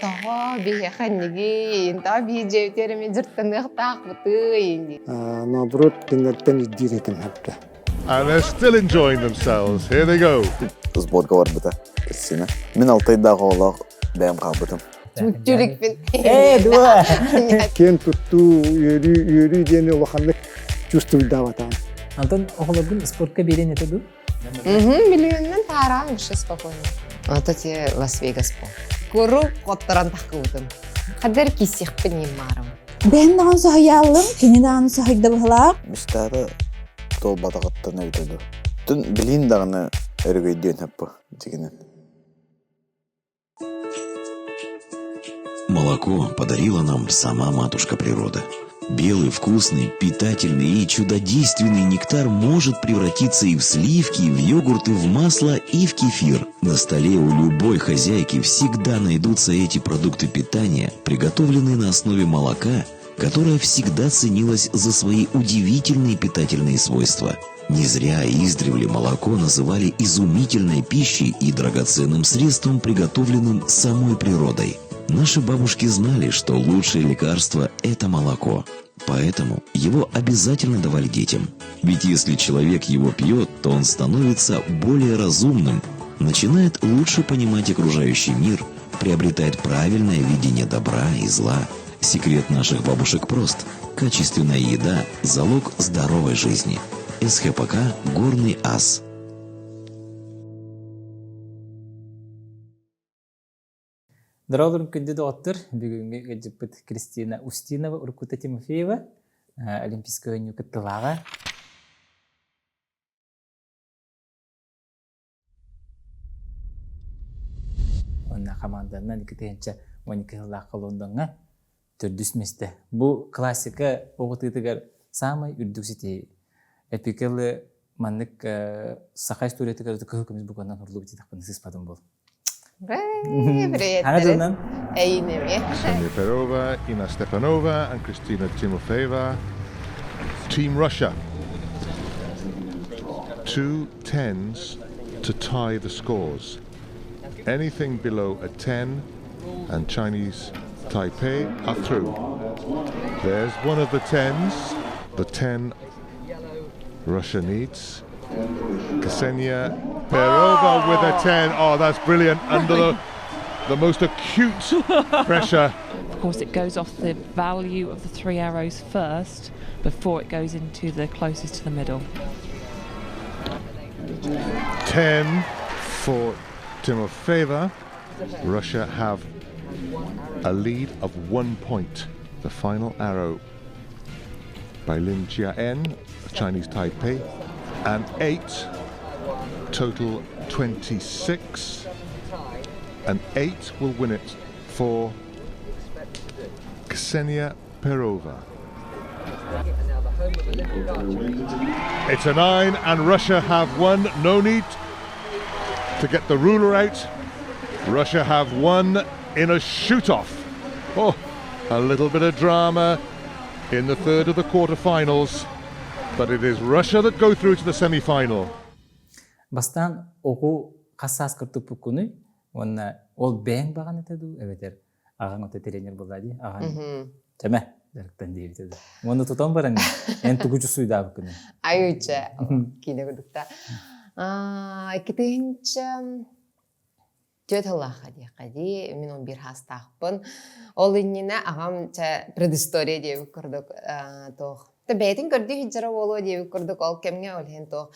Тоҕо биһиэхэ иннигин, тоҕо биһи дьиэбитигэр эмиэ дьарыктаныахтаахпытый дии. Наоборот, кинилэртэн ирдиир этим хэппэ. And they're still enjoying themselves. Here they go. Сборга барбыта Кристина. Мин Алтайдаах оҕолоох бэйэм хаалбытым. Түлүкпүн. Ээ, дуо? Киэн туттуу, үөрүү, үөрүү диэни улаханнык чувствуйдаабатаҕым. Антон оҕолоргун спортка биэрэн этэ дуу? Миллионынан таараан вообще спокойно. Ото те Лас-Вегас по. Куру хотторон тахкыбытым. Хадер кисихпин ниммарым. Бэйэм даҕаны соһуйааллым, кини даҕаны соһуйда быһылаах. Мечтата туолбатаҕыттан эбитэ дуу. Тун билиин даҕаны өрөгөйдүөн сөп дьигинэн. Молоко подарила нам сама матушка природа. Белый, вкусный, питательный и чудодейственный нектар может превратиться и в сливки, и в йогурт, и в масло, и в кефир. На столе у любой хозяйки всегда найдутся эти продукты питания, приготовленные на основе молока, которое всегда ценилось за свои удивительные питательные свойства. Не зря издревле молоко называли изумительной пищей и драгоценным средством, приготовленным самой природой. Наши бабушки знали, что лучшее лекарство – это молоко. Поэтому его обязательно давали детям. Ведь если человек его пьет, то он становится более разумным, начинает лучше понимать окружающий мир, приобретает правильное видение добра и зла. Секрет наших бабушек прост. Качественная еда – залог здоровой жизни. СХПК «Горный ас». Дорогорум күндү доҕоттор, бүгүҥҥү ыалдьыппыт Кристина Устинова, Уркута Тимофеева, Олимпийскай оонньуу кыттыылааҕа. Уонна хамаанданан 2012 сыллаахха Лондоҥҥа төрдүс миэстэ. Бу классика оҕутуутугар саамай үрдүк ситиһии. Эпикелы маннык саха историятыгар кыһыл көмүс букванан урлубут диэтэхпинэ сыыспатым буол. Привет. Ана дылынан. Эйинеме. Sonia Perova, Ina Stepanova and Kristina Timofeeva. Team Russia. Two tens to tie the scores. Anything below a 10 and Chinese Taipei are through. There's one of the tens, the 10 Russia needs. Ksenia Perova with a 10. Oh, that's brilliant. Under the, the most acute pressure. Of course, it goes off the value of the three arrows first before it goes into the closest to the middle. 10 for Timofeeva. Russia have a lead of one point. The final arrow by Lin Jiaen of Chinese Taipei. And eight, total 26. And eight will win it for Ksenia Perova. It's a nine, and Russia have won. No need to get the ruler out. Russia have won in a shoot-off. Oh, a little bit of drama in the third of the quarterfinals, but it is Russia that go through to the semi-final. Бастаан оҕу хас сааскар туппуккунуй уонна ол бэйэҥ баҕан этэ дуу эбэтэр аҕаҥ ото тренер буолла дии аҕаҥ чэмэ дьарыктан диэбитэ дуу уонна тутан баран эн тугу чусуйдаабыккыный Айыча киинэ курдукта иккитинчэ түөрт сыллаахха диэххэ дии мин он биир хаастаахпын ол иннинэ аҕам чэ предыстория диэбит курдук туох бэйэтин көрдүү сылдьара буолуо диэбит курдук ол кэмҥэ ол иһин туох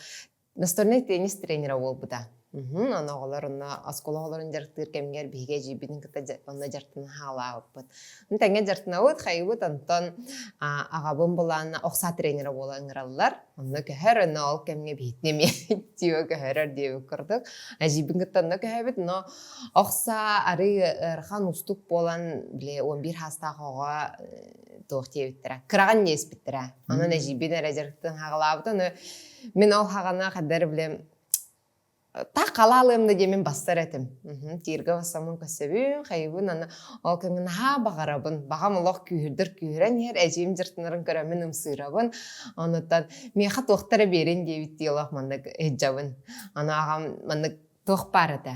Настольнай теннис тренера буолбута. Ону оҕолор онно оскуола оҕолорун дьарыктыыр кэмигэр биһиги эдьиийбитин кытта онно дьарыктана хаалаабыппыт. Ону тэҥҥэ дьарыктанабыт, хайыбыт, онтон аҕабын булаанна охсаа тренера буола ыҥыраллар. Онно көһөр, онно ол кэмҥэ биһитини эмиэ тио көһөрөр диэбит курдук. Эдьиийбин кытта онно көһөбүт, но охсаа арыы ыарахан уустук буолан, били 11 саастаах оҕо туох диэбиттэрэ, кыраҕын диэспиттэрэ. Онон эдьиийбин эрэ дьарыктан хаҕалаабыт, ону Мин ол хаҕана хаддар билем та халаалыам да диэмин бассар этим. Тииргэ бассаммын көссөбүн, хайыбын, аны ол кэмҥэ наһаа баҕарабын. Баҕам олох күүһүрдэр күүһүрэн иһэр, эдьиийим дьыртынарын көрөммүн ымсыырабын. Онуттан миэхэ туохтара биэрин диэбиттии олох маннык ыһдьабын. Аны аҕам маннык. Туох баар этэ?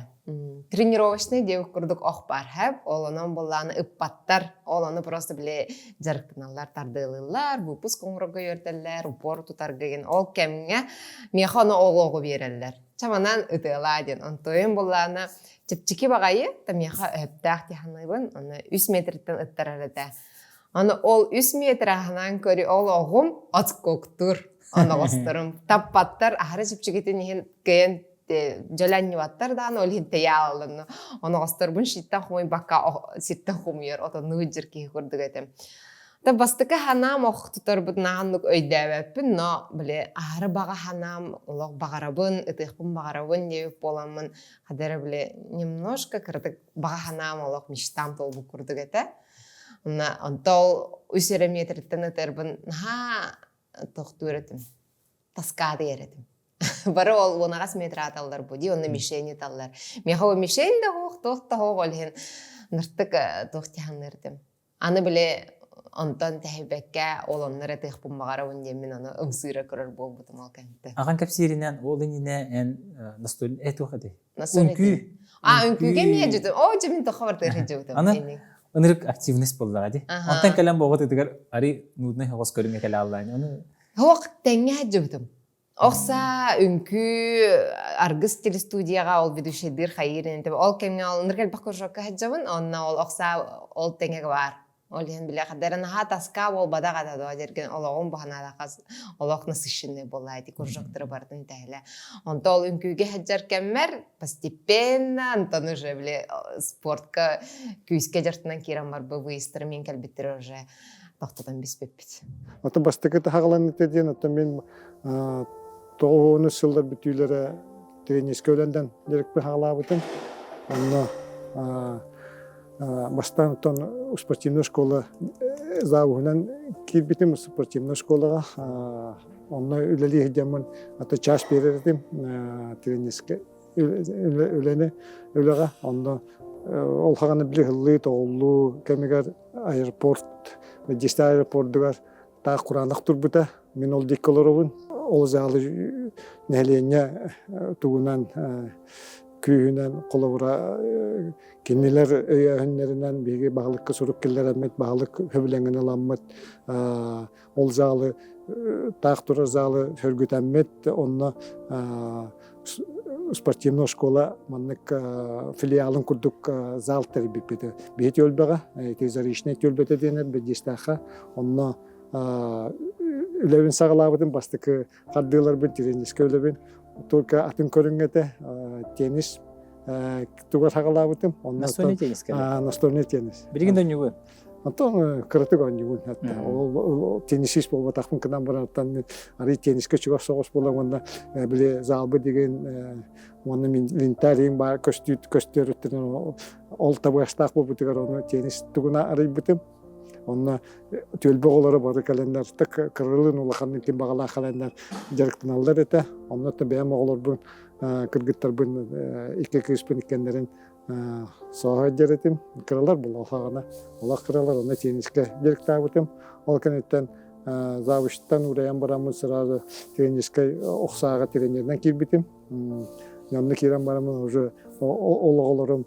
Тренировочный диэбит курдук ох баар хэп. Ол онон буллааны ыппаттар. Ол ону просто били дьарыктаналлар, тардыалыыллар, выпуск оҥорорго үөрдэллэр, упор тутарга диэн. Ол кэмҥэ миэхэ ону оҕоҕу биэрэллэр. Чаманан ытыалаа диэн. Онтуойум буллаана чэпчэки баҕайы, та миэхэ өһөптөөх дии саныыбын. Аны үс метртэн ыттарар этэ. Аны ол үс метр аһынан көрү ол оҕум отскоктуур оноҕосторум. Таппаттар аһары чэпчэкитин иһин кыайан дьөлөнньүбаттар даҕаны ол иһин тэйэ аалланна оноҕосторбун шиттэн хомуйбакка сиртэн хомуйар отоннуу дьир киһи курдук этим та бастакы ханаам ох туторбут нааннык өйдөөбөппүн но били аһары баҕа ханаам олох баҕарабын ытыахпын баҕарабын диэбит буоламмын хадара били немножко кыратык баҕа ханаам олох мечтам туолбут курдук этэ онно онто ол үс эрэ метртэн ытарбын наһаа тохтуур этим таскаадыйар этим Бары ол уонаҕас метр ааталлар бу дии, онно мишень ыталлар. Миэхэ ол мишень да суох, туох да суох, ол иһин ныртык туох тиһанныырдым. Аны били онтон тэһийбэккэ ол онно эрэ тыахпын баҕарабын диэммин ону ымсыыра көрөр буолбутум ол кэнниттэн. Аҕаҥ кэпсииринэн ол иннинэ эн настольный э туох этэй? Настольный Үҥкүү. А, үҥкүүгэ эмиэ дьүтүм. Оо, дьэ мин тохо бартыыр сылдьыбытым. Аны ынырык активность буоллаҕа дии. Онтон кэлэн буоҕут ытыгар ари нудный соҕус көрүҥҥэ кэлэ аллаан. Ону Суох тэҥҥэ сылдьыбытым. Охса үҥкүү аргыс телестудияҕа ол ведущайдыыр хайыыр интэ ол кэмҥэ ол ынырык элбэх кружокка сылдьабын онно ол охса ол тэҥэ баар ол иһин билэ хадара наһаа тоска буолбатах этэ доо дьэргэн олоҕум баһанаалаха олох насыщенный буолла ити кружоктары барытын тэһилэ онто ол үҥкүүгэ сылдьар кэммэр постепенно онтон уже били спортка күүскэ дьартынан киирэн барбы выездтары мин кэлбиттэр уже тохтотон биспиппит. Ото бастакы таһаҕаланыыта диэн оттон мин тоҕуһуонус сыллар бүтүүлэрэ тренерскэй үлэнэн дьарыкпын хаҕалаабытым. Онно бастаан оттон спортивная школа завуһунан киирбитим спортивная школаҕа онно үлэлии сылдьаммын ата час биэрэр этим тренерскэй үлэни үлэҕэ онно ол хаҕана били һыллыы тоҕуллуу кэмигэр аэропорт Дьиста аэропордугар таах кураанах турбута. Мин ол диэки олоробун. Ол залы нэһилиэнньэ тугунан күүһүнэн холобура кинилэр өйөөһүннэринэн биһиги баһылыкка сурук киллэрэммит, баһылык сөбүлэҥин ыламмыт ол залы таах турар залы сөргүтэммит, онно спортивная школа маннык филиалын курдук зал тэрийбиппит. Биһи түөлбэҕэ, ити Заречная түөлбэтэ диэн Бэдьиэстээххэ, онно үлэбин саҕалаабытым, бастакы хардыыларбын тренерскэй үлэбин только атын көрүҥҥэ этэ, теннис тугар саҕалаабытым. Настольный теннис Настольный теннис. Билигин да оонньуугун? Онтон кыратык оонньуубун. Ол теннисист буолбатахпын гынан баран мин арый теннискэ чугас соҕус буолан уонна били залбы деген уонна мин инвентарийым баар көстүөрүттэн ол табыгастаах буолбутугар ону теннис тугуна арыйбытым. Онно түөлбэ оҕолоро бары кэлэннэр кыралыын улаханнык ким баҕалаах кэлэннэр дьарыктаналлар этэ. Онно бэйэм оҕолорбун кыргыттарбын икки кыыспын иккеннэрин Сааһа дьэрэтим, кыралар булалхаҕына, олох кыралар, онно теннискэ дьарыктаабытым. Ол кэнниттэн завучтан уурайан бараммын сразу тренерскэй охсааҕа тренеринэн киирбитим. Онно киирэн бараммын уже ол оҕолорум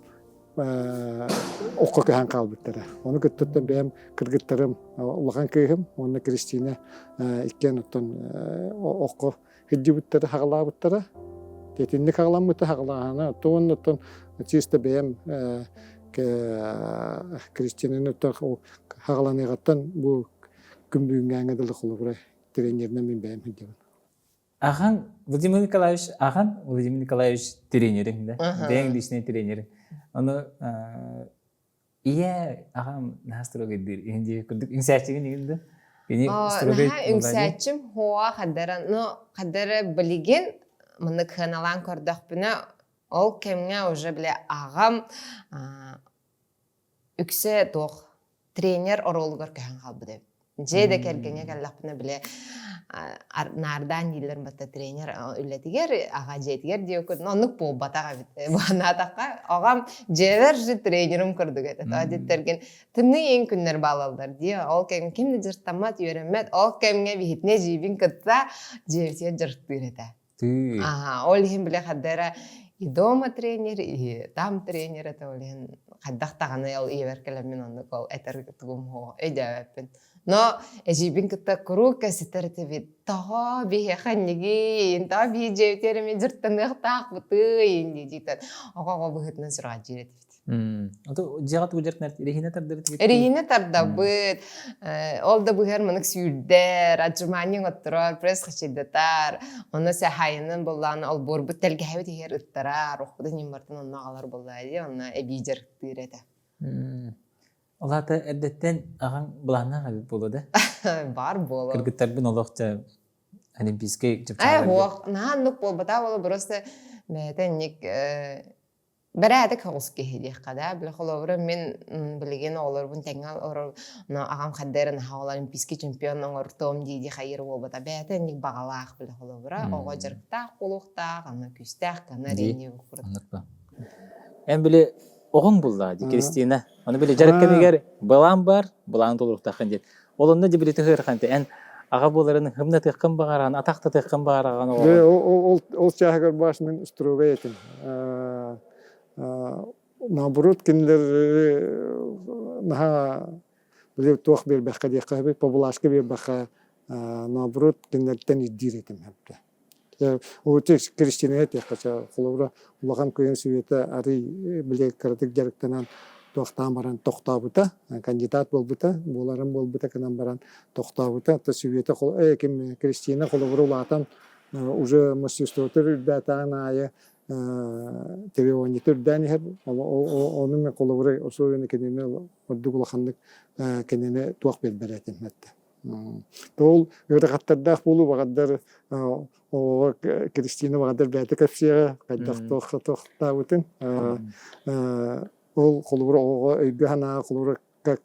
окко көһөн хаалбыттара. Ону кыттыттан бэйэм кыргыттарым улахан кыыһым уонна Кристина иккиэн оттон окко Кырдьыбыттары хаҕалаабыттара. Итинник хаҕаламмыта хаҕалааһына оттон оттон чисто бэйэм Кристинаны хаҕаланыаҕыттан бу күн бүгүҥҥээҥҥэ дылы холобура тренеринэн мин бэйэм сылдьабын. Ахан Владимир Николаевич ахан Владимир Николаевич тренериҥ да бэйэҥ личный тренериҥ. Ону Ийэ аҕам наһаа строгайдыыр иһин дии курдук үҥсээччигин игин да кини строгай Наһаа үҥсээччим хуа хадара но хадара билигин маннык сыаналаан көрдөхпүнэ ол кэмҥэ уже бile аҕам үксэ туох тренер оруолугар көһөн хаалбыт эбит Дьиэ да кэргэҥҥэ кэллэхпинэ бile наардаан дииллэр батта тренер үлэтигэр аҕа дьиэтигэр диэккут оннук буолбатах эбит буһанаатахха аҕам дьиэбэр же тренерим курдук этэ тоҕо диттэргин тымныы ең күннэр баалаллар дии ол кэмҥэ ким да дьарыктаммат үөрэммэт ол кэмҥэ биһитинэ дьиибин кытта дьиэбитигэр дьарыктыыр этэ Тыы. Аха, ол иһин бile хаддара. И дома тренер, и там тренер это ол иһин хайдах даҕаны ол ийэбэр кэлэммин оннук ол этэр тугум суох өйдөөбөппүн. Но эдьиийбин кытта куруук кэпсэтэр этибит. Тоҕо биһиэхэ иннигин, тоҕо биһи дьиэбитигэр эмиэ дьарыктаныахтаахпытый дии-диитэн оҕо-оҕо быһыытынан сүрэҕэлдьиир этибит. Дьиэҕэ тугу дьарыктанар эрэһиинэ тардабыт Эрэһиинэ тардабыт. Ол да быһар манык сүүрдэр, отжимание оҥотторор, пресс хачайдатар. Онно сахайынан буоллаҕына олбуорбут тэлгэһэбит иһигэр ыттарар, охпутун ньыммартан онно аҕалар буоллаҕа дии, онно эбии дьарыктыыр этэ. Ол аата эрдэттэн аҕаҥ былааннаах эбит буолуо да? Баар буолуо. Кыргыттарбын олох дьэ олимпийскай Ээ, чыпчааларга. суох, наһаа оннук буолбатах буолуо, просто бэйэтэ инник Бэрээдэк соҕус киһи диэххэ да, били холобура мин билигин оҕолорбун тэҥҥэ олорор аҕам хайда эрэ наһаа ол олимпийский чемпион оҥортуом дии-дии хайыыр буолбата. Бэйэтэ инник баҕалаах били холобура оҕо дьарыктаах буолуохтаах, аны күүстээх гына Дии, диэн курдук. оннук ба. Эн били оҕоҥ буллаа дии Кристина. Ону били дьарык кэмигэр былаан бар, былаан толоруохтааххын диэн. Ол онно дьэ били тыһыархан эн аҕа буоларын хымнатыаххын баҕараҕын, атахтатыаххын баҕараҕын Дьэ, оҕоҕун. ол, ол, ол чааһыгар баас мин строгай этим. Наоборот, кинилэр наһаа били туох биэрбэххэ диэххэ поблажка биэрбэххэ наоборот кинилэртэн ирдиир этим хэптэ. Кристина этиэххэ холобура улахан кыйын Света арый били кыратык дьарыктанан туохтаан баран тохтообута, кандидат буолбута, буоларын буолбута гынан баран тохтообута. То Света ким Кристина холобура улаатан уже мастерствотыр үрдээтэҕин аайы требованиета үрдээн иһэр. Ону мен холобура особенно кинини ордук улаханнык кинини туох биэрбэр этим этте. Ол ыарахаттардаах буолуу баҕардар оҕоҕо Кристина баҕардар бэйэтэ кэпсиэҕэ хайдах туох туохтаабытын ол холобура оҕоҕо өйгө-санааҕа холобура как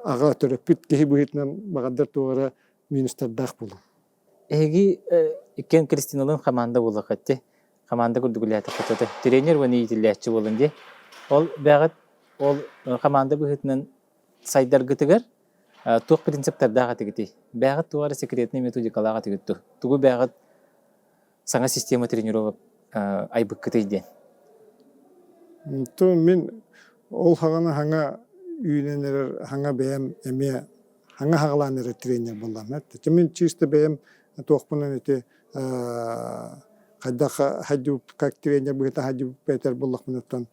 аҕа төрөппүт киһи быһыытынан баҕардар туох эрэ минустардаах буолуу. Эһиги иккиэн Кристиналыын хамаанда буоллаххыт дии. Хамаанда курдук үлэлээтэххит Тренер уонна иитиллээччи буолан дии. Ол бэҕэт ол хамаанда быһыытынан сайдаргытыгар туох принциптардаах этигитий? Бэҕэт туох эрэ секретный методикалаах этигит дуу? Тугу бэҕэт саҥа система тренировок айбыккытый диэн? То мин ол хаҕана хаҥа үүнэн эрэр хаҥа бэйэм эмиэ хаҥа хаҕалаан эрэр тренер буоллам. Мин чисто бэйэм туохпунан ити хайдах хайдыбыт как тренер быһыта хайдыбыт этэр буоллахпыныттан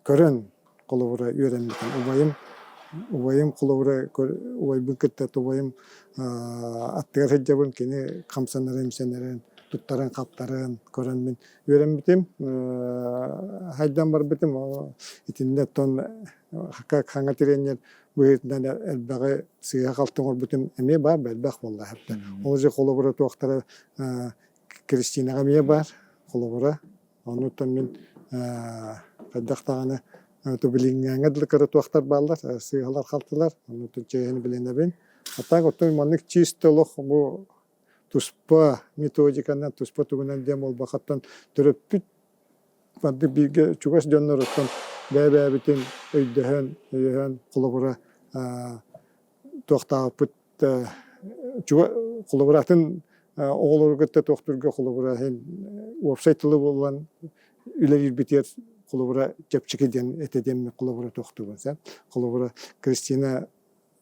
көрөн холобура үөрэммитим. Убайым убайым холобура убайбын кытта убайым аттыгар сылдьабын, кини хамсанарын-имсэнэрин, туттарын-хаптарын көрөн мин үөрэммитим. Хайдан барбытым. Итиннэ оттон как хаҥа тренер быһыытынан элбэҕи сыыһа-халты оҥорбутум эмиэ баар, элбэх буолла. Ол же холобура туохтара Кристинаҕа эмиэ баар холобура. Оннуттан мин хайдах даҕаны билиҥҥээҥҥэ дылы кыра туохтар бааллар, сыыһалар-халтылар, оннуттан чиэһин билинэбин. А так оттон маннык чисто олох бу туспа методиканан, туспа тугунан диэн буолбахаттан төрөппүт маннык бииргэ чугас дьонноруттан бэйэ-бэйэбитин өйдөһөн, өйөһөн холобура туохтаабыппыт холобура атын оҕолору кытта туохтуурга холобура иһин уопсай тылы булан үлэлиирбитигэр холобура чэпчэки диэн этэ диэммин холобура туохтуубун сэ холобура Кристина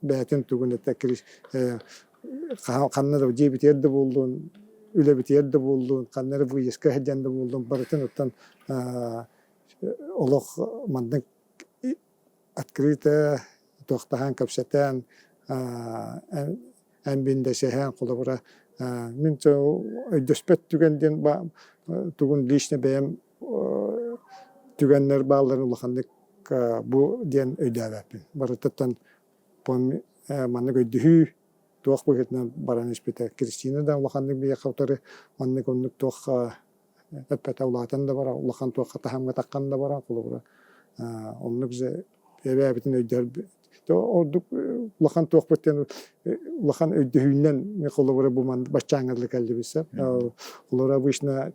бэйэтин тугун этэ ханна да дьиэбитигэр да буоллун үлэбитигэр да буоллун ханна эрэ выездка сылдьан да буоллун барытын оттон олох маннык открыто туохтаһан кэпсэтэн эн биндэсэһэн холобура мин өйдөспөт түгэн диэн тугун лично бэйэм түгэннэр баалларын улаханнык бу диэн өйдөөбөппүн барытыттан маннык өйдөһүү туох быһыытынан баран испитэ Кристина да улаханнык биһиэхэ утары маннык оннук туох эппэтэ улаатан да баран улахан туохха таһымҥа таххан да баран холобура оннук же эбээбитин өйдөһөр ордук улахан туохпут диэн улахан өйдөһүүнэн холобура бу баччааҥҥа дылы кэллибит сөп холобура обычно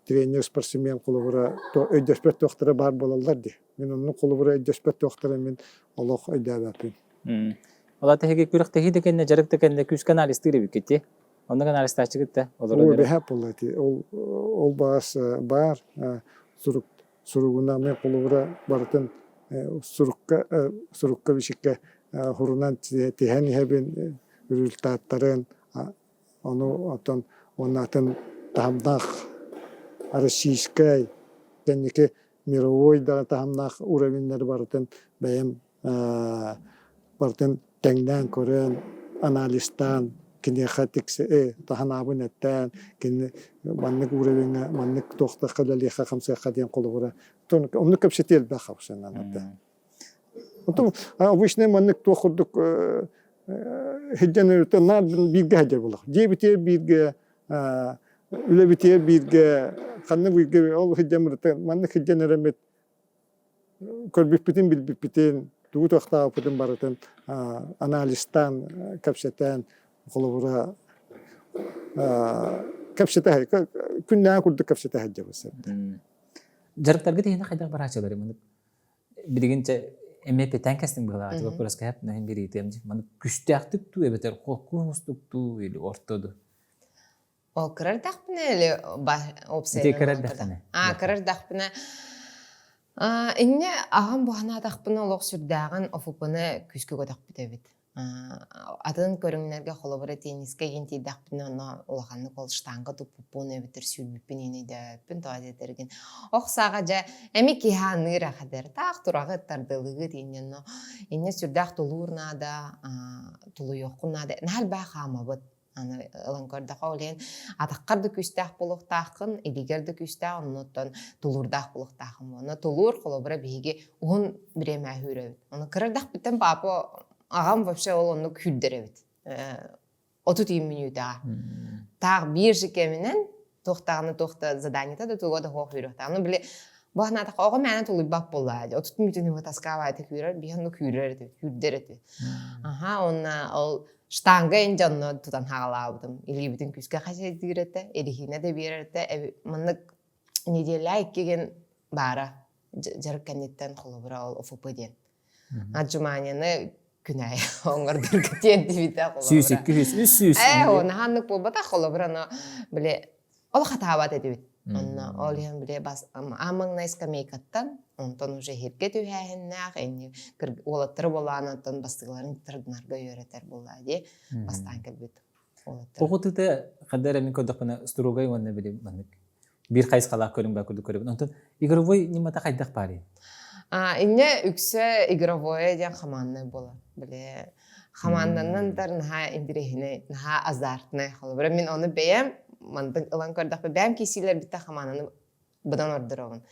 тренер спортсмен холобура өйдөспөт туохтара баар буолаллар дии мин оннук холобура өйдөспөт туохтара мин олох өйдөөбөппүн Ол аата эһиги күрэхтэһии да кэннэ дьарык да кэннэ күүскэ анализтыыр эбиккит дии. Онно анализтааччы кытта олорон Ол бэһэ буолла ити. Ол ол баас баар сурук суругунан мен холобура барытын сурукка сурукка бичиккэ хурунан тиһэн иһэбин результаттарын ону оттон уонна атын таһымнаах российскай кэнники мировой да таһымнаах уровеннары барытын бэйэм барытын тэҥнээн көрөн, анализтаан, киниэхэ тиксэ таһанаабын эттээн, кини маннык уровеҥҥа маннык туохтахха үлэлиэххэ хамсыахха диэн холобура оннук кэпсэтии элбэх хапсанан этэ. Потом обычно маннык туох курдук сылдьан наар бииргэ сылдьар буоллах. Дьиэбитигэр бииргэ, үлэбитигэр бииргэ, ханна бииргэ ол сылдьан маннык сылдьан эрэммит көрбүппүтүн, билбиппитин, тугу туохтаабыппытын барытын анализтаан, кэпсэтэн, холобура, кэпсэтэ күннээҕи курдук кэпсэтэ сылдьабыт сэрдэ. Дьарыктаргыт иһинэ хайдах барааччылары маннык билигин чэ эмиэ пэтэн кэстиҥ быһыылаах типа бырасыһап наһин бириитиэм маннык күстээхтик туу эбэтэр холку оҥостук туу или орто ду Ол кыра эрдэхпинэ или Ити кыра эрдэххинэ. Аа, кыра эрдэхпинэ инньэ аҕам буһанаатахпына олох сүрдээҕин ОФП-ны күүскэ көтөхпүт эбит. Атын көрүҥнэргэ холобура теннискэ игин тиийдэхпинэ онно улаханнык ол штанга туппуппун эбэтэр сүүрбүппүн иин өйдөөбөппүн тоҕо диэтэргин ох сааҕа дьэ эми киһи аныыр ахадэр таах тураҕы тардылыгыт инньэ онно инньэ сүрдээх тулуур наада тулуйуоххун наада наһаа элбэх хаамабыт Аны ылан көрдөххө, ол иһин атаххар да күүстээх буолуохтааххын, илиигэр да күүстээх, оннуттан тулуурдаах буолуохтааххын. Онно тулуур, холобура, биһиги уһун бириэмэ үүрэбит. Ону кыра эрдэхпиттэн папа, аҕам вообще ол оннук күүрдэр эбит. 30 мүнүүтэҕэ. Таах биир же кэминэн туохтаҕына туох да заданиета да туга да суох үүрүөхтээх. Ну, били, бу санаатахха оҕо мээнэ тулуйбат буоллаа дии. 30 мүнүүтүн уһа таскаабайта күүрэр, биһи онно күүрэр этибит, күүрдэр этибит. Аха, уонна ол штанга эн дьонно тутан хаалаабытым. Илиибитин күүскэ хасайдыыр этэ, эриһиинэ да биэрэр этэ. Маннык неделя иккигин баара дьарык кэнниттэн холобура ол ОФП диэн. Отжиманияны күн аайы оҥордорго тиэрдибитэ холобура. 102, 300. Ээ, ол наһааннык буолбатах холобура, но били ол хатаабат этибит. Онно ол иһин били бас аан маҥнай скамейкаттан, онтон уже иһиргэ түһээһиннээх, инни уолаттары буолаан онтон бастыгыларын тардынарга үөрэтэр буоллаа дии бастаан кэлбит уолаттар. Оҕотыта ханна эрэ мин көрдөхпүнэ строгай уонна били маннык биир хайысхалаах көрүҥ баар курдук көрөбүн. Онтон игровой ньымата хайдах баарый? А, инньэ үксэ игровое диэн хамааннай буолар. Били хамаанданан дар наһаа интэриэһинэй, наһаа азартнай. Холобура, мин ону бэйэм мантан ылан көрдөхпө, бэйэм киисиилэрбиттэн хамаананы быдан ордоробун.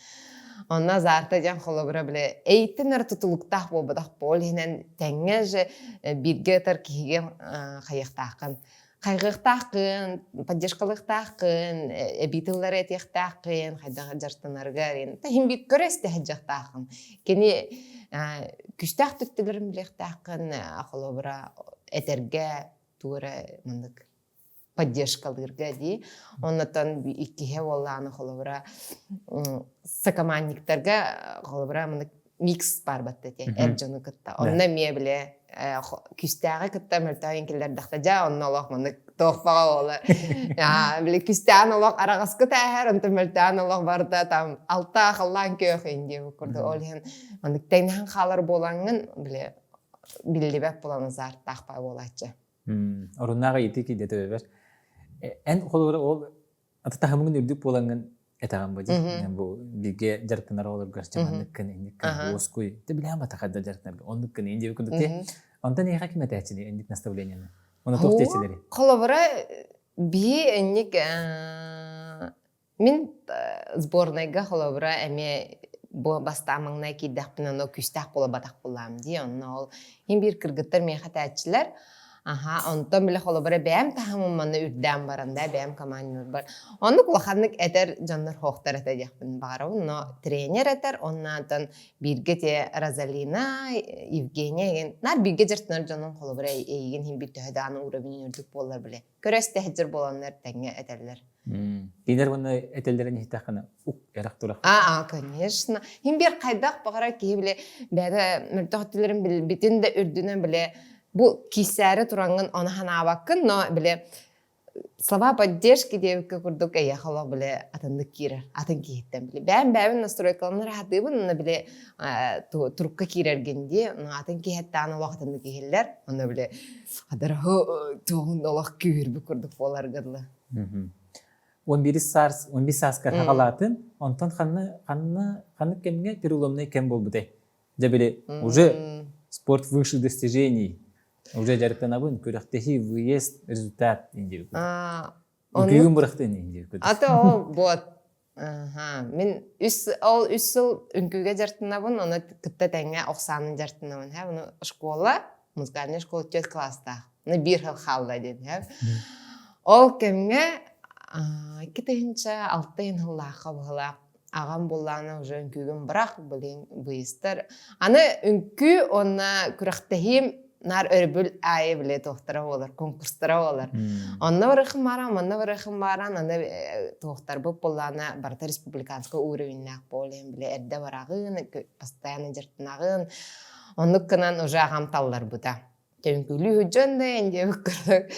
Онно азарта диэн холобура бile эйиттэн эрэ тутулуктаах буолбатах ол иһинэн тэҥҥэ же бииргэ ытар киһигэ хайыахтааххын хайҕыахтааххын, поддержкалыахтааххын, эбии тыллары этиэхтааххын, хайдах дьарыктанарыгар иһин биир көрө истэ сылдьыахтааххын. Кини күстээх түктүлэрин билиэхтааххын, холобура этэргэ тугу эрэ маннык поддержкалыырга дии. Оннотон иккиһэ буоллааны холобура сокомандниктарга холобура маннык микс баар батта этэ эр дьону кытта. Онно эмиэ биле күстээҕи кытта мөлтөөн киллэрдэхтэ дьэ онно олох маннык туохпаҕа буолар. Били күстээн олох араҕаска тээһэр, онтон мөлтөөн олох барыта там алта халлаан күөх диэн курдук ол иһин маннык тэҥнэһэн хаалар буолаҥҥын били биллибэт буолан азарттаах баа буолааччы. Оруннааҕы ити кидэтэ Эн холобура ол аты таһымыгын үрдүк буолаҥҥын этэҕин бу дии. Бу бииргэ дьарыктанар оҕолоргор чаманныккын, инниккин, уоскуй. Ты билээн батаха да дьарыктанарга оннуккун ин диэбит курдук ти. Онтон эйиэхэ ким этээччини инник наставлениены? Оны туох диэчилери? Холобура, биһи инник Мин сборнайга холобура эмиэ бу бастаан маҥнай киирдэхпинэ онно күүстээх буолбатах буоллаам дии. Онно ол иһин биир кыргыттар миэхэ этээччилэр. Аха, онтон бile холобура бэйэм таһымым манна үрдээн баран да бэйэм командам бар. Оннук улаханнык этэр дьоннор хоохтор этэ диэхпин баҕарабын. Но тренер этэр, оннотон бииргэ те Розалина, Евгения деген нар бииргэ дьарыктанар дьонун холобура эйигин иһин биир төһө даҕаны уровень үрдүк буоллар биле көрө истэ буоланнар тэҥҥэ этэллэр. Кинилэр уонна этэллэрин иһиттэххинэ ук эрэх турах. Аа, конечно. Хим бир хайдах баҕарар киһи биле бэйэтэ мөлтөх өттүлэрин билбитин да үрдүнэн биле бу киссээри тураҥҥын ону ханаабаккын, но биле Слова поддержки диэбиккэ курдук эйиэхэ олох били атыннык киирэр, атын киһиттэн били бэйэм бэйэбин настройкаланар аһатыыбын, онно били турукка киирэргин дии, атын киһиттэн олох атыннык иһиллэр, онно били адараһы туоҕун олох күүһүрбүт курдук буоларга дылы. 11 саас 11 сааскар хаҕалаатын, онтон ханна ханна ханнык кэмҥэ переломный кэм буолбутай? Дьэ били уже спорт высших достижений Уже дьарыктанабын, күрэхтэһии, выезд, результат диэн Үкүүгүн бырахтын диэн Ата ол вот. Аха. Мин үс ол үс сыл үҥкүүгэ дьарыктанабын, ону кытта тэҥҥэ охсаанын дьарыктанабын. Һэ, ону школа, музыкальная школа түөрт класстаах. Аны биир сыл хаалла диэн. Һэ. Ол кэмҥэ 2006 сыллаахха быһылаах аҕам буллаана уже үҥкүүгүн бырах, блин, быйыстар. Аны үҥкүү уонна күрэхтэһиим наар өрөбүл аайы бile туохтара буолар, конкурстара буолар. Онно барыахым баран, манна барыахым баран, аны туохтарбыт буллаана барыта республиканскай уровеньнаах буолан бile эрдэ бараҕын, постоянно дьарыктанаҕын. Оннук гынан уже аҕам талларбыта. Үҥкүүлүү сылдьан да эн диэбит курдук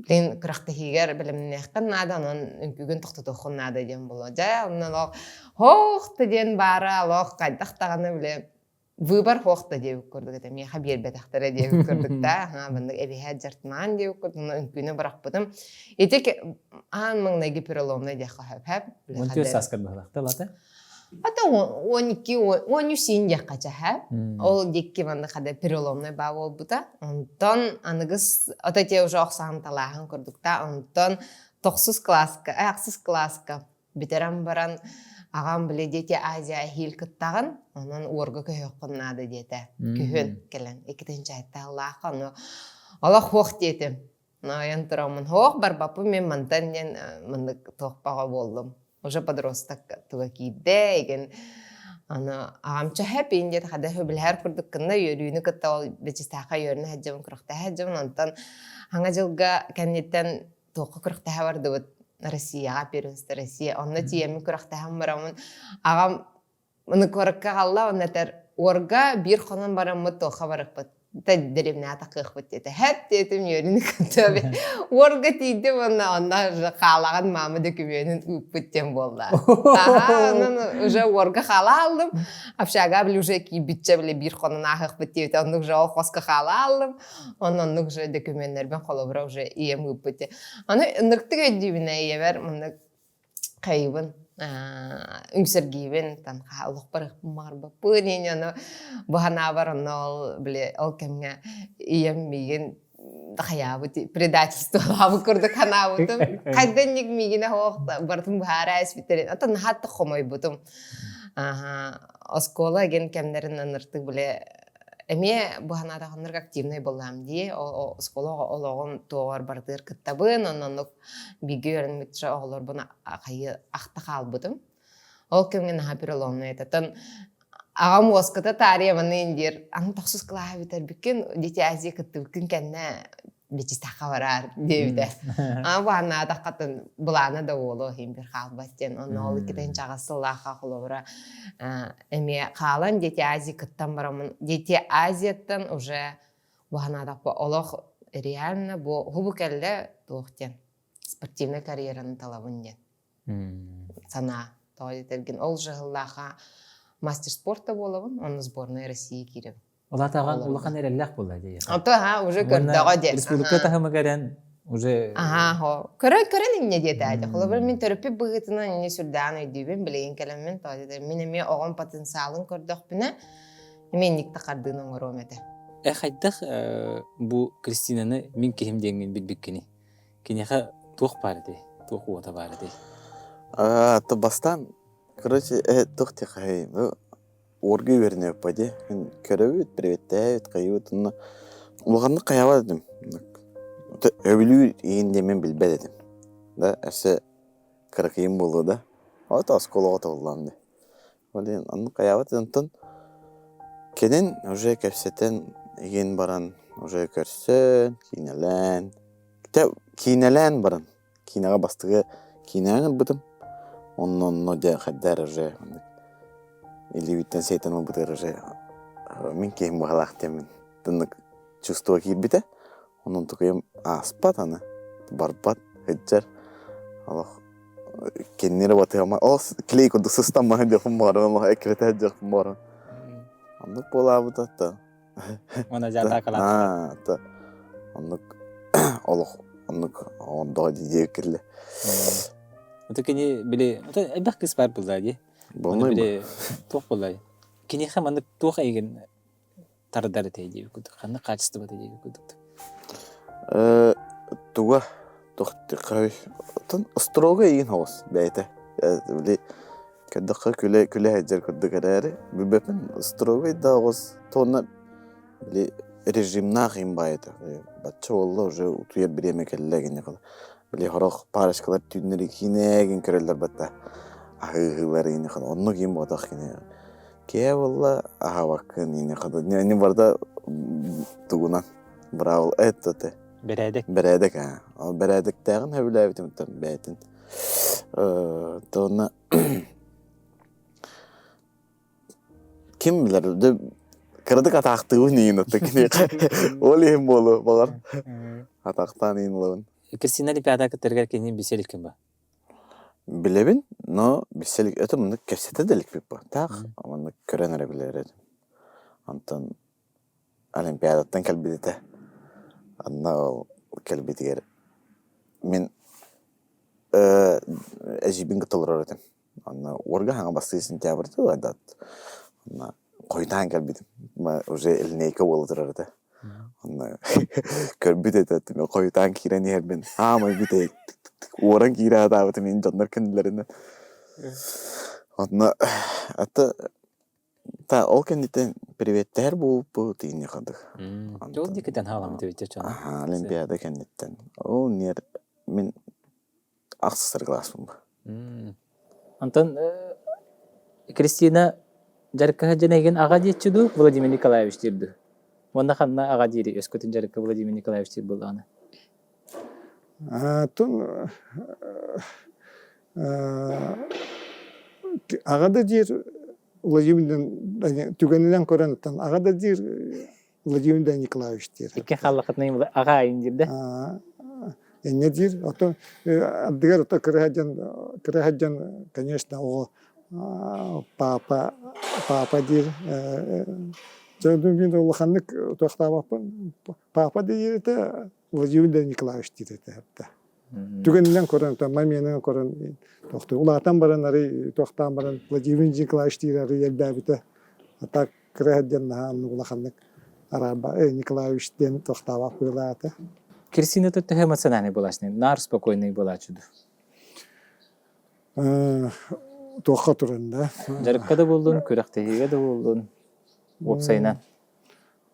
блин күрэхтэһиигэр бэлэмнэниэххин наада онон үҥкүүгүн тохтотуоххун наада диэн буолуо дьэ онно олох хоох да диэн баара олох хайдах даҕаны бile выбор хоох да диэбит курдук этэ миэхэ биэрбэтэхтэрэ диэбит курдук да маннык эбиһээт дьартымаан диэбит курдук онно үҥкүүнү бырахпытым ити аан маҥнайгы переломный диэххэ сөп 14 сааскар быһылаахта лата Ата 12 13 иин диэххэ чаһа. Ол диэки манна хада переломный баа буолбута. Онтон аныгыс ото те уже охсаан талааһын курдукта. Онтон тохсус класска, ахсыс класска бүтэрэн баран аҕам били дети Азия эһиил кыттаҕын, онон уорга көһүөххүн наада диэтэ. Күһүн кэлэн иккитинчи ону олох хуох диэтим. Ноойон тураммын хоох барбаппын мен мантан диэн маннык туохпаҕа буоллум. Уже подросток туга киирдэ игин аны аҕамча хэпин диэт хада хөбүлэһэр курдук гынна үөрүүнү кытта ол бэчистээхэ үөрүнэ сылдьабын күрэхтэһэ сылдьабын онтон хаҥа дьылга кэнниттэн туохха күрэхтэһэ бардыбыт Россияҕа первенство Россия онно тиийэммин күрэхтэһэн бараммын аҕам Маны куоракка хаалла уонна этэр уорга биир хонон бараммыт туохха барыахпыт дэриэбинэҕэ тахыахпыт диэтэ. Хэт диэтим үөрүүнү кытта уорга тиийдим уонна онно хаалаҕын маама дөкүмүөнүн ыыппыт диэн буолла. Аха, онон уже уорга хаала алдым. Общага били уже киирбитчэ били биир хонон ааһыахпыт диэбитэ. Оннук уже ол хоско хаала алдым. Онно оннук уже дөкүмүөннэрбин холобура уже ийэм ыыппыт. Аны ынырыктык өйдүүбүн ийэбэр маннык хайыбын үҥсэргиибин там олохпор баҕарбаппын ини ону бу санаабар онно ол били ол кэмҥэ ийэм миигин хайаабыт предательстволаабыт курдук санаабытым хайданник миигин оһох барытын быһаара эспиттерин ата наһаа хомойбутум оскуола ген кэмнэрин ыныртык били эмиэ бу санаатаххыннарга активнай буоллаам дии оскуола олоҕун туоҕар барытыгар кыттабын онноннук бииргэ үөрэммит оҕолорбун хайы ахта хаалбытым. Ол кэмҥэ наһаа переломный этэ. Аҕам уоската таарыйа манныын диир, аны тохсус кылааһы бүтэрбиккин, Дети Азии кыттыбыккын кэннэ бэчистэххэ бараар диэбитэ. Ама бааннаатаххатын былаана да уолу иһин бир хаалбат диэн. Онно ол иккитин чаҕас сыллаахха холобура эмиэ хаалан Дети Азии кыттан бараммын Дети Азияттан уже бу санаатахпа олох реально бу хубу кэллэ туох диэн спортивнай карьераны талабын диэн санаа тоҕо диэтэргин ол жыһыллааха мастер спорта буолабын онно сборная России киирэбин Улаатаҕан улахан эрэллээх буолла дии. Ото ха уже көрдөҕө диэн. Республика таһымыгар эн уже Аха, хо. Көрөн көрөн инньэ диэтэ. Холобур мин төрөппүт быһыытынан инньэ сүрдээн өйдүүбүн билигин кэлэммин тоҕо диэтэр мин эмиэ оҕом потенциалын көрдөхпүнэ эмиэ инник да хардыыны оҥоруом этэ. Э хайдах бу Кристинаны мин киһим диэҥҥин билбиккиний? Киниэхэ туох баар этэй? Туох уота баар этэй? Аа, то бастаан, короче, э, туох диэххэй, бу уорга үөрэнэбиппэ дии. Мин көрөбүт, приветтэһэбит, хайыбыт, онно улаханнык хайаабат этим. Өбүлүүр иһин диэн мин билбэт этим. Да, өссө кыракыйым буолуо да. Ото оскуолаҕа тобуллаам дии. Блин, оннук хайаабат онтон кэлин уже кэпсэтэн игин баран уже көрсөн, киинэлээн, киинэлээн баран киинэҕэ бастакы киинэҕэ ылбытым. Онно онно дьэ хайдаар уже илиибиттэн сиэтэн ылбытыгар уже мин киһим быһалаах диэммин тыннык чувство киирбитэ. Онон тукуйум ааспат аны. Барбат, сылдьар. Олох кинилэри батыһама ол клей курдук сыстаммаһын диэхпин баҕарабын, олох эккирэтэ сылдьыахпын баҕарабын. Оннук буолаабыта да. Уонна дьэ атаакалаан. Аа, та оннук олох оннук ондоҕо дии кэллэ. Ото кини били ото элбэх кыыс баар буолла дии. Ону били туох буолла Киниэхэ маннык туох эйигин тардар этэй диэбит курдук ханнык хаачыстыбата диэбит курдук Э туга туох Оттон строго эйигин оҕус бэйэтэ. Били көрдөххө күлэ күлэ сылдьар курдук эрээри билбэппин строгай да оҕус туонна били режимнаах им баайыта. Бачча буолла уже утуйар бириэмэ кэллэ гинэ били сорох парочкалар түүннэри киинээгин көрөллөр батта аһыыһыылар ини оннук им буотах кини Киһи буолла аһаабаккын ини не барда тугунан браво это те Бэрээдэк. Бэрээдэк аа. Ол бэрээдэктээҕин сөбүлээбитим бэйэтин. Тонна ким билэр дьэ кыратык атаахтыыбын иин отто киниэхэ ол иһин буолуо баҕар атаахтаан иин ылабын. Кристина Олимпиада кыттарыгар кини билсэ иликкин ба? Билэбин, но билсэ илик это маннык кэпсэтэ да иликпит таах маннык көрөн эрэ билэр этим. Онтон Олимпиадаттан кэлбит этэ. Онно ол кэлбитигэр мин э эдьиийбин кытта олорор этим. Онно уорга хаҥа бастыы сентябрь дуу Онно хойутаан кэлбитим. Уже линейка буола турар этэ. Онно көрбүт этэ хойутаан киирэн иһэрбин аамай бүтэйик уоран киирэ сатаабытым иһин дьоннор кэннилэринэн. Онно ата та ол кэнниттэн приветтэһэр буолбуппут инни хадык. Ол дикитен хааламмыт эбит чон. Аха, Олимпиада кэнниттэн. Ол нер мин ахсыстар класспын ба. Онтон Кристина дьарыкка сылдьан эйигин аҕа диэччи дуу, Владимир Николаевич диир дуу? Уонна ханна аҕа диири өскөтүн дьарыкка Владимир Николаевич диир буоллаҕына? Оттон аҕа да диир Владимир түгэнинэн көрөн аҕа да диир Владимир да Николаевич диир. Икки хааллахытына аҕа айын диир да? Инньэ диир. Оттон ардыгар ото кыра дьон кыра дьон конечно оҕо папа папа диир. Дьэ мин улаханнык туохтаабаппын. Папа диир этэ Владимир да Николаевич диир этэ. Түгэнинэн көрөн, моментынан көрөн тохтуу. Улаатан баран арый туохтаан баран Владимир Николаевич диир арый элбээбитэ. А так кыра диэн наһаа оннук улаханнык араарба Николаевич диэн тохтообох быылаата. Кристина төһө эмоциональный буолааччыный? Наар спокойный буолааччы дуу? Туохха туран да. Дьарыкка да буоллун, күрэхтэһиигэ да буоллун, уопсайынан.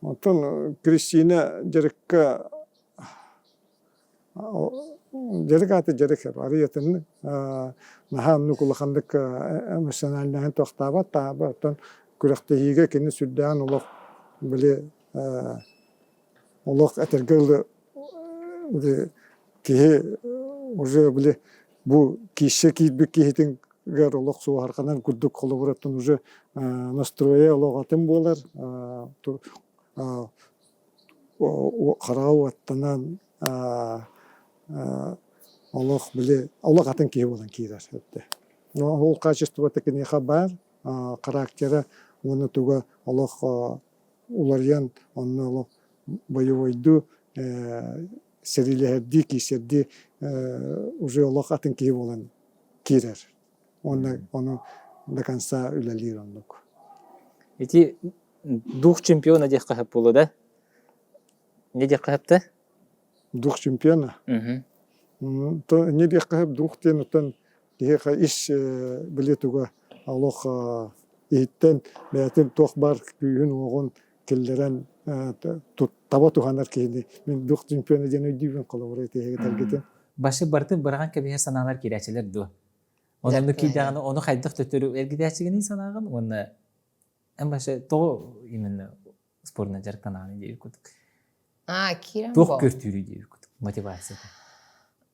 Оттон Кристина дьарыкка Дьарык аата дьарык арыйатын наһаа оннук улаханнык эмоциональнаһын тохтообот таабы оттон күрэхтэһиигэ кини сүрдээҕин олох били олох этэргэ дылы били киһи уже били бу киисэ киирбит киһитигэр олох суоһарҕанар курдук холобураттан уже настроя олох атын буолар хараҕа уоттанан олох били олох атын киһи буолан киирэр өттө. Ол качествота киниэхэ баар, характера уонна туга олох уларыйан онно олох боевойдуу сэриилэһэрдии, киирсэрдии уже олох атын киһи буолан киирэр. Уонна ону до конца үлэлиир оннук. Ити дух чемпиона диэххэ сөп буолуо да? Не диэххэ сөп да? Дух чемпиона? То не диэххэ сөп дух диэн оттон киһиэхэ ис били туга олох иһиттэн бэйэтин туох баар күүһүн-уоҕун киллэрэн таба туһанар киһини мин дух чемпиона диэн өйдүүбүн холобура итиһиги тэлгитин. Башы бартын быраҕан кэбиһэр санаалар киирээччилэр дуо? Онно киирдэҕинэ ону хайдах төттөрү эргитээччигиний санааҕын уонна эн вообще тоҕо именно спорна дьарыктанаҕын диэбит курдук. Аа, киирэн Туох көртүүрүй диэбит курдук мотивацията.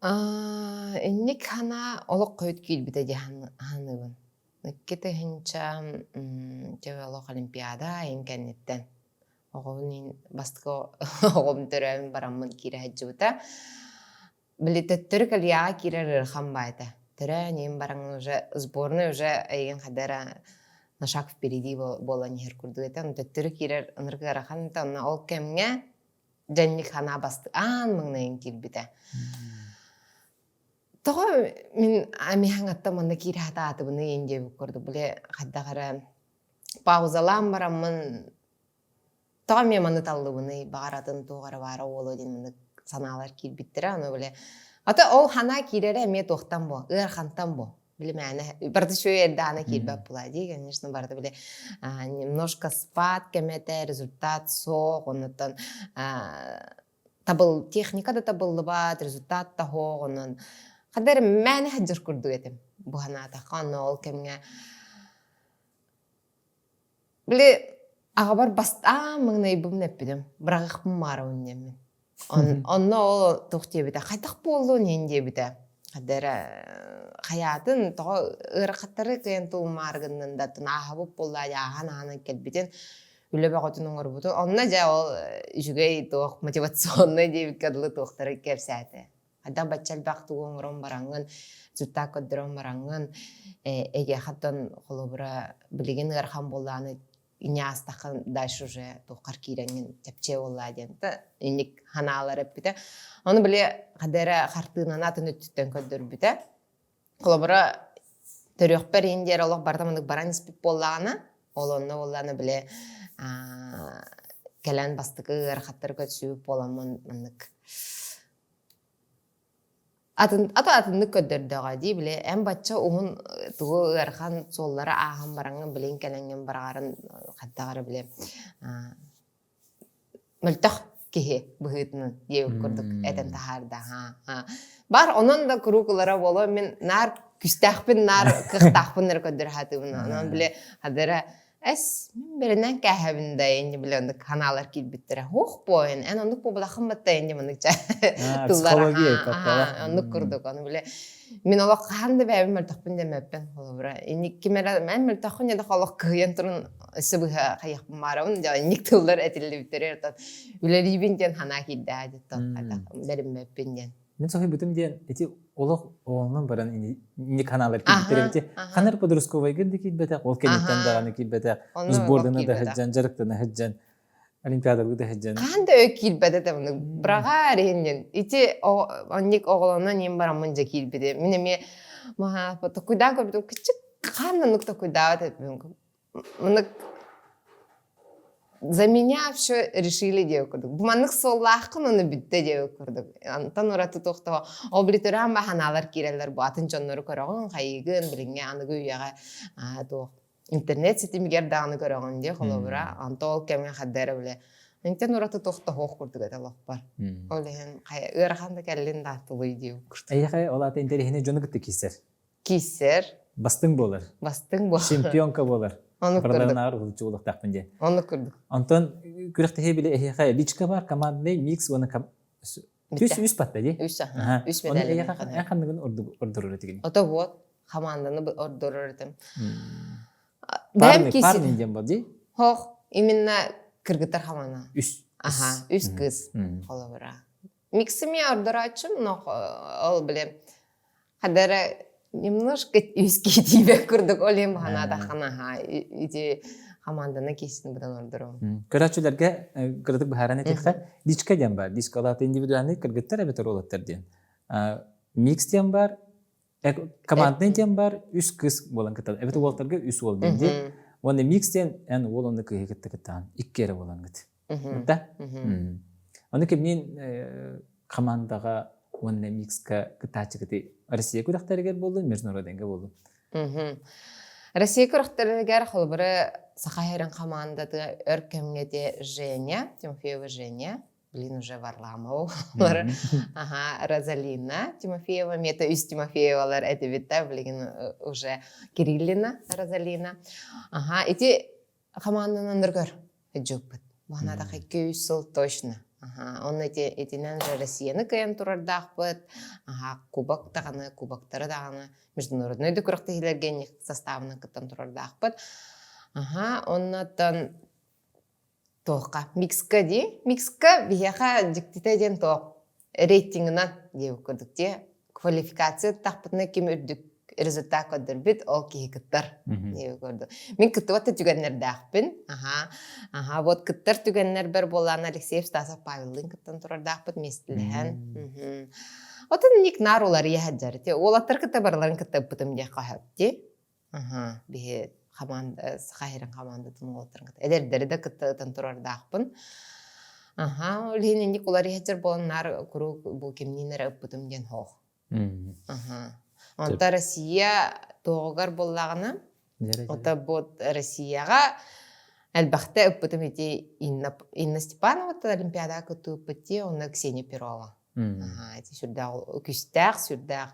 Аа, инник хана олох хойут киирбитэ дии ханыыбын. Икки тыһыынча олох олимпиада айын кэнниттэн оҕобун бастакы оҕом төрөөн бараммын киирэ сылдьыбыта. Били төттөрү кэлиэҕэ киирэр ыарахан баайта. Төрөөн иһин бараҥын уже сборная уже эйигин хайда эрэ на шаг впереди буолан иһэр курдук этэ. Онно төттөрү киирэр ынырык ыарахан этэ. Онно ол кэмҥэ дьэнник санаа басты аан маҥнайын киирбитэ. Тоҕо мин амиһаҥаттан манна киирэ сатаатыбыный иин диэбит курдук били хайдах эрэ паузалаан бараммын тоҕо эмиэ маны таллыбыный баҕар атын туох эрэ баара буолуо диэн маннык санаалар киирбиттэрэ ону били ата ол санаа киирэрэ эмиэ туохтан буо ыарахантан буо били мээнэ барыта үчүгэй эрдэҕинэ киирбэт буолаа дии конечно барыта били немножко спад кэмэтэ результат суох оннуттан табыл техника да табыллыбат результат да суох онон хаддар мээнэ сылдьар курдук этим бу санаатахха онно ол кэмҥэ Били аҕабар бастаан маҥнайбын эппитим, быраҕыахпын баарабын диэммин. Онно ол туох диэбитэ, хайдах буоллун иһин диэбитэ. Хайда эрэ хайаатын тоҕо ыарахаттары кыайан тууммаары гыннын да ааһабыт буоллаа ааһан ааһан кэлбитин үлэ бөҕөтүн оҥорбутун. Онно дьэ ол үчүгэй туох мотивационнай диэбиккэ дылы туохтары кэпсээтэ. Хайдах бачча элбэх тугу оҥорон бараҥҥын, сыттаах көрдөрөн бараҥҥын, эйиэхэ оттон холобура билигин ыарахан буоллаҕына инньэ аастаххын дальше уже туоххар киирэҥҥин чэпчиэ буоллаа диэн инник ханаалар эппитэ. Ону били хада эрэ хартыынаны атын өттүттэн көрдөрбүтэ. Холобура төрүөхпэр иһин диэри олох барыта маннык баран испит буоллаҕына, ол онно буоллаҕына били кэлэн бастакы ыарахаттары көрсүбүт буоламмын маннык Атын ата атыннык көрдөрдөҕө дии били эн бачча уһун тугу ыарахан суоллары ааһан бараҥҥын билин кэлэҥҥин бараҕарын хайдах эрэ били мөлтөх киһи быһыытынан диэбит курдук этэн таһаарда бар онон да куруук ылара буолуо мин наар күстээхпин наар кыахтаахпын эрэ көрдөрө сатыыбын онон били хадара Эс, мин бэринэн кээһэбин да инни били оннук ханаалар киирбиттэрэ. Хуох буойун, эн оннук буолбатаххын батта инни маннык тыллар оннук курдук. Ону били мин олох хаһан да бэйэбин мөлтөхпүн дэмэппин холобура. Инник ким эрэ мен мөлтөххүн дьэ олох кыһыйан туран өссө быһа хайыахпын баарабын дьэ инник тыллар этиллибиттэрэ отон үлэлиибин диэн санаа киирдэ дьиттон бэриммэппин диэн. Мин соһуйбутум диэн ити олох оҕолонон баран инник ханаалар киирбиттэр эбити. Ханар подростковайга да киирбэтэх, ол кэнниттэн даҕаны киирбэтэх, сбордана да сылдьан, дьарыктана сылдьан, олимпиадалыы да сылдьан. Хаһан да өй киирбэтэ да быраҕаар иһиннин. Ити онник оҕолонон иһин бараммын дьэ киирбитим. Мин эмиэ токуйдаан көрбүтүм кычык хаан оннук токуйдаабат этим. Маннык за меня все решили диэбит курдук. Бу маннык суоллааххын ону бүттэ диэбит курдук. Антон ураты туохтаҕа ол билитераан баһанаалар киирэллэр бу атын дьоннору көрөҕүн, хайыгын, билиҥҥи аныгы үйэҕэ туох интернет ситимигэр даҕаны көрөҕүн диэ холобура. Онто ол кэмҥэ хадда эрэ биле Интен ураты туохтаһуох курдук этэ олохпор. Ол иһин ыарахан да кэллин да тулуй диэбит курдук. Эйиэхэ ол аата интэриэһинэй дьону кытта киирсэр. Киирсэр. Бастыҥ буолар. Бастыҥ буолар. Чемпионка буолар. Оннук курдук. Барыларынааҕар уһулуччу буолуохтаахпын диэн. Оннук курдук. Онтон күрэхтэһии били эһиэхэ личка бар, командный, микс уонна Үс үс батта дии. Үс аха. Үс Оны эйиэхэ эн ханныгын ордорор этигин? Ото вот хамаанданы ордорор этим. Бэм парный диэн бол дии. Хох, именно кыргыттар хамаана. Үс. Аха, үс кыз холобура. Миксими ордорааччым, но ол биле Хадара немножко үские тиибэ курдук ол иһин баһанаатаххына аһаа ити хамаанданы киһисин быдан ордором. Көрөөччүлэргэ кыратык быһааран этиэххэ, личка диэн бар. Личка ол индивидуальный кыргыттар эбэтэр уолаттар диэн. Микс диэн бар, командный диэн бар, үс кыз буолан кыттар. Эбэтэр уолаттарга үс уол диэн дии. Уонна микс диэн эн уол онно кыыһы кытта кыттаҕын. Икки эрэ буолаҥҥыт. Да? Ону кимниин командаҕа уонна микска кыттааччыгыты Россия күрэхтэригэр буоллун, международныйга буоллун? Россия күрэхтэригэр холобура Саха сирин хамаандата өр кэмҥэ те Женя, Тимофеева Женя, блин, уже Варламова ага, Розалина Тимофеева, мета үс Тимофеевалар этибит да, билигин уже Кириллина Розалина. Ага, ити хамаанданан көр дьуппут. Баһанаатах 200 сыл точно. Аха, онно ити итинэн же Россияны кыайан турардаахпыт. Аха, кубок даҕаны, кубоктары даҕаны международный да күрэхтэһиилэргэ составынан кыттан турардаахпыт. Аха, оннотон туохха микска дии. Микска биһиэхэ дьиктитэ диэн туох. Рейтингынан диэбит курдук дии. Квалификация тахпытына ким үрдүк результат көрдөрбүт, ол киһи кыттар диэбит курдук. Мин кыттыбат да түгэннэрдээхпин. Аха. Аха, вот кыттар түгэннэрбэр буоллаан Алексеев Стасов Павеллыын кыттан турардаахпыт миэстэлэһэн. Отон ник наар уларыйа сылдьар. Уолаттар кытта барыларын кытта ыппытым диэххэ сөп дии. Аха, биһи хамаанда Саха сирин хамаандатын уолаттарын кытта эдэрдэри да кытта ытан турардаахпын. Аха, ол иһин инник уларыйа сылдьар буолан наар куруук бу кимниин эрэ ыппытым диэн суох. Аха. Онто Россия туоҕугар буоллаҕына, ото бу Россияҕа элбэхтэ ыппытым ити Инна, Инна Степанова Олимпиадаҕа кыттыбыппыт дии, онно Ксения Перова. Ити сүрдээх күүстээх, сүрдээх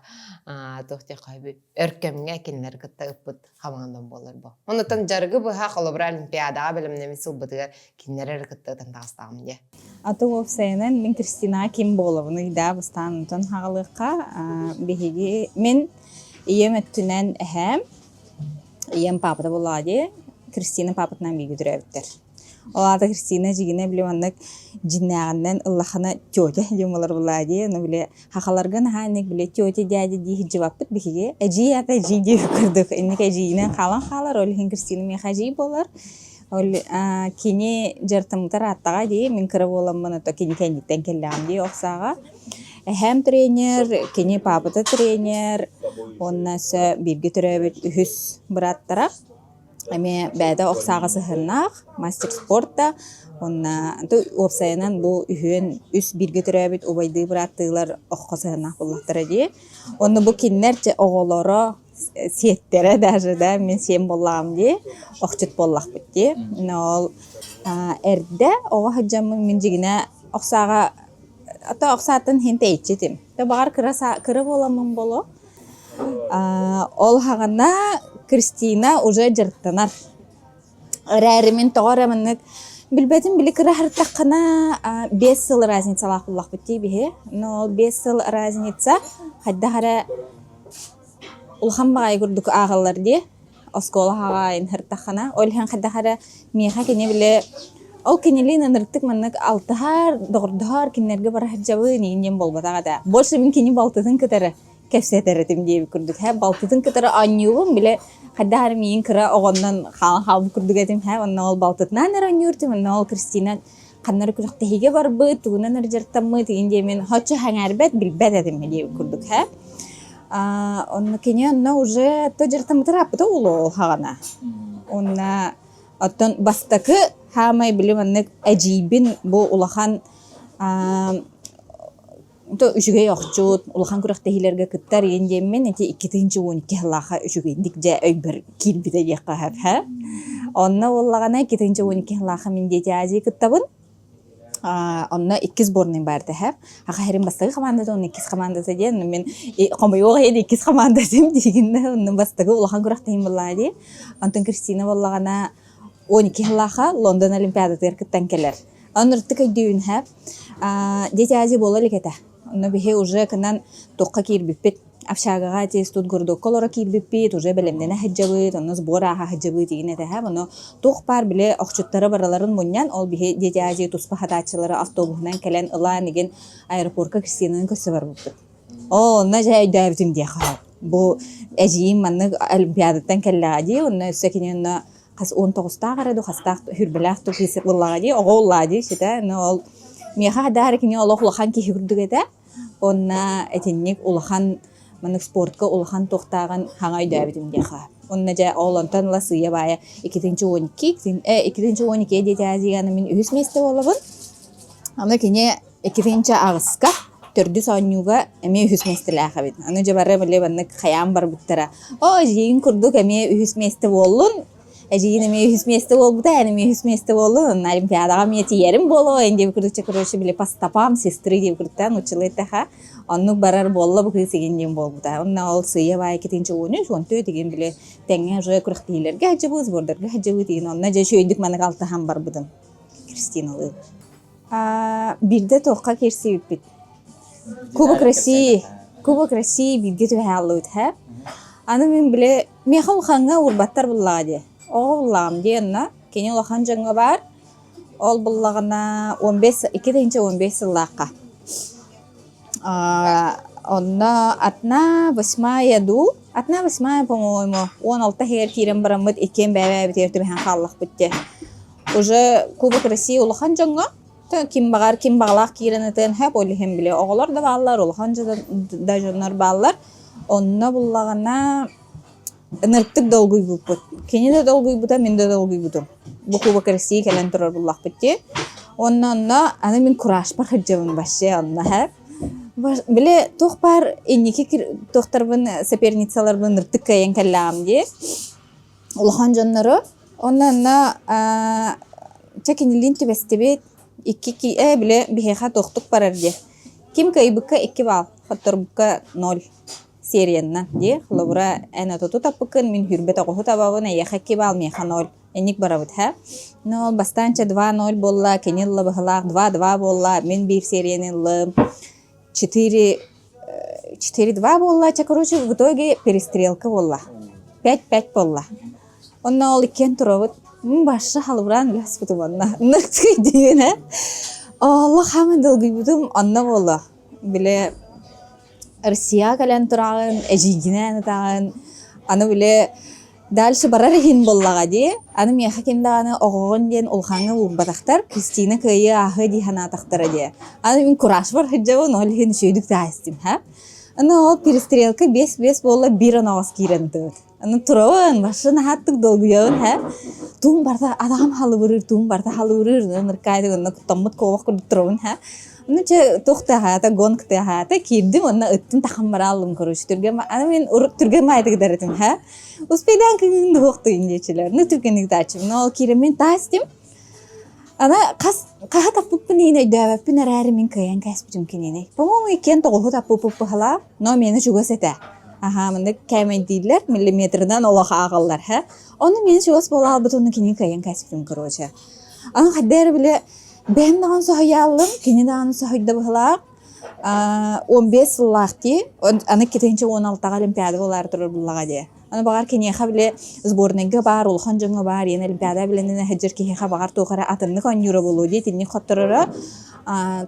туох диэххэ өр кэмҥэ кинилэри кытта ыппыт хамаандам буолар бу. Оннуттан дьарыгы быһа холобура Олимпиадаҕа бэлэмнэммит сылбытыгар кинилэри эрэ кытта ытан таҕыстаҕым диэ. Аты уопсайынан мин Кристина ким буолабыный да бастаан онтон хаҕалыахха биһиги мин ийэм өттүнэн эһээм ийэм паапата буоллаҕа дии Кристина паапатынан бииргэ төрөөбүттэр. Ол аата Христина дьигинэ били маннык дьиннээҕинэн ыллахына тетя диэн буолар булаа дии. Ону били хахаларга наһаа инник били тетя дядя дии сылдьыбаппыт биһиги. Эдьиий аата эдьиий диэбит курдук. Инник эдьиийинэн хаалан хаалар. Ол иһин Кристина миэхэ эдьиий буолар. Ол кини дьарытыммытар ааттаҕа дии. Мин кыра буоламмын ото кини кэнниттэн кэллэҕим дии ох сааҕа. Эһээм тренер, кини паапата тренер уонна өссө бииргэ төрөөбүт үһүс бырааттара. Эмиэ бэйэтэ ох сааҕа сыһыаннаах, мастер спорта уонна уопсайынан бу үһүөн үс бииргэ төрөөбүт убайдыы бырааттыылар оххо сыһыаннаах буоллахтара дии. Онно бу кинилэр дьэ оҕолоро сиэттэрэ даже да мин сиэн буоллаҕым дии, охчут буоллахпыт дии. Ол эрдэ оҕо сылдьаммын мин дьигинэ ох сааҕа ото ох сааттан иһин тэйиччи этим. Баҕар кыра кыра буоламмын буолуо. Ол хаҕана Кристина уже дьарыктанар. Эрээри мин тоҕо эрэ маннык билбэтим били кыраһыртаххына 5 сыл разницалаах буллахпыт дии биһи. Но ол 5 сыл разница хайдах эрэ улахан баҕайы курдук ааҕаллар дии. Оскуола хаҕаайын һыртаххына. Ол иһин хайдах эрэ миэхэ кини били ол кинилиин ынырыктык маннык алтыһар, доҕордоһор, кинилэргэ бара сылдьабын иин диэн буолбатах этэ. Больше мин кини балтытын кытары кэпсэтэр этим диэбит курдук һэ балтытын кытары оонньуубун били хайдах эрэ миигин кыра оҕоннон хаалан хаалбыт курдук этим һэ онно ол балтытынаан эрэ оонньуур этим онно ол Кристина ханна эрэ күрэхтэһиигэ барбыт тугунан эрэ дьарыктаммыт игин диэмин соччо сэҥээрбэт билбэт этим диэбит курдук һэ онно кини онно уже то дьарыктаммыта ырааппыта буолуо хаҕана уонна оттон бастакы хаамай били маннык эдьиийбин бу улахан То үчүгэй охчут, улахан күрэхтэһиилэргэ кыттар иин диэммин ити 2012 сыллаахха үчүгэйдик дьэ өйбөр киирбитэ диэххэ сөп һэ. Онно буоллаҕына 2012 сыллаахха мин Дети Азии кыттабын. Онно иккис сборный баар этэ Саха сирин бастакы хамаандата уонна иккис хамаандата диэн мин хомойуох иһин иккис хамаандатым диигин да онно бастакы улахан күрэхтэһиим буоллаҕа дии. Онтон Кристина буоллаҕына 12 сыллаахха Лондон Олимпиадатыгар кыттан кэлэр. Оннуктук өйдүүбүн һэ. Дети Азии буола илик этэ. Онно биһи уже кынан туохха киирбиппит. Общагаҕа ити студгородокка олоро киирбиппит, уже бэлэмнэнэ сылдьабыт, онно сбор ааһа сылдьабыт игин этэ һэ. Ону туох баар били охчуттара барыларын мунньан, ол биһи Дети Азии туспа хатааччылары автобуһунан кэлэн ылаан игин аэропорка Кристинаны көрсө барбыппыт. Оо, онно дьэ өйдөөбүтүм диэххэ сөп. Бу эдьиийим маннык Олимпиадаттан кэллэҕэ дии, онно өссө кини онно хас 19-таах эрэ дуу, хастаах хүрбэлээх дуу кыыс буоллаҕа дии, оҕо буоллаҕа дии ситэ. Но ол миэхэ хайдах эрэ кини олох улахан киһи курдук этэ. Уонна итинник улахан маннык спортка улахан туохтааҕын хаҥа өйдөөбүтүм диэхэ. Уонна дьэ ол онтон ыла сыыйа-баайа 2012, 2012 Дети Азияны мин үһүс миэстэ буолабын. Аны кини 2008-ка төрдүс оонньууга эмиэ үһүс миэстэлээх эбит. Аны дьэ бары били маннык хайаан барбыттара. Оо, эдьиийин курдук эмиэ үһүс миэстэ буоллун. Эдьиийин эмиэ үһүс миэстэ буолбута, эн эмиэ үһүс миэстэ буоллун. Онно Олимпиадаҕа эмиэ тиийэрим буолуо. Эн диэбит курдук, короче, били по стопам сестры диэбит курдуктаан нууччалыы эттэхэ. Оннук барар буолла бу кыыс игин диэн буолбута. Онно ол сыыйа-баайа 2013, 14 игин били тэҥҥэ уже күрэхтэһиилэргэ сылдьыбыт, сбордарга сылдьыбыт игин. Онно дьэ үчүгэйдик маннык алтыһан барбытым. Кристиналыын. Биирдэ туохха киирсибиппит? Кубок России, Кубок России бииргэ түбэһэ хааллыбыт һэ. Аны мин били миэхэ улахаҥҥа уурбаттар буллаҕа дии. Оҕо буллаҕым дии онно. Кини улахан дьоҥҥо баар. Ол буллаҕына 15 2015 сыллаахха. Онно одна восьмая дуу, одна восьмая, по-моему, 16 иһигэр киирэн бараммыт иккиэн бэйэ-бэйэбитигэр түбэһэн хааллахпыт дии. Уже Кубок России улахан дьоҥҥо ким баҕар ким баҕалаах киирэн ытыан сөп, ол иһин били оҕолор да бааллар, улахан да дьоннор бааллар. Онно буллаҕына Ынырыктык долгуйбуппут. Кини да долгуйбута, мин да долгуйбутум. Бу Кубок России кэлэн турар буллахпыт дии. Онно онно аны мин куражпар сылдьабын вообще онно һэ. Били туох баар инники туохтарбын соперницаларбын ынырыктык кыайан кэллэҕим дии. Улахан дьоннору. Онно онно чэ кинилиин түбэстибит. Икки э били биһиэхэ туохтук барар дии. Ким кыайбыкка икки баал, хотторбукка ноль. Серияннан дии, холобура, эн отуту таппыккын, мин сүүрбэ тоҕуһу табабын, эйиэхэ икки баал, миэхэ ноль. Инник барабыт, һэ? Ну, бастаан чэ 2-0 буолла, кини ылла быһылаах, 2-2 буолла, мин биир серияны ыллым. 4 4-2 буолла, чэ, короче, в итоге перестрелка буолла. 5-5 буолла. Онно ол иккиэн турабыт. Мин башы халыбыраан үлэспитим онно. Диэн, э? Олох хааман долгуйбутум онно буолла. Били Россияҕа кэлэн тураҕын, эдьиийгинээн ытаҕын, аны били дальше барар иһин буоллаҕа дии. Аны миэхэ ким даҕаны оҕоҕун диэн улахаҥҥа уурбатахтар, Кристина кыайыы ааһыа дии санаатахтара дии. Аны мин куражбар сылдьабын, ол иһин үчүгэйдик таайыстым, һа. Аны ол перестрелка биэс-биэс буолла биир оноҕос киирэн ытыбыт. Аны турабын, башын аһаттык долгуйабын, һэ. Туум барда адаҕым халыбырыыр, туум барда халыбырыыр, ныркаайдык онно куттаммыт куобах курдук турабын, һэ. Аны чэ туох тыаһаата, гонг тыаһаата, киирдим уонна ыттым тахан барааллым, короче, түргэн аны мин урут түргэн маайдык дарытым, һэ. Успейдаан кыҥын дуһуохтуйун диэчилэр, ну түргэнник тааччым. Но ол киирэммин таастым. Аны хас хаһа таппыппын иһин өйдөөбөппүн эрээри мин кыайан кээспитим кинини. По-моему, иккиэн тоҕуһу таппыппыт быһалаах, но миэнэ чугас этэ. Аһаа, маннык кээмэйдииллэр, миллиметрынан олох ааҕаллар, һэ. Ону миэнэ чугас буола хаалбыт уонна кини кыайан кээспитим, короче. Аны хайда эрэ били бэйэм даҕаны соһуйааллым, кини даҕаны соһуйда быһалаах. 15 сыллаах дии, аны 2016-ҕа Олимпиада буолаары турар буллаҕа дии. Аны баҕар киниэхэ били сборнайга баар, улахан дьоҥҥо баар, иэн Олимпиада билэнинэ сылдьар киһиэхэ баҕар туох эрэ атыннык оонньуура буолуо дии итинник хоттороро.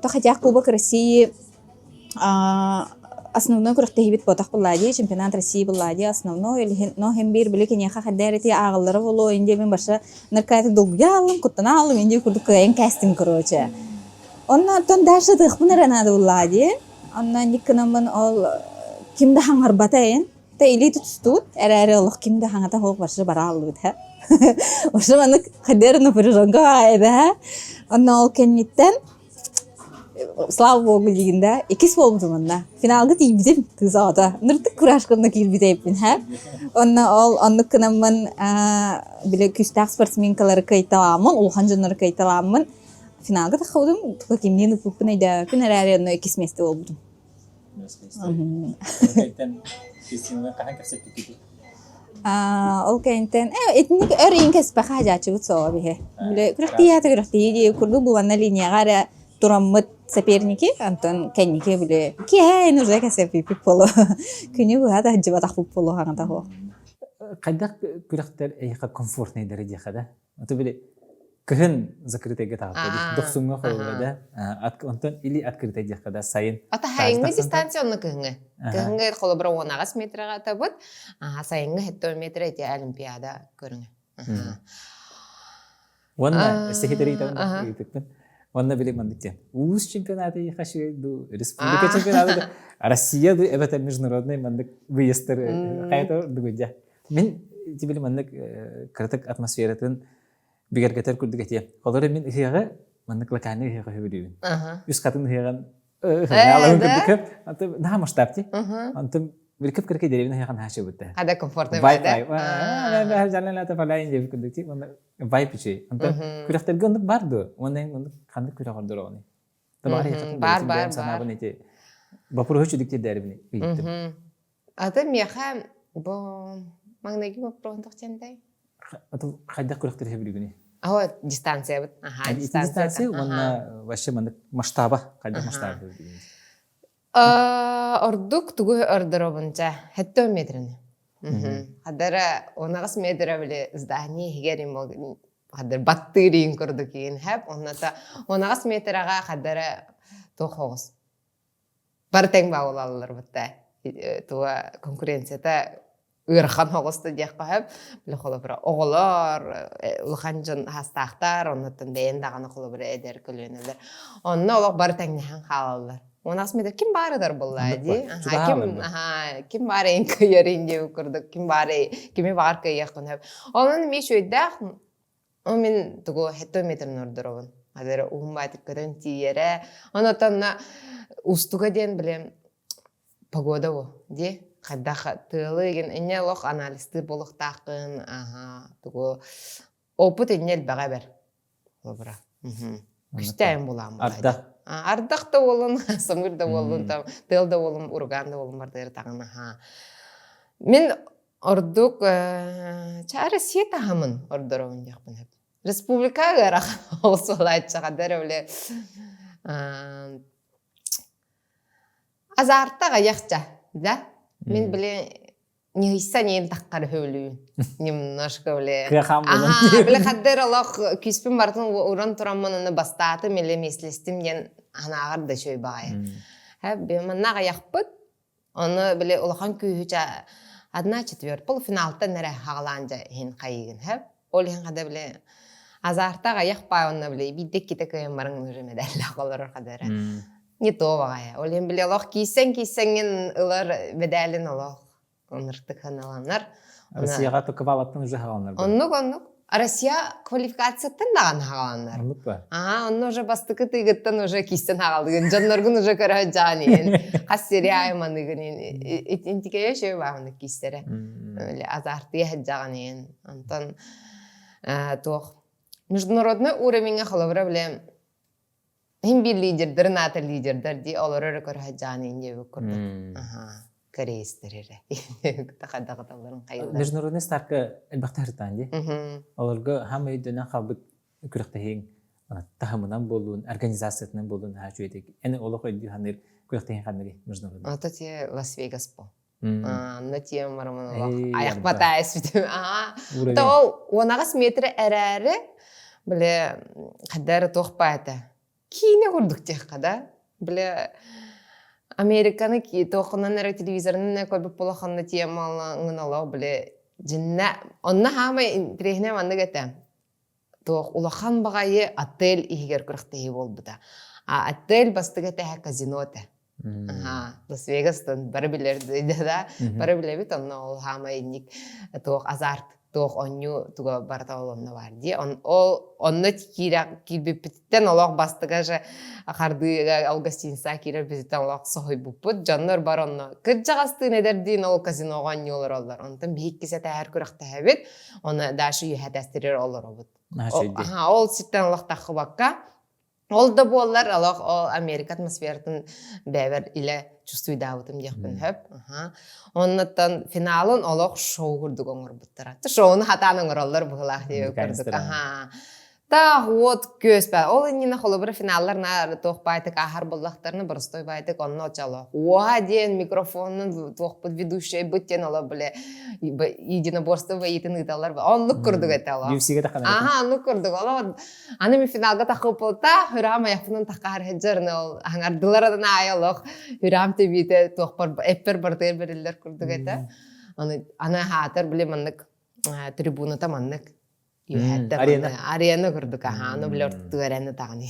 То хотя Кубок России основной күрэхтэһиибит буотах буллаа дии, чемпионат России буллаа дии основной, но иһин биир били киниэхэ хайда эрэ ити ааҕыллара буолуо индия мин барша наркотик долгуйа ааллым, куттана ааллым, индия курдук кыайан кээстим короче. Онно оттон дальше тыахпын эрэ наада буллаа дии. Онно инник гынаммын ол ким да хаҥарбата эн. Та илии тутустубут, эрээри олох ким да хаҥата суох барса бара аллыбыт һэ. Ошо маннык хадер напряженка эбэ һэ. Онно ол кэнниттэн слава богу диигин да, иккис буолбутум онно. Финалга тиийбитим кыыс оҕото. Ныртык куражканна киирбит һэ. Онно ол оннук гынаммын били күүстээх спортсменкалары кыайталааммын, улахан дьоннору кыайталааммын финалга таххыбытым, туга кимниин ыппыппын өйдөөбөппүн эрээри онно иккис миэстэ буолбутум. Ол кэнниттэн итинник өр иин кэспэхэ хаадьааччыбыт суоҕа биһи. Били күрэхтиийээтэ күрэхтиийии дии курдук буланна линияҕа эрэ тураммыт соперники, онтон кэнники били киэһэ уже кэсэппиппит буолуо. Күнү быһа таһдьыбатахпыт буолуо хаҥата суох. Хайдах күрэхтэр эйиэхэ комфортнайдары диэхэ да? Аты били кыһын закрытайга таҕыста дохсуҥҥа холобура да онтон или открытай диэххэ да сайын Ата сайыҥҥы дистанция онно кыһыҥҥы. Кыһыҥҥы холобура 18 метрга атабыт, сайыҥҥы 70 метр эти олимпиада көрүҥэ. Уонна сехитери ыытыппын. Уонна били маннык диэн. Улуус чемпионата хаши ду республика чемпионата Россия ду эбэтэр международный маннык выездтары хайата дугуйдя. Мин ити били маннык кыратык атмосфератын бигэргэтэр курдук этиэм. Холоро мин ыһыаҕы маннык локальный ыһыаҕы сөбүлүүбүн. Үс хатын ыһыаҕын ыһыаҕын курдук Антым наһаа масштаб ти. Антым били кып кыракый деревня ыһыаҕын наһаа чыбытта. Хада комфортный Вайп курдук ти. Вайп үчүй. Антон күрэхтэргэ оннук бар дуо? Уонна оннук ханнык күрэх ордороҕуный? Бар бар бар. Ити боппуруоһу үчүдүк тиэрдээрибин ыйыттым. Аты миэхэ бу маҥнайгы боппуруоһун тохчентай? Хайдах күрэхтэри сөбүлүүгүнүй? Аһа дистанциябыт. Аха, дистанция уонна вообще маннык масштаба хайдах масштаба сөбүлүүгүнүй? Ордук тугу ордоробун ча 70 метрини. Хадара 18 метра били здание иһигэр хаддар баттыырын курдук иин хэп онната 18 метраға хаддара туох оҕус. Бары тэҥ баалалалар бутта. Туга конкуренцията ыарахан оҕус да диэххэ сөп. Били холобура оҕолор, улахан дьон хаастаахтар, оннуттан бэйэн даҕаны холобура эдэр көлүөнэлэр. Онно олох бары тэҥнэһэн хаалаллар. Уонаас метр ким баарыдар буолла дии. Ким ким баар эйин кыйарын диэбит курдук, ким баар кими баар кыйыаххын сөп. Онон эмиэ үчүгэйдээх Ол мин тугу хетто метрин ордоробун. Адара уһун баатык көтөн тиийэрэ. Онотон устуга диэн билем погода бу дии. Хайдах тыалы игин инне олох анализтыыр буолуохтааххын аха тугу опыт инне элбэҕэ бэр. Холобура. Күстээн булаам Ардах. Ардах да буолун, самыр да буолун, там тыал да буолун, ураган да буолун бардыыр таҕын аха. Мин Ордук чаа Россия таһымын ордоробун диэхпин сөп. Республика ыарахан оҕусулааччаҕа эрэ бile азарта аҕыйахча да мин бile ньыһыйса ниин таххар үһүлүүн немножко бile ага бile хаддер олох күүспүн барытын уран тураммын аны бастаатым или миэслэстим диэн анааҕар да үчүгэй баҕайы манна аҕыйахпыт Ону били улахан күүһү ча одна четверть полуфиналтан эрэ хаҕалаан дьэ иһин хайыыгын һэп. Ол иһин хада били азартаах айах паа онно били биирдэ иккитэ кыайан баран уже медаллаах олорор хада эрэ. Не то баҕайы. Ол иһин били олох киирсэн киирсэҥҥин ылар медалин олох ыныртык ханаланар. Россияҕа квалаттан уже хаҕаланар. Оннук оннук. Россия квалификацияттан даҕаны хаҕаланар. Оннук ба? Аа, онно уже бастакы тыыгыттан уже киистэн хаҕалыгын, дьонноргун уже көрө дьаан иһин, хас сири айманыгын интикэйэ шөй баахыны киистэрэ. Азартыя сылдьаҕын иһин. Онтон туох международный уровеньҥа холобура билэ Иһин биир лидердэрин аата лидердэр дии олору эрэ көрө сылдьаҕын иһин диэбит курдук. Аха, корейстэр эрэ. Хайдаҕыталларын хайыллар. Международный старка элбэхтэ сыртаан дии. Олорго хаама өйдөнөн хаалбыт күрэхтэһииҥ таһымынан буолуун, организациятынан буолуун наһаа үчүгэйдик. Эн олох өйдүү саныыр күрэхтэһииҥ ханныгый международный? Ото те Лас-Вегас по. Анна тиэм барамын олох аяқпата эспитим. То ол 18 метр эрээри бile хаддары туох баата. Киинэ курдук диэххэ да. Бile Американы туохунан эрэ телевизорынан көрбүт болохонно тиэмалаҥын олох бile дьиннэ онно хаамай интириэһинэй маннык этэ. Туох улахан баҕайы отель иһигэр күрэхтэһии буолбута. А отель бастакы этээһэ казино этэ. Аха, Лас-Вегастан бары билэр да, бары билэбит, онно ол хаамай инник туох азарт, туох онньу туга барыта ол онно бар дии. Ол онно киирэ киирбиппититтэн олох бастыга же хардыыга ол гостиницаҕа киирэрбититтэн олох соһуйбуппут. Дьоннор бар онно кырдьаҕастыын эдэрдиин ол казиноҕа онньу олороллор. Онтон биһиккис этээһэр күрэхтэһэбит, оны дальше үөһэ олоробут. Аха, ол сиртэн олох таххыбакка Ол да буоллар, олох ол Америка атмосфератын бэйэбэр илэ чувствуйдаабытым диэхпин сөп. Оннуттан финалын олох шоу курдук оҥорбуттара. Шоуну хатаан оҥороллор быһылаах диэбит курдук. Аха. Таах уот күөс баа. Ол иннинэ холобура финаллар наар туох баайтык ааһар буоллахтарына боростой баайтык онно очоло. Уоха диэн микрофонун туохпут ведущайбыт диэн оло биле единоборство боитын ыыталлар. Оннук курдук этэ оло. Аха, оннук курдук. Оло Аны мин финалга тахыппыта, хүрэҕим айахпынан таххаар сылдьар, ол аҥардылар аайы олох хүрэҕим тэбиитэ туохпар эппэр барытыгар бэриллэр курдук этэ. Аны аны хаатар били маннык трибуната маннык үөһэттэн арена арена курдук аха аны били ортотугар эрэнэ таҕын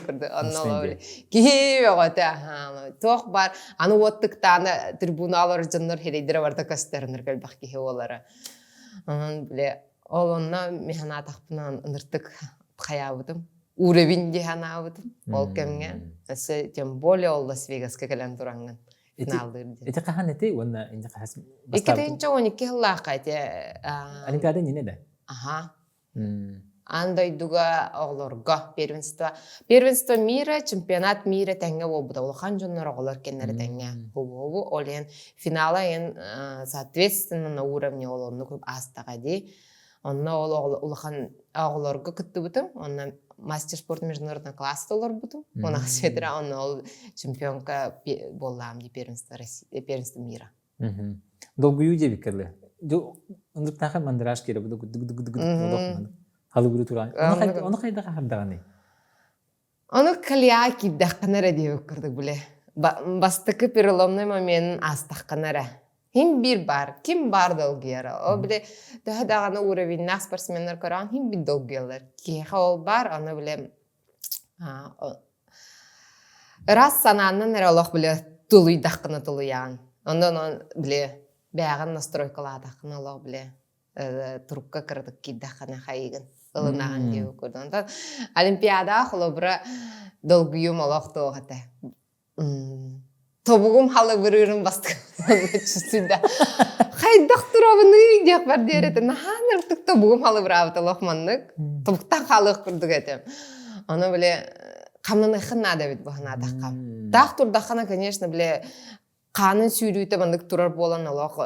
курдук онно олох киһи бөҕөтө аха туох бар аны уоттуктааны трибуна олорор дьоннор хирэйдэрэ барыта көстөрөнөр кэлбэх киһи буолара онон били Ол онно мин санаатахпына ыныртык хайаабытым. Уровень дии санаабытым ол кэмҥэ. Өссө тем более ол Лас-Вегаска кэлэн тураҥҥын финаллыыр диэн. Ити хаһан эти уонна инде хас 2012 сыллаахха ити Олимпиада иннинэ да? Аха. Аан дойдуга оҕолорго первенство. Первенство мира, чемпионат мира тэҥҥэ буолбута. Улахан дьоннор оҕолор кэннэрэ тэҥҥэ буолуо. Ол иһин финала иһин соответственно на уровне ол оннук аастаҕа дии. Онно ол улахан оҕолорго кыттыбытым. Онно мастер спорта международный класс толорбутум. Онно светра онно ол чемпионка буоллаам ди первенство России, первенство мира. Долгуйуу диэбиккэ Ындыктаахы мандраж киирэ бу халыгыры туран. Ону хайдах аһардаҕыный? Ону калья киирдэххинэ эрэ диэбит курдук биле. Бастакы переломный момент аастаххына эрэ. Хим биир баар, ким баар долгуйара. Ол бile төһө даҕаны уровеннаах спортсменнар көрөҕүн хим биир долгуйаллар. Киһиэхэ ол баар, аны бile ыраас санааннан эрэ олох бile тулуйдаххына тулуйаҕын. Онон он бile бэйэҕин настройкалаатаххына олох бile турукка кыратык киирдэххинэ хайыгын ылынаҕын диэбит курдук. Онтон Олимпиадаҕа холобура долгуйуум олох туох этэ. Тобугум халыбырыырын бастакы хайдах турабыный диэх бар диэр этэ. Наһаа ынырыктык тобугум халыбыраабыт олох маннык. Тобуктан хаалыах курдук этим. Ону бile хамнаныаххын наада эбит бу санаатахха. Таах турдаххына, конечно, бile хаанын сүүрүүтэ маннык турар буолан олох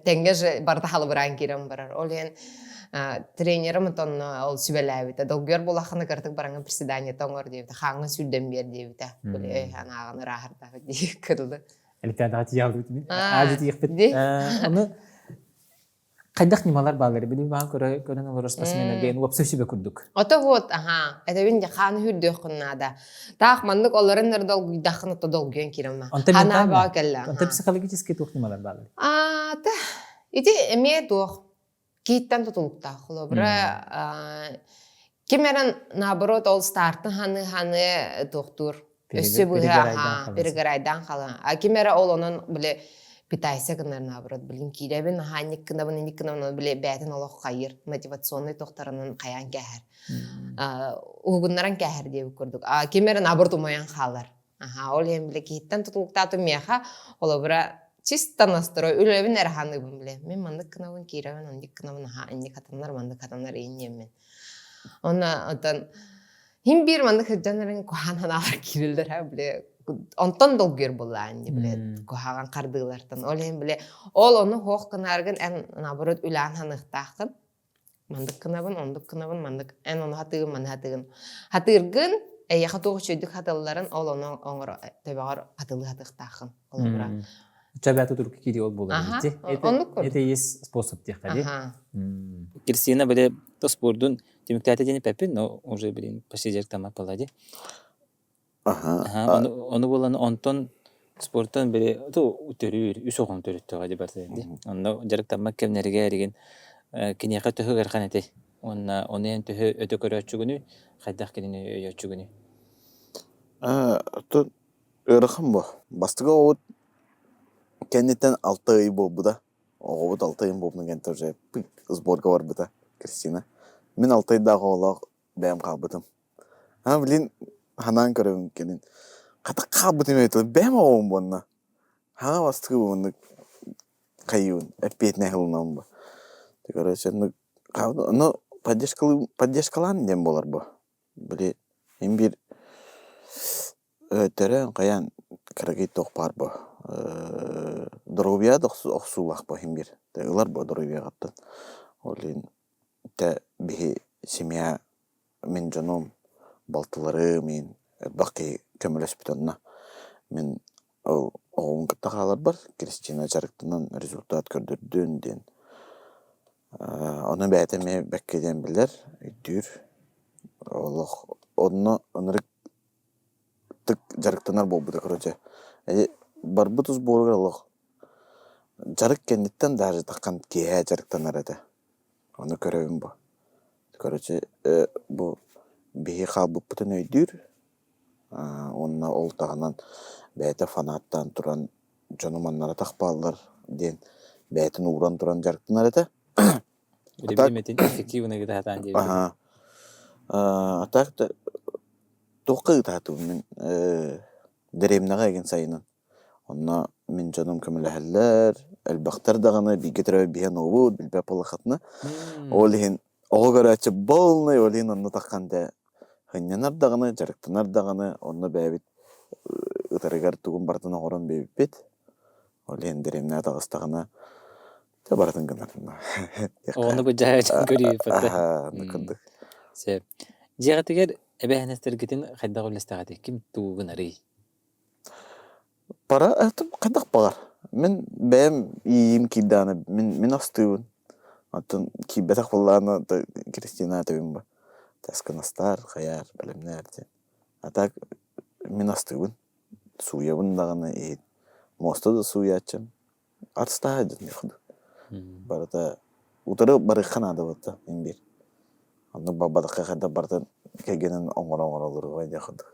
тэҥҥэ же барыта халыбыраан киирэн барар. Ол иһин тренерим отонно ол сүбэлээбитэ. Долгуйар буолаххына кыратык бараҥҥын приседаниета оҥор диэбитэ. Хааҥҥын сүүрдэн биэр диэбитэ. Били өй анааҕын ырааһырдаабыт дии кырылы. Олимпиадаҕа тиийэҕит аадьы тиийэхпит. Ону Хайдах ньымалар бааллар билим баҕа көрө көрөн олорор спортсменнарга уопсай сүбэ курдук. Ото вот, аха, этэбин дьэ хааны хүрдүөххүн наада. Таах маннык олорон эрэ долгуйдаххын ото долгуйан киирэммэ. Ханаа баҕа кэллэ. Онтон психологический туох ньымалар бааллар? Аа, та, ити эмиэ туох кииттэн тутулуктаах. Холобура, ким эрэн наоборот ол стартын ханы-ханы туохтуур Өссө быһа перегорайдаан хаалан. А ким эрэ ол онон били питайся гынар наоборот билин киирэбин аһаа инник гынабын инник гынабын били бээтин олох хайыр мотивационный тохтарынан хайаан кээһэр уһугуннаран кээһэр диэбит курдук а ким эрэ наоборот умайан хаалар аха ол иһин били киһиттэн тутулуктаатым миэхэ холобура чисто настрой үлэбин эрэ ханыыбын биле мин маннык гынабын киирэбин оннук гынабын аха инник хатанар маннык хатанар иин Онно оттон Хим биир маннык сылдьан эрэн куһаҕан санаалар киирэллэр һэ бile онтон долгуйар буоллаан бile куһаҕан хардыылартан ол иһин бile ол ону хоох гынааргын эн наоборот үлээн ханыахтааххын мандык гынабын ондук гынабын маннык эн ону хатыыгын маны хатыыгын хатыыргын эйиэхэ туох үчүгэйдик хатылларын ол ону оҥоро төбөҕөр хатылыы хатыахтааххын холобура Чабята турку кири ол буолар ити. Это есть способ диэххэ дии. Кристина били спордун түмүктээтэ диэн эппэппин, но уже блин почти дьарыктаммат буолла дии. Аха. Ону буолан онтон спортан били төрүүр, үс оҕону төрүттөҕө дии барда дии. Онно дьарыктаммат кэмнэригэр эригин киниэхэ төһө ыарахан этэй? Уонна ону эн төһө өтө көрөөччүгүнүй, хайдах кинини өйөөччүгүнүй? Оттон ыарахан бу. Бастакы оҕобут кэнниттэн 6 ый буолбута. Оҕобут 6 ыйын буолбутун кэнниттэн уже сборга барбыта Кристина. Мин 6 ыйдаах оҕолоох бэйэм хаалбытым. А блин, ханаан көрөбүн кэлин. Хата хаалбытым эбит бэйэм оҕобун буонна. Хаҥа бастакы буоннук хайыыбын, эппиэтинэһи ылынабын бу. Короче, ну, ну поддержкалаан диэн буолар бу. Били, им биир Төрөөн хайаан кыракый туох баар бу доруобуйаҕа да охсуулаах бу иһин биир ылар бу доруобуйаҕыттан ол иһин тэ биһи семья мин дьонум балтыларым иин элбэх киһи көмөлөспүт онно мин ол оҕобун кытта хааларбар Кристина дьарыктанан результат көрдөрдүн диэн ону бэйэтэ эмиэ бэккэ диэн билэр өйдүүр олох онно ынырык тык дьарыктанар буолбута короче барбыт сборугар олох дьарык кэнниттэн даже таххан киэһэ дьарыктанар этэ ону көрөбүн бу короче бу биһи хаалбыппытын өйдүүр уонна ол таһынан бэйэтэ фанаттаан туран дьону маннаратах бааллар диэн бэйэтин ууран туран дьарыктанар этэ Үлэбитин эффективно ыытаатаан диэбит. А так туохха ыытаатыбын мин дэриэбинэҕэ игин сайынын. Онно мин дьонум көмөлөһөллөр, элбэхтэр даҕаны бииргэ төрөөбүт биһиэн уолбут, билбэт буоллаххытына. Ол иһин оҕо көрөөччү полный ол иһин онно таххан дэ сынньанар даҕаны, дьарыктанар даҕаны, онно бэйэбит ытарыгар тугун барытын оҥорон биэрбиппит. Ол иһин дэриэбинэҕэ таҕыстаҕына Дьэ барытын гынар. Оҕону быдьаһа көрүүппэт. Кырдык. Сөп. Дьиэҕитигэр эбээһинэстэргитин хайдах үллэстэҕитий? Ким тугу гынарый? Пара хайдах баҕар. Мин бэйэм иийим киирдэҕинэ мин мин астыыбын. Оттон киирбэтэх буоллаҕына Кристина этэбин бу. Таскын астаар, хайаар, бэлэмнээр диэн. А так мин астыыбын. Сууйабын даҕаны иһит. Муоста да сууйааччым. Арстааһа дьон курдук. Барыта утары барыахха наада буолта мин биир. Оннук барбатахха хайдах барытын кэргэнин оҥоро-оҥоро олоруоҕай диэх курдук.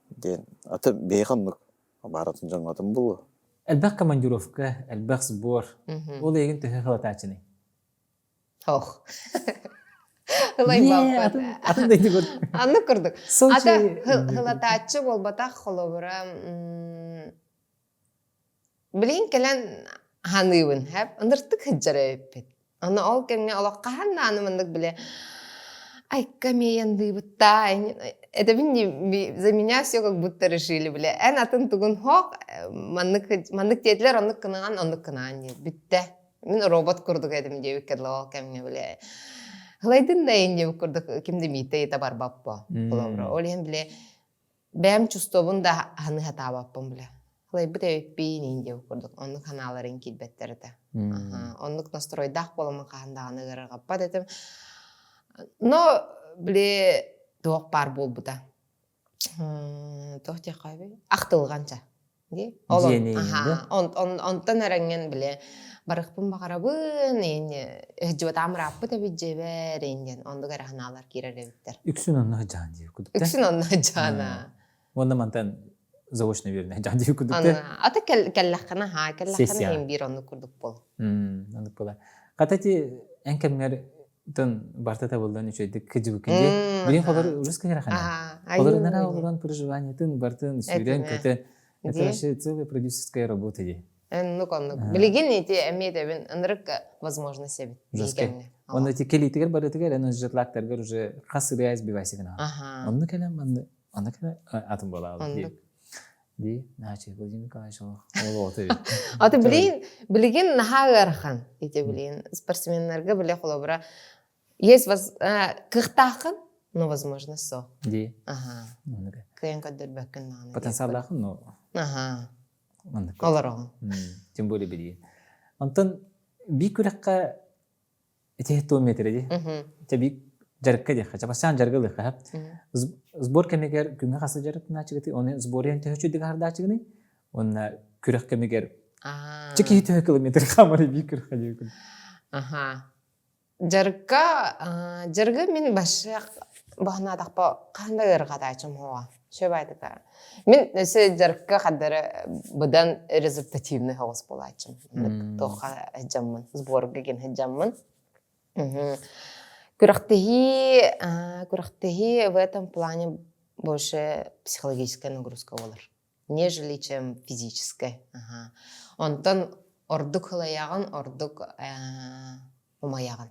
Диэн аты биһиэхэ оннук бааратын дьоҥҥо атын буолуо. Элбэх командировка, элбэх сбор. Ол эйигин төһө хылатааччыный? Ох. Ылайбаппат. Атын да курдук. Аннык курдук. Ата хылатааччы буолбатах холобура билигин кэлэн ханыыбын хэп ыныртык сылдьар эбиппит. Аны ол кэмҥэ олох хаһан даҕаны маннык бile айка миэйэндыыбытта этэбин за меня все как будто решили бile эн атын тугун хоох маннык маннык диэтилэр оннук кынаан оннук кынаан диир бүттэ мин робот курдук этим диэбиккэ дылы ол кэмҥэ бile хылайдын да иин диэбит курдук ким да миитэ ыйыта барбаппа холобура ол иһин бile Бэйэм чувствобун да аһыныы сатаабаппын бile. Хылайбыт эбиппиин иин диэбит курдук оннук санааларын киирбэттэр этэ. Оннук настройдаах буоламмын хаһан даҕаны ыарырҕаппат этим. Но били туох баар буолбута. Туох диэххэ эбий? Ахтылҕанча. Онтон эрэҥҥин били барыхпын баҕарабын ыһдьыбатаам ырааппыт эбит дьиэбэр диэн оннук эрэ санаалар киирэр эбиттэр. Үксүн онно сылдьаан диир курдук. Үксүн онно сылдьаана. Уонна мантан заочно үөрэнэ сылдьаан диир курдук. Ата кэллэххинэ haa кэллэххинэ иһин биир оннук курдук бол. Оннук буолар. Хата ити эн кэмҥэр тон барта табыллан үчүгэйдик кыдьыбыккын дии. Билин холор урус кыһырахана. Холор нара олорон проживаниетын бартын сүүрэн көтөн это вообще целая продюсерская работа дии. Оннук оннук. Билигин ити эмиэ этэбин ынырык возможность эбит. Жесткий. Онно ити келитигер барытыгар эн жетлактаргар уже хас ырыа избивайся гына. Онну кэлэн манны онну кэлэн атын буолаабыт дии. Ди, начи Владимир Николаевич ол оҕото эбит. Аты билигин билигин наһаа ыарахан ити билигин спортсменнарга биле холобура есть воз кыахтааххын, но возможность суох. Ди. Аха. Кыайан көрдөрбөккүн даҕаны. Потенциаллаахын, но Аха. Олороҕун. Тем более билигин. Онтон би күрэххэ Ити 10 метр ди. Чэ би дьарыкка диэххэ. Чэ бастаан дьарыгы ылыахха. Сбор кэмигэр күҥҥэ хаса дьарыктанааччыгыты, оны сборыан төһө үчүгдүк аһардааччыгыный? Уонна күрэх кэмигэр чэ киһи төһө километр хаамар би күрэххэ диэкин. Аха. Дьарыкка дьарыгы мин башах баһнаатахпа хаһан да ыарырҕатааччым хоҕа. Сөп айтыка. Мин өссө дьарыкка хаддары быдан результативный соҕус буолааччым. Туохха сылдьаммын, сборга кин сылдьаммын. Күрэхтэһии, күрэхтэһии в этом плане больше психологическая нагрузка буолар, нежели чем физическая. Ага. Онтон ордук хылайаҕын, ордук умайаҕын.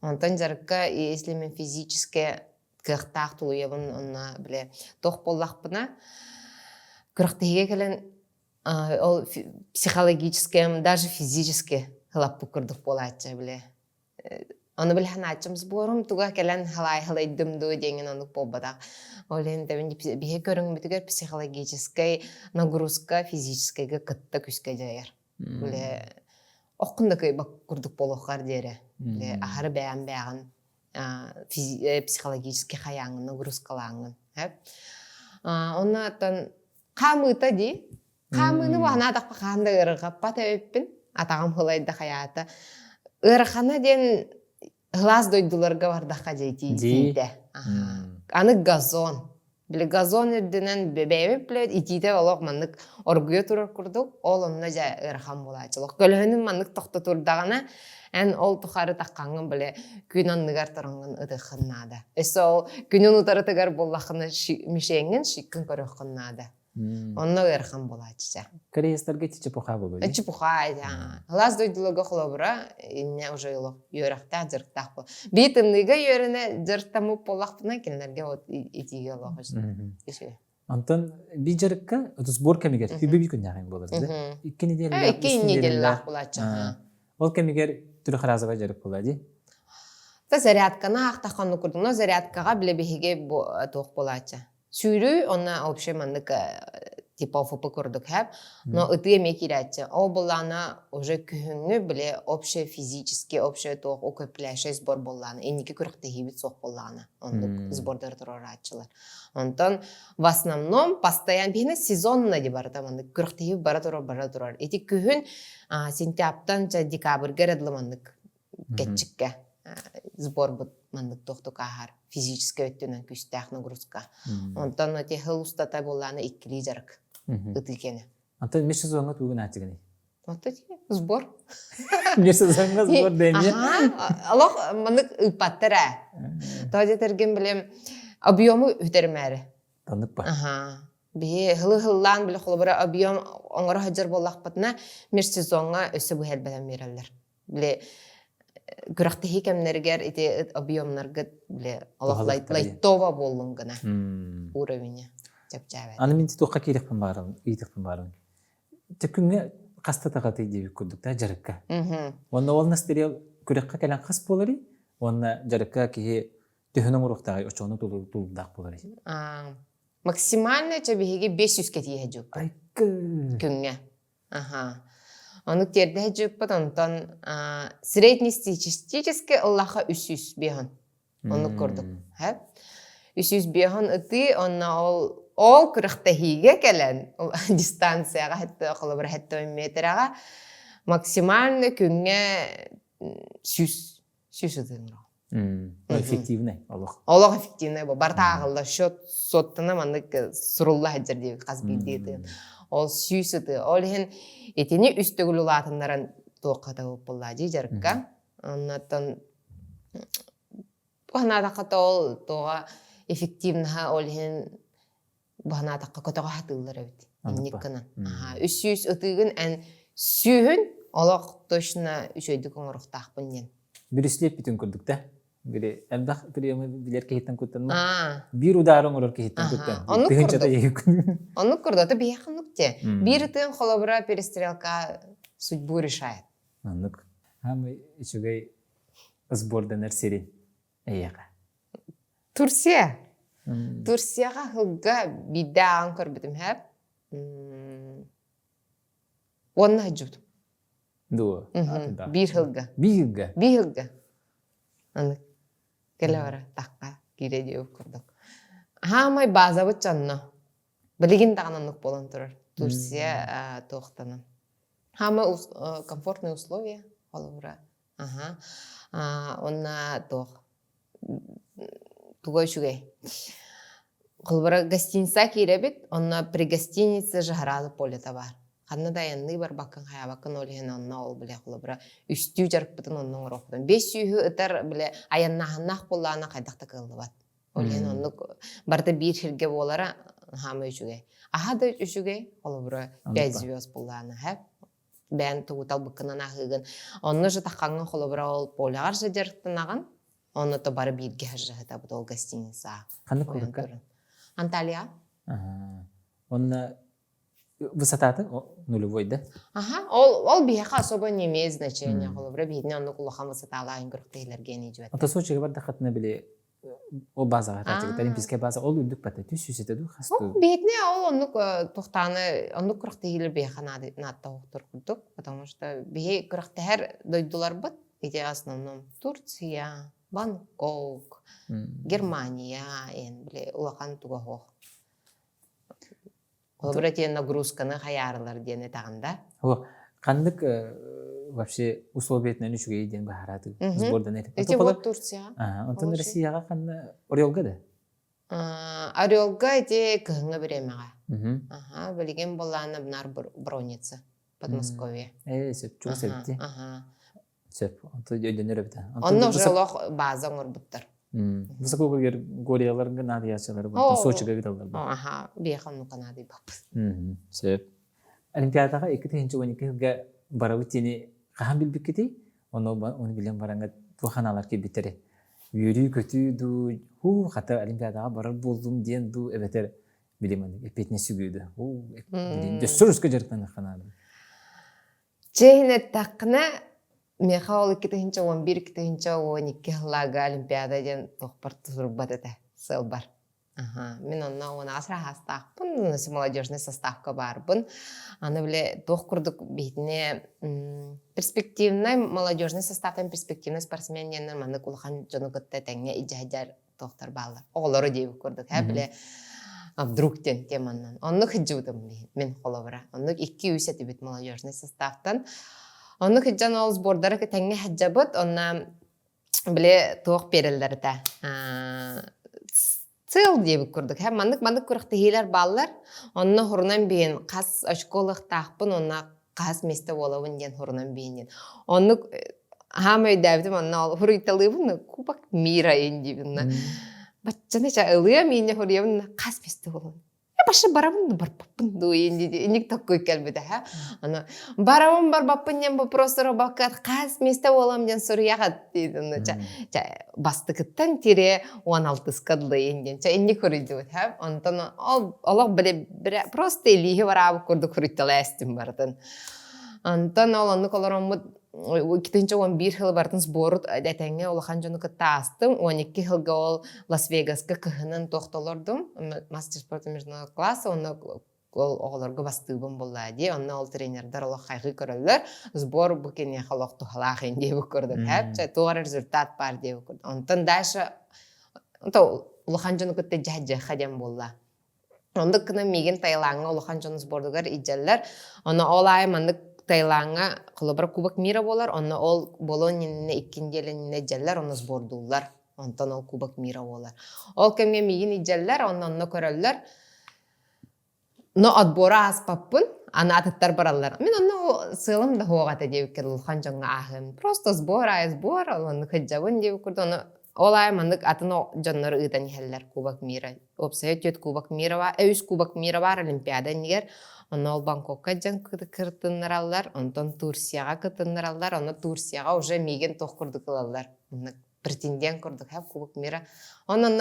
Онтон дьарыкка, если мен физически кыахтаах тулуйабын онно бile туох буоллахпына күрэхтэһиигэ кэлэн ол психологически даже физически хылаппыт курдук буолааччы бile ону бile ханааччым сборум туга кэлэн халай халайдым дуо диэҥин оннук буолбатах ол иһин тэбин биһи көрүҥмүтүгэр психологическай нагрузка физическайга кытта күскэ дьайар бile оххун да кыайбат курдук буолуоххар диэри бile аһары бэйэм бэйэҕин психологически хайааҥҥын нагрузкалааҥҥын онно оттон хаамыыта дии хаамыыны баһанаатахпа хаан да ыарырҕаппат эбиппин атаҕым хылайда хайаата ыарахана диэн ылаас дойдуларга бардахха дьэ итиитэ аны газон Били газон үрдүнэн бэйэбит билэбит итиитэ олох маннык оргуйа турар курдук, ол онно дьэ ыарахан буолааччы. Олох көлөһүнүн маннык тохтотурдаҕына, эн ол тухары таххаҥҥын били күн анныгар тураҥҥын ытыаххын наада. Өссө ол күнүн утарытыгар буоллаххына мишеҥҥин шиккин көрүөххүн наада. Онно ыарахан буолааччы. Кореецтарга ити чепуха буолуо дии. Чепуха, Ылаас дойдуларга холобура, инне уже олох үөрэхтээх дьарыктаах буол. Бии тымныыга үөрэнэ дьарыктаммыт буоллахпына, кинилэргэ вот итиигэ олох үчүгэй. Онтон би дьарыкка сбор кэмигэр хүбү би күннээҕиҥ буолар да? Икки неделялаах, Икки неделялаах буолааччы. Ол кэмигэр трехразовай дьарык буолаа дии. Та зарядканы аахтахха оннук курдук. Но зарядкаҕа билэ биһиги туох буолааччы. Сүүрүү онно вообще маннык. Типа ОФП курдук хэп. Но ытыы эмиэ киирээччи. Ол буоллаҕына уже күһүҥҥү били общее физически, общее туох укрепляющий сбор буоллаҕына, инники күрэхтэһиибит суох буоллаҕына, оннук сбордары туруорааччылар. Онтон в основном постоянно биһиэнэ сезонно ди барыта маннык күрэхтэһии бара турар бара турар. Ити күһүн сентябрьтан декабрьга эрэ дылы маннык кэтчиккэ сборбут маннык туохтук ааһар физическэй өттүнэн күүстээх нагрузка. Онтон ити сыл устата буоллаана иккилии дьарык ытыы киэнэ. Антон межсезонҥа тугун ааччыгыный? Ото сбор. Межсезонҥа сбор дэнье. Олох маннык ыыппаттар ээ. Тоҕо диэтэргин билем объему үтэрмээри. Таннык ба. Аха. Биһи һылы-һыллаан били холобура объем оҥоро сылдьар буоллахпытына межсезонҥа өссө бу элбэтэн биэрэллэр. Били күрэхтэһии кэмнэригэр ити объемнаргыт били олох лайтово буоллун гына уровеня чэпчээбэт. Аны мин туохха киириэхпин баарым, ыйытыахпын баарым. Күҥҥэ хаста таҕатый диэбит курдук да дьарыкка. Уонна ол настрел күрэххэ кэлэн хас буоларый? Уонна дьарыкка киһи төһөн оҥоруохтааҕый, оччоҕуна тулуурдаах буоларый? Максимально чэ биһиги 500 кэтииһэ дьукка. Күҥҥэ. Аха. Ону тиэрдэ дьыппыт, онтон среднестатистически ыллаха 305 Оннук курдук. 305 ытыы, онно ол ол күрэхтэһиигэ кэлэн дистанцияҕа холобура 70 метрэҕэ максимально күҥҥэ 100 100 ытыы Эффективный олох. Олох эффективный бу. Барыта ааҕыллар. Счет суоттана маннык сурулла сылдьар диэбит хас биирдии ытыын. Ол сүүс ытыы. Ол иһин итини үс төгүл улаатыннаран туохха табыппыллаа дии дьарыкка. Оннуттан туһанаатахха ол туоҕа эффективнаһа ол иһин баһанаатахха көтөҕө сатыыллар эбит. Инник гынан. Үс сүүс ытыыгын эн сүүһүн олох точно үчүгэйдик оҥоруохтаахпын диэн. Бүрүслүөппүтүн курдук да. Били элбэх приемы билэр киһиттэн куттанма. Биир удары оҥорор киһиттэн куттан. Оннук курдук. Оннук курдук. Это биһиэхэ оннук те. Биир ытыан холобура перестрелка судьбу решает. Оннук. Хамы үчүгэй сборданар сирин эйиэхэ. Турция. Турцияҕа сылга биирдэ ааҕан көрбүтүм һээп. Уонна сылдьыбытым. Дуо? Биир сылга. Биир сылга? Биир сылга. Аны кэлэ бара тахха киирэ диэбит курдук. Хаамай базабыт дьонно. Билигин даҕаны оннук буолан турар. Турция туохтанан. Хаамай комфортные условия холобура. Аха. Онна туох туга үчүгэй. Холобура гостиница киирэбит, онно при гостинице жаһараалы полета баар. Ханна да айанныы барбаккын, хайаабаккын ол иһин онно ол бile холобура үстүү дьарыкпытын онно оҥоруохпутун. Бес сүүһү ытар бile айаннааһыннаах буоллаҕына хайдах да кыаллыбат. Ол иһин оннук барыта биир сиргэ буолара хаама үчүгэй. Аһа да үчүгэй, холобура пять звезд буоллаҕына, хэп бэйэн тугу талбыккынан аһыыгын. Онно же таххаҥҥын холобура ол поляҕар же дьарыктанаҕын, онно то бары бииргэ сылдьыһытабыт ол гостиницаҕа. Ханнык курдукка? Анталия. Онно высотата нулевой да? Аха, ол ол биһиэхэ особо не имеет значения. Холобура биһиэхэ оннук улахан высоталаах көрүктэлэргэ ини Ото Сочига бардаххытына били Ол базаҕа таачыгыт олимпийскай база ол үрдүк бата түс сүүсэтэ дуу хас дуу? Биһитне ол оннук тухтааны оннук күрэхтэһиилэр биһиэхэ наадта охтор курдук, потому что биһи күрэхтэһэр дойдуларбыт ити основном Турция, Бангкок, Германия, эн били улахан туга суох. Холобура диэн нагрузканы хайаарылар диэн этэҕин да? О, ханнык вообще условиятынан үчүгэй диэн баһарааты сбордан этим. Эти вот Турция. Онтон Россияҕа ханна Орелга да? Орелга эти кыһыҥҥы бириэмэҕэ. Аха, билигин буоллаана бнар броница Подмосковье. Э, сөп, чугас эбит. Аха. Сөп. Онто өйдөнөр эбит. Онно уже олох база оҥорбуттар. Высокогорье горияларга наадыйааччылары бар. Сочига гыталлар бар. Аха, биэхэ оннука наадыйбаппыт. Сөп. Олимпиадаҕа 2012 сылга барабыт диэни хаһан билбиккитий? Ону ону билэн бараҥҥыт туох анаалар киирбиттэрий? Үөрүү-көтүү дуу, һуу, хата Олимпиадаҕа барар буоллум диэн дуу, эбэтэр билим аны эппиэтинэс сүгүү дуу? Уу, өссө өрүскэ дьарыктаныахха наада. Чиэһин эттэххинэ, миэхэ ол 2011-2012 сылларга Олимпиада диэн туохпар сурбат этэ, сыалбар. Аха, мин онно уонаҕас раһаастаахпын, молодежный составка баарбын. Аны бile туох курдук биһитини перспективный молодежный составтан перспективный спортсмен диэннэр маннык улахан дьону кытта тэҥҥэ илдьэ туохтар бааллар. Оҕолору диэбит курдук, һэ бile вдруг диэн теманнан. Оннук сылдьыбытым мин холобура. Оннук 2-3 этибит молодежный составтан. Оннук сылдьан ол сбордары тэҥҥэ сылдьабыт. Онно били туох биэрэллэр этэ цел диэбит курдук һэ маннык маннык күрэхтэһиилэр бааллар онно хурунан биһин хас очколыахтаахпын уонна хас миэстэ буолабын диэн хурунан биһин диэн оннук хаама өйдөөбүтүм онно ол хуруйталыыбын кубок мира ин диибин баччаны ча ылыам иинне хуруйабын хас миэстэ буолабын башы барабын да барбаппын дуу инник такой кэлбитэ ха аны барабын барбаппын диэн вопростары баккат хас миэстэ буолам диэн суруйаҕат диэн ча бастыкыттан тире он алтыска дылайын диэн ча инник хуруйдубут ха онтон ол олох биле просто илииһи бараабыт курдук хуруйталаастым барытын онтон ол оннук олороммут 2011 сыл барытын сборут этэҥҥэ улахан дьону кытта аастым. 12 сылга ол Лас-Вегаска кыһынын туохтолордум. Мастер спорта международного класса, онно ол оҕолорго бастыыбын буллаа дии. Онно ол тренердэр олох хайҕыы көрөллөр. Сбор бу киниэхэ олох туһалаах ин диэбит курдук. Чэ, туох результат баар диэбит курдук. Онтон дальше улахан дьону кытта дьаһдьыахха диэн буолла. Оннук гына миигин Таилаҥҥа улахан дьон сбордугар илдьэллэр. Онно ол аайы маннык Таилаҥҥа холобура Кубок мира буолар, онно ол буолуон иннинэ икки нэдиэлэ иннинэ илдьэллэр, онно сбордууллар. Онтон ол Кубок мира буолар. Ол кэмҥэ миигин илдьэллэр, онно онно көрөллөр. Но отбора ааспаппын, аны атыттар бараллар. Мин онно сыалым да суох этэ диэбиккэ улахан дьоҥҥо ааһыам. Просто сбор аайы сбор, оннук сылдьабын диэбит курдук. Ону ол аайы маннык атын дьоннору ыытан иһэллэр Кубок мира Уопсайа түөрт Кубок мира үс Кубок мира баар Олимпиада иннигэр. Онно ол Бангкокка дьон кытыннараллар, онтон Турцияҕа кытыннараллар, онно Турцияҕа уже миигин туох курдук ылаллар. Претендент курдук һэ Кубок мира. Онон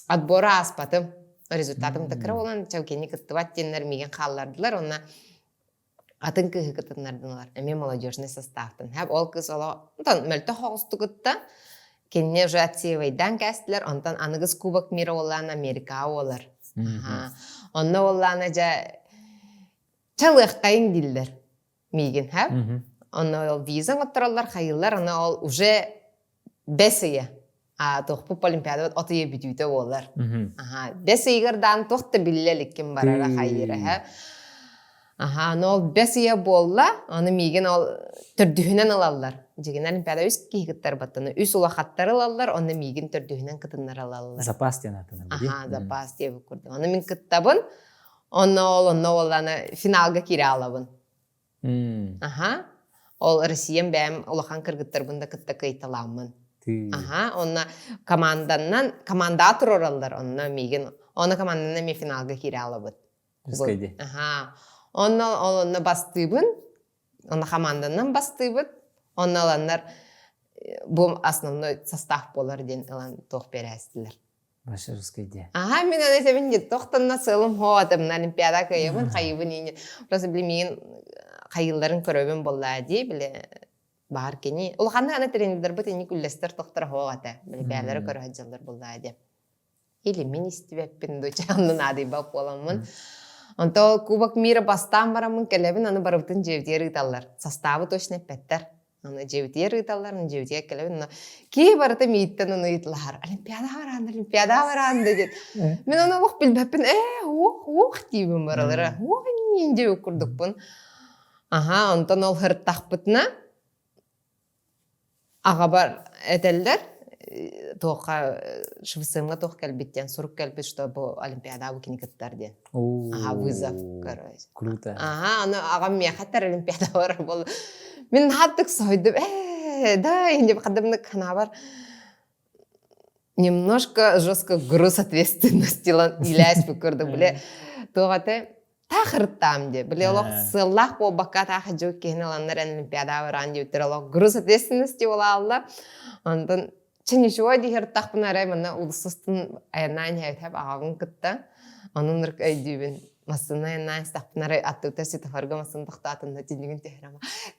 отбора ааспатым. Результатым да кыра буолан чэукени кыттыбат диэннэр миигин хааллардылар. Онно атын кыыһы кытыннардылар эмиэ молодежный составтан һэп ол кыыс оло онтон мөлтөх оҕусту кытта кинини уже отсеивайдаан кээстилэр онтон аныгыс кубок мира уоллаан Америкаҕа буолар онно уоллаана дьэ чалыахтайын дииллэр миигин һэп онно ол виза оҥоттороллор хайыыллар аны ол уже бэс ыйа а туохпут олимпиадабыт от ыйа бүтүүтэ буолар аха бэс ыйыгар даан туох да биллэ иликкин барара хайыыра һэ аха аны ол бэс ыйа буолла аны миигин ол төрдүһүнэн ылаллар дьигин олимпиада үс киһи кыттарбаттаны үс улахаттары ылаллар онно миигин төрдүһүнэн кытыннара ылаллар запас диэн ааттанар аха запас диэбит курдук аны мин кыттабын онно ол онно ол аны финалга киирэ алабын Аха. Ол Россиям бэйэм улахан кыргыттарбын да кытта кыайталааммын. Аха, онно команданнан командаҕа туруораллар, онно миигин онно команданан эмиэ финалга киирэ алабыт. Аха. Онно ол онно бастыыбын, онно команданан бастыыбыт, онно ыланнар бу основной состав буолар диэн ылан туох биэрээстилэр. Башарскай диэ. Аха, мин аны этэбин дии, тохтонно сыалым хоо атымна Олимпиада кыайабын, хайыбын иини. Просто били миигин хайыылларын көрөбүн буоллаа дии, били баар кини. Улаханнык аны тренердарбыт инник үллэстэр тохтор хоох этэ. Били бээлэри көрө сылдьаллар буоллаа дии. Или мин истибэппин дуу, онно наадыйбат буоламмын. Онто Кубок мира бастаан бараммын кэлэбин, аны барыбытын дьиэбитигэр ыыталлар. Составы точно эппэттэр. Аны дьиэбитигэр ыыталлар, аны дьиэбитигэр кэлэбин, но киһи барыта мииттэн аны ыйыталаһар. Олимпиада бараан, Олимпиада бараан диэн. Мин ону олох билбэппин, ээ, уох, уох диибин баралара. Уох инниин диэбит курдукпун. Аха, онтон ол һыртахпытына аҕабар этэллэр, туохха ШВСМ-га туох кэлбит диэн сурук кэлбит, что бу Олимпиада бу кини кыттар диэн. Аха, вызов, короче. Круто. Аха, аны аҕам миэхэ этэр Олимпиада барар буолла. Мин наһааттык соһуйдум. Ээ, да, инде хадымнык ханаабар немножко жестко груз ответственности илээспит курдук бile туох этэ таах ырыттаам диye бile олох сыаллаах буолбакка таах дьыл киһини ыланнар олимпиада бараан диэбиттэр олох груз ответственности буолаалла онтон Чэ ничего диһэртахпына эрэ манна уулуссастын айаннаан иһэбит аҕабын кытта. Онон ырк өйдүүбүн. Массыына айаннаан истэхпинэ эрэ аттыбыта светофорга массыына тохтоотунна түннүгүн түһэрэ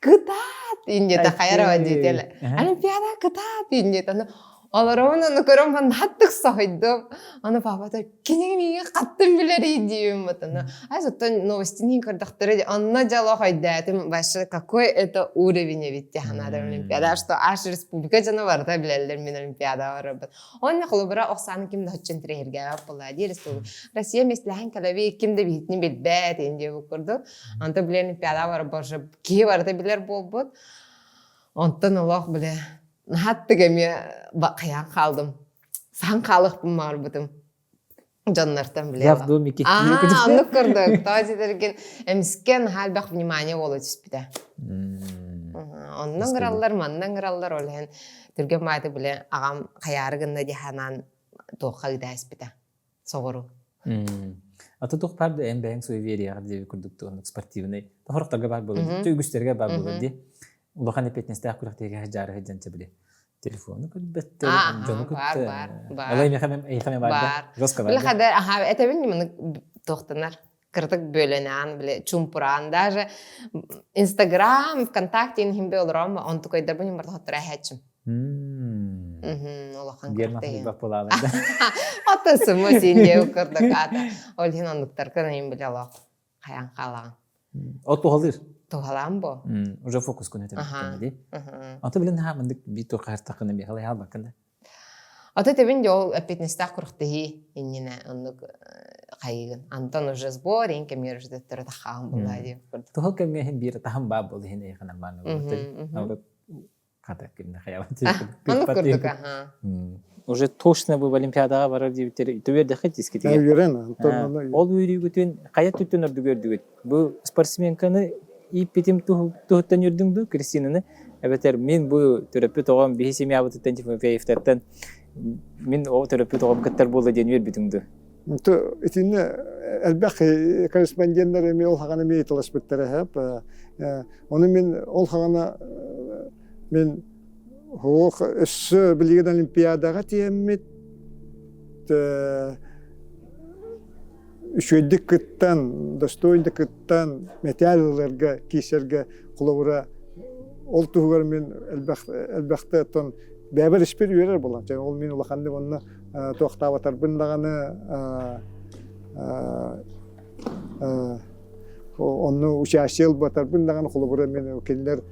кытаат инньэтэ хайара диэтэ олимпиада кытаат инньэтэ. Олоробун ону көрөн хаттык соһуйдум. Аны папата киниги миигин хаттын билэрий диибин ботана. Ай оттон новостини көрдөхтөрө онно дьало хойдаатым вообще какой это уровень эбит диэханада олимпиада что аж республика дьоно барыта билэллэр мин олимпиада барарбын. Онно холобура охсааны ким да хоччон тирэһиргээбэт буолла дии республика. Россия миэстэлэһэн кэлэби ким да биһитини билбэт ин диэбит курдук. Онто билэн олимпиада барар уже киһи барыта билэр буолбут. Онтон олох биле Хаттык эмиэ хайаан хаалдым. Саһан хаалыахпын баҕарбытым. Дьоннортон билэ. Я в домике. Аа, оннук курдук. Тоҕо диэтэргин эмискэ наһаа элбэх внимание буола түспүтэ. Онно ыҥыраллар, манна ыҥыраллар, ол иһин түргэн баайты билэ аҕам хайаары гынна дии санаан туохха ыыта испитэ. Соҕуруу. Аты туох баар да эн бэйэҥ суеверияҕа диэби курдук оннук спортивный хорохторго баар буолар дии үгүстэргэ баар буолар дии улахан эппиэтинэстээх күрэхтэһиигэ сылдьаары сылдьан били телефону көрбөттөр дьону кытта Алай эйхэ бар да жестко бар Били хадar аха этэбин маны туохтанар кырдык бөлөнөөн били чумпураан даже Инстаграм, ВКонтакте иһин олором онтукайдарбын барда хоттор эһээччим. Улахан Герман да. Ата сымы син диэ кырдык ата. Ол иһин оннуктарга иһин биле олох хайан хаалаҕын. Ол туһалыыр. Туһалаан бо. Уже фокус күнэ ди. Аты билен ха мындык би тур хартакына би халай халбакын да. Аты тебин жол эппиэтинэстээх курахтыһыы иннинэ оннук хайыгын. Антон уже сбор ин кэмигэр уже төттөрү таххаан булла диэн курдук. Туһал кэмҥэ иһин биир таһым баа буол иһин эйханан мааны Хата кимне хаябат Оннук курдук аха. Уже точно бу Олимпиадаҕа барар диэбиттэр түбүөрдэххит дискитигэр. Үөрэн, Антон Ол үөрүүгүтүн хайа түттүн ордук үөрдүгүт? Бу спортсменканы ииппитим туһуттан үөрдүҥ дуу, Кристинаны? Эбэтэр мин бу төрөппүт оҕом биһи семьябытыттан Тимофеевтартан мин ол төрөппүт оҕом кыттар буолла диэн үөрбүтүҥ дуу? Итиннэ элбэх корреспонденттар эмиэ ол хаҕана эмиэ ыйыталаспыттара сөп. Ону мин ол хаҕана мин Ох, өссө билигин Олимпиадаҕа тиэммит үчүгэйдик кыттан, достойно кыттан, мэтээл ыларга, киирсэргэ холобура ол туһугар мин элбэх элбэхтэ оттон бэйэбэр испэр үөрэр буолан ол мин улаханнык онно туохтаабатарбын даҕаны онно участие ылбатарбын даҕаны холобура мин кинилэр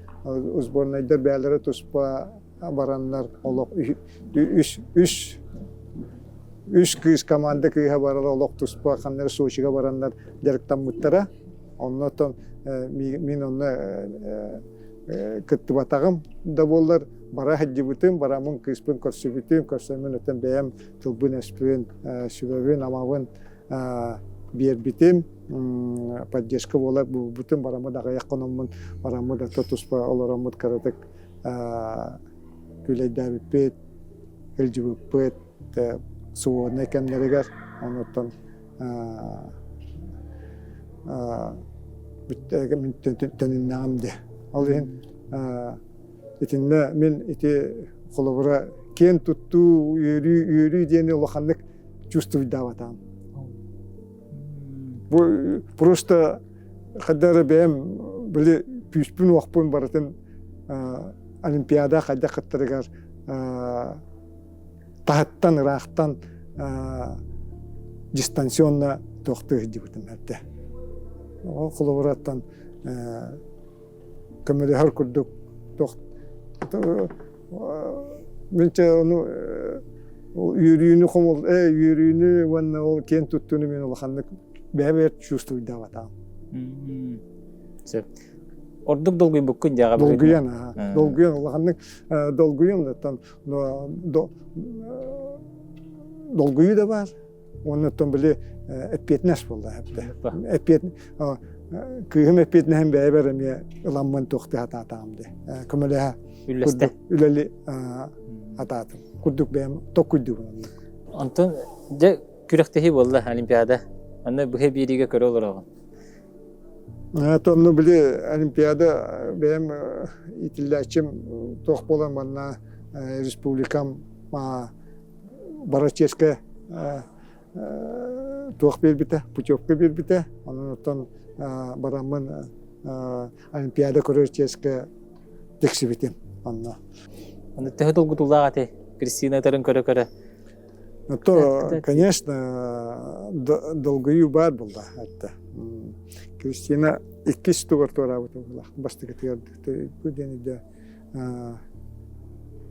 сборнайдар бэйэлэрэ туспа бараннар олох үс үс үс кыыс команда кыыһа барар олох туспа ханна эрэ Сочига бараннар дьарыктаммыттара оннотон мин онно кыттыбатаҕым да буоллар бара сылдьыбытым бараммын кыыспын көрсүбүтүм көрсөммүн өтөн бэйэм тылбын өспүн сүбэбин амабын биэрбитим поддержка буола буолбутум бараммыт аҕыйах хономмун бараммыт ата туспа олороммут кыратык күлэйдээбиппит илдьибиппит свободнай кэмнэригэр онуттан төнүннэҕим де ол иһин итиннэ мин ити холобура киэн туттуу үөрүү үөрүү диэни улаханнык чувствуйдаабатаҕым. Бу просто хайда эрэ бэйэм били күүспүн-уохпун барытын Олимпиада хайдах кыттарыгар таһыттан, ыраахтан дистанционно туохтуу сылдьыбытым эрдэ. Ол холобураттан көмөлөһөр курдук туох мин ону үөрүүнү хомул үөрүүнү уонна ол киэн туттууну мен улаханнык бэйэбэр чувствуйдаабатаҕым. Сөп. Ордук долгуйбуккун дьаҕа Долгуйан, долгуйан улаханнык долгуйан оттон долгуйуу да баар. Уонна оттон били эппиэтинэс буолла эппиэт кыыһым эппиэтинэһин бэйэбэр эмиэ ыламмын туохтыы сатаатаҕым дии көмөлөһө үллэстэ үлэли атаатым курдук бэйэм токкуйдуубун оннук онтон дьэ күрэхтэһии буолла олимпиада онно быһа биэриигэ көрө олороҕун Онно били олимпиада бэйэм иитиллээччим туох буолан манна республикам бара чиэскэ туох биэрбитэ, путевка биэрбитэ. Онон оттон бараммын Олимпиада көрөр чиэскэ тиксибитим онно. Аны төһө долгутуулаах этэй? Кристина ытарын көрө-көрө. Ну то, конечно, долгуйуу баар буолла этте. Кристина иккис тугар туораабыт буолла. Бастакытыгар бу диэн идэ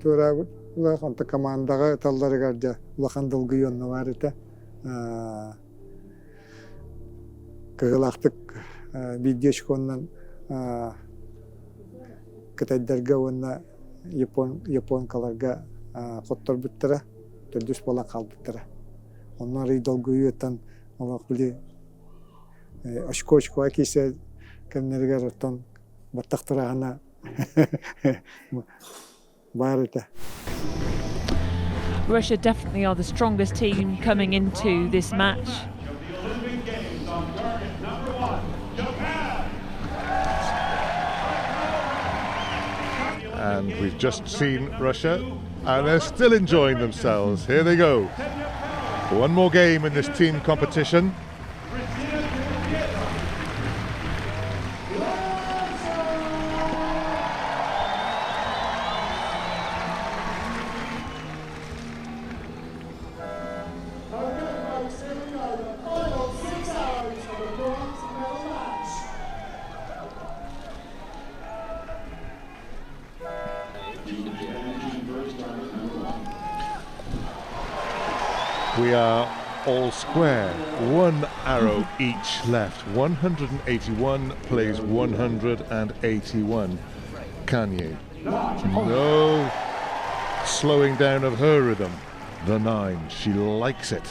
туораабыт улахан онто командаҕа ыталларыгар дьэ улахан долгуйуу онно баар этэ. Кыһылаахтык биирдии очконнан кытайдарга уонна япон японкаларга хотторбуттара, төрдүс буолан хаалбыттара. Онно арый долгуйууттан олох били очко очкоға киирсэ кэмнэригэр оттон баттахтарааһына баар этэ. Russia definitely are the strongest team coming into this match. And we've just seen Russia, and they're still enjoying themselves. Here they go. One more game in this team competition. We are all square. One arrow each left. 181 plays 181. Kanye. No slowing down of her rhythm. The nine. She likes it.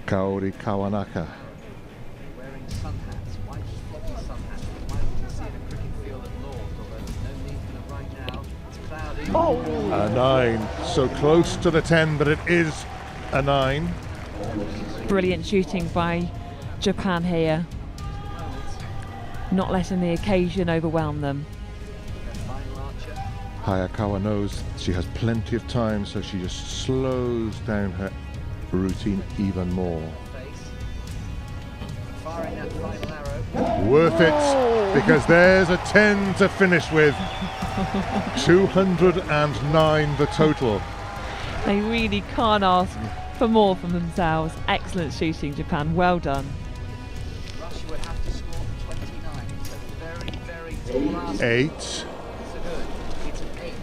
Kaori Kawanaka. Wearing sun hats, white floppy sun hats. You might even see in a cricket field at Lords, although there's no need for them right now. It's cloudy. Oh. A nine. So close to the 10, but it is a nine. Brilliant shooting by Japan here. Not letting the occasion overwhelm them. Hayakawa knows she has plenty of time, so she just slows down her routine even more. Worth it, because there's a 10 to finish with. 209 the total. They really can't ask for more from themselves. Excellent shooting, Japan. Well done. Russia would have to score 29. It's a very, very tall ask. Eight. It's an eight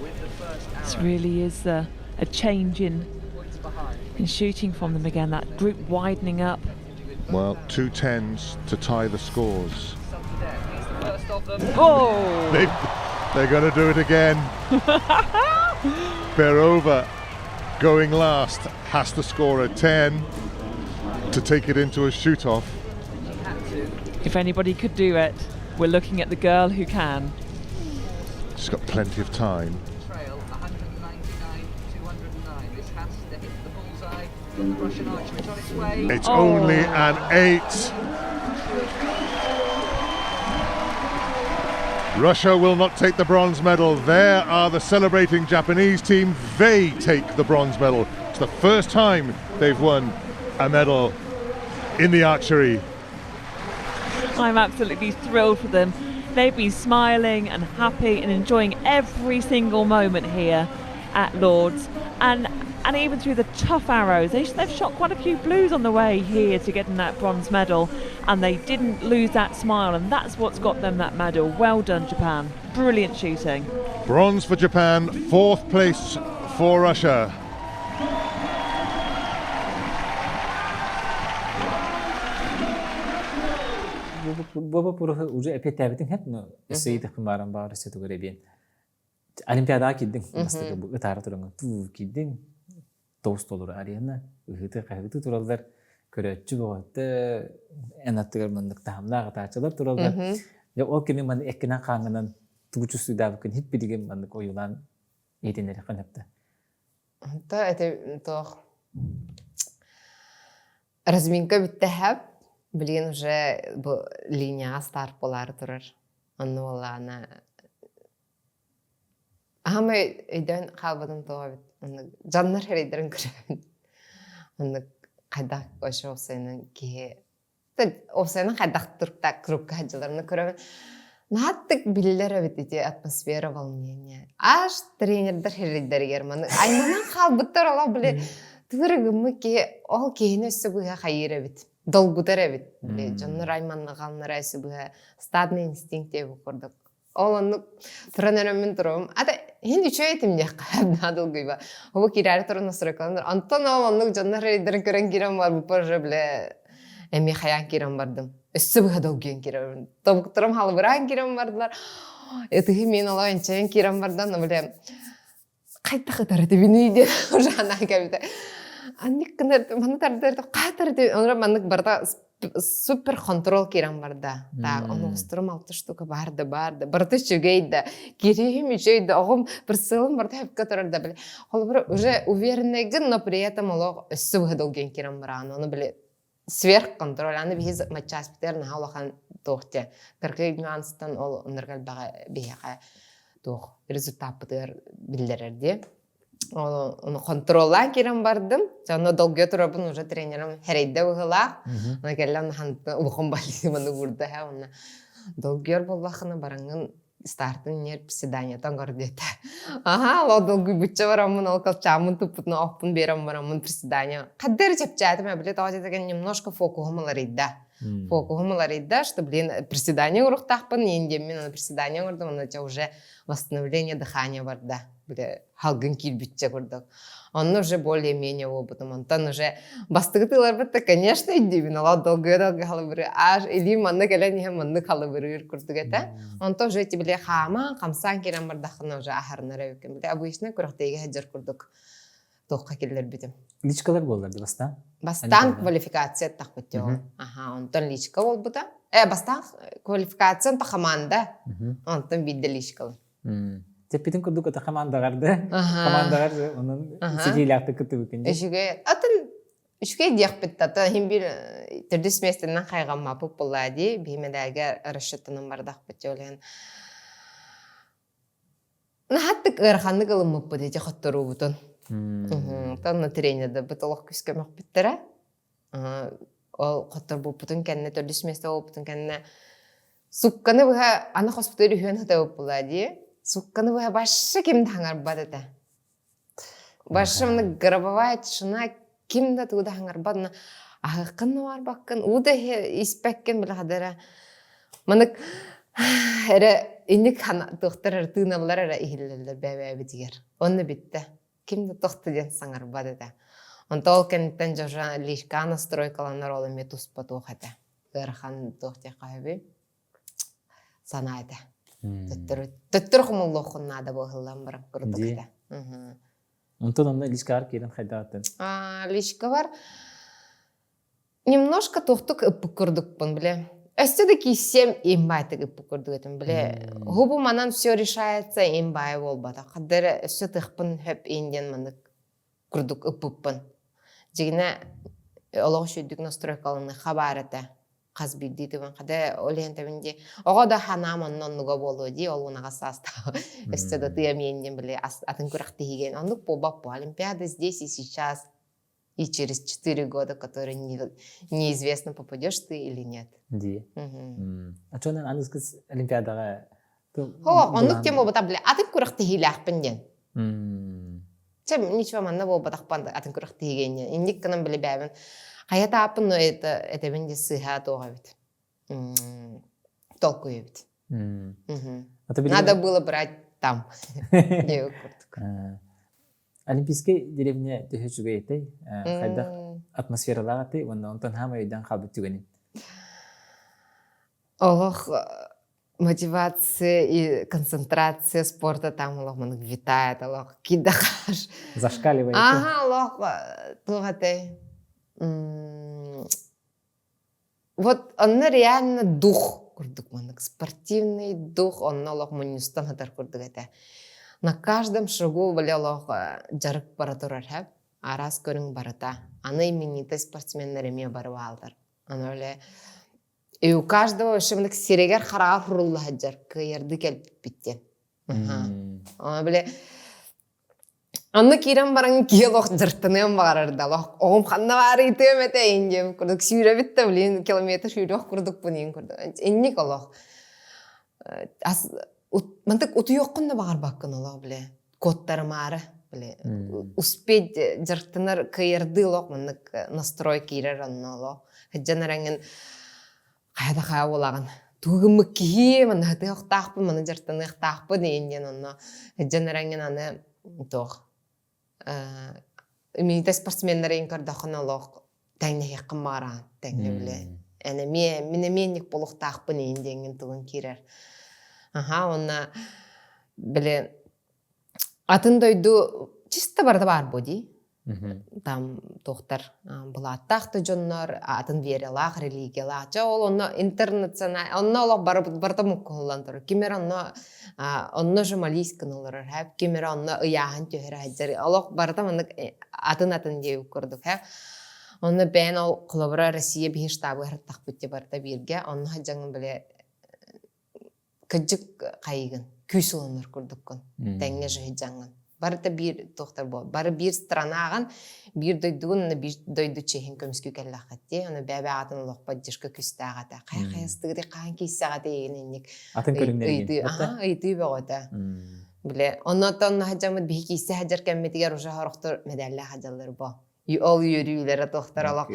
with the first arrow. This really is a, a change in, in shooting from them again. That group widening up. Well, two tens to tie the scores. Oh! They, they're going to do it again. Berova going last has to score a 10 to take it into a shoot off. If anybody could do it, we're looking at the girl who can. She's got plenty of time. Trail 199, 209. This has to hit the bullseye. The Russian archer, it's on its way. It's only an eight. Russia will not take the bronze medal. There are the celebrating Japanese team. They take the bronze medal. It's the first time they've won a medal in the archery. I'm absolutely thrilled for them. They've been smiling and happy and enjoying every single moment here at Lords. And and even through the tough arrows, they, they've shot quite a few blues on the way here to getting that bronze medal, and they didn't lose that smile, and that's what's got them that medal. Well done, Japan. Brilliant shooting. Bronze for Japan, fourth place for Russia. Бу бу уже эпиэтээбитиҥ хэп но эсэйдэх бааран баара сөтүгэр эбиэн Олимпиадаҕа киирдиҥ бастакы бу ытаары тураҥҥын туу киирдиҥ тоҕус толору арена ыһыыты-хаһыыты тураллар көрөөччү бөҕөтө эн аттыгар маннык таһымнаах ытааччылар тураллар дьэ ол кэми маннык эккинэн хааҥҥынан тугу чувствуйдаабыккын хит билигин маннык ойуулаан иһитиннэриэххин сөптө То это туох разминка бүттэһэп билигин уже бу линияҕа старт буолаары турар онно буоллаҕына Аһамай өйдөөн хаалбатым тоҕо эбит оннук дьоннор эрэйдэрин көрөбүн оннук хайдах вообще уопсайынан киһи уопсайынан хайдах туруктаах курукка сылдьалларын көрөбүн. Наһаттык биллэр эбит ити атмосфера волнения. Аж тренердэр хэрийдэригэр маны айманан хаалбыттар олох били тыыры гыммыт киһи ол киһини өссө быһа хайыыр эбит. Долгутар эбит. Били дьоннор айманнаҕаллара өссө быһа стадный инстинкт диэбит курдук. Ол оннук туран эрэммин туруом. Ата иһин үчүгэй этим диэххэ наадылгыйба. Обу киирээри туран настройкаланар. Онтон ол оннук дьоннор рейдерин көрөн киирэн барбыппар уже бile эмиэ хайаан киирэн бардым. Өссө быһа долгуйан киирэн Тобуктарым халыбыраан киирэн бардылар. Ытыһы мин олоо энчэйэн киирэн бардан, бile хайдах ытар этибиний диэн уже анаа кэлбитэ. Анник гынар манны тардыр хаатар онро маннык барыта супер контрол киирэн барда. Так, ону алты штука бар да бар да барыта үчүгэй да кириһим үчүгэй да оҕом прицелым барыта хөпкө турар да били холобура уже уверенныйгын но при этом олох өссө быһа долгуйан киирэн бараан ону били сверхконтроль аны биһи матчаспытыгар наһаа улахан туох диэ кыргый нюанстан ол оннорго элбэҕи биһиэхэ туох результаппытыгар биллэрэр диэ ону контроллаан киирэн бардым онно долгуйа турарбын уже тренерим хэрэйдэ быһыылаах аны кэллэ улахан балыыманы уурда һэ онно долгуйар буоллаххына бараҥҥын стартын ньиэр приседаниетан көр диэтэ. Аха, ол долгуйбучча бараммын, ол калчааммын туппутуна оппун биэрэн бараммын приседание. Хадда эрэ чэпчээтим, били тоҕо диэтэген немножко фокуһум уларыйда. Фокуһум уларыйда, что, блин, приседание оҥоруохтаахпын, иин диэммин, аны приседание оҥордум, аны уже восстановление дыхания барда. Били халгын киирбиччэ курдук. Онно уже более-менее буолбутум. Онтон уже бастакы тыыларбыт да, конечно, өйдүүбүн. Олох долгуйа долгуйа халыбырыы. Аж илиим манна кэлэн иһэн маннык халыбырыыр курдук этэ. Онтон уже эти били хааман, хамсаан киирэн бардаххына уже аһарынар эбиккин. Били обычно күрэхтэһиигэ сылдьар курдук туохха киллэрбитим. Личкалар буоллар да бастаан? Бастаан квалификация тахпыт ол. Аха, онтон личка буолбута. Э, бастаан квалификация онтон команда. Онтон биирдэ личкалар. Тэппитин курдук ата командаҕар да командаҕар онон ситиилээхтик кыттыбыккын дии. Үчүгэй атын үчүгэй диэхпит ата иһин биир төрдүс миэстэнэн хайҕаммаппыт буоллаа дии биһи мэдээлгэ расчеттанан бардахпыт дьолен наһаттык ыараханнык ылыммыппыт ити хотторуубутун. Тонна тренердэрбит олох күүскэ мөхпүттэрэ. Ол хотторбуппутун кэннэ төрдүс миэстэ буолбутун кэннэ Сукканы быһа аны хоспутугар үһүөн сатабыт буолаа дии. Сукканы быһа башы ким да хаҥарбат этэ. Башы маны гробовая тишина ким да тугу да хаҥарбат но аһыаххын да барбаккын уу да испэккин бile хадара манык эрэ инник туохтар эрэ тыыналлар эрэ иһиллэллэр бэйэ-бэйэбитигэр. Онно бүттэ. Ким да тохто диэн саҥарбат этэ. Онто ол кэнниттэн дьожа лишка настройкаланар ол эмиэ туспа туох этэ. Ыарахан туох диэххэ сөбүй санаа этэ. Төттөрү төттөрү хомуллуоххун наада буоллан баран курдук этэ. Онтон онно личкаҕар киирэн хайдаҕыттан? Личкабар немножко туохтук ыппыт курдукпун биле. Өссө да кииссиэм имбайтык ыппыт курдук этим биле. Хубу манан все решается имбай буолбатах. Хаддара өссө тыхпын хөп индиан маннык курдук ыппыппын. Дьигинэ олох үчүгдүк настройкаланыхха баар этэ. Хас биирдии тыбын хада ол иһин тэбин дии оҕо да ханаам онно оннуга буолуо дии ол унаҕа саастаах өссө да тыа миэн диэн били атын күрэхтэһиигэ оннук буолбат буо олимпиада здесь и сейчас и через 4 года, которые не, неизвестно, попадешь ты или нет. Дии. А что аныгы олимпиадаҕа Хо, оннук тема буолбата бile атын күрэхтэһиилээхпин диэн. Чэ, ничего манна буолбатахпын атын күрэхтэһиигэ диэн. Инник гынан били бэйэбин хайа тааппын, но это этэбин дии сыыһа туох эбит. Толкуй эбит. Надо было брать там. Диэбит курдук. Олимпийскай деревня төһө үчүгэй этэй? Хайдах атмосфералаах этэй уонна онтон хаамай өйдөөн хаалбыт түгэнин? Олох мотивация и концентрация спорта там олох маннык витает олох кидахаш. Зашкаливает. Ага, олох туох этэй? Вот онно реально дух курдук маннык спортивный дух онно олох мунньустан сытар курдук этэ. На каждом шагу били олох дьарык бара турар һэ. Араас көрүҥ барыта. Аны именитый спортсменнар эмиэ бары бааллар. Аны оле и у каждого вообще мындык сирегер хараҕар хурулла сылдьар кыайарды кэлбиппит диэн. Аны били Онно киирэн баран киһи олох дьарыктаныан баҕарар да олох оҕом ханна баарый тыам этэ диэн курдук сүүрэбит да блин километр сүүрүөх курдукпун иин курдук инник олох. Ас мантык утуйуоххун да баҕарбаккын олох бile куоттарымаары бile успеть дьарыктанар кыайардыы олох маннык настрой киирэр онно олох сылдьан эрэҥҥин хайа да хайа буолаҕын тугу гыммыт киһи манна сытыахтаахпын маны дьарыктаныахтаахпын иин диэн онно сылдьан эрэҥҥин аны туох иммунитет спортсменнарын көрдөххүнэ олох тэҥнэһиэххин баҕараҕын тэҥҥэ бile эн эмиэ мин эмиэ инник буолуохтаахпын иин диэҥҥин тылын киирэр аха уонна били атын дойду чисто барыта баар буо дии там туохтар былааттаах да дьоннор атын вералаах религиялаах дьэ ол онно интернационал онно олох барыта муккуһуллан турар ким эрэ онно онно же молись гыналлар хэп ким эрэ онно ыйааһын түһэрэ сылдьар олох барыта маннык атын-атын диэбит курдук хэп онно бэйэн ол холобура Россия биһи штабы хараттахпыт те барыта бииргэ онно сылдьаҥҥын бile кырдьык хайыгын күүс ылынар курдуккун тэҥҥэ сылдьаҥҥын барыта биир туохтар буол бары биир странаҕын биир дойдугун уонна биир дойду чиэһин көмүскүү кэллэххит дии ону бэйэ-бэйэҕитин олох поддержка күүстээх этэ хайа хайастыгыт хаһан киирсэҕит эйигин инник атын көрүҥнэригин ыйытыы бөҕөтө биле оннотон сылдьаммыт биһи киирсэ сылдьар кэммитигэр уже сорохтор мэдээллээх сылдьаллар бо ол үөрүүлэрэ туохтар олох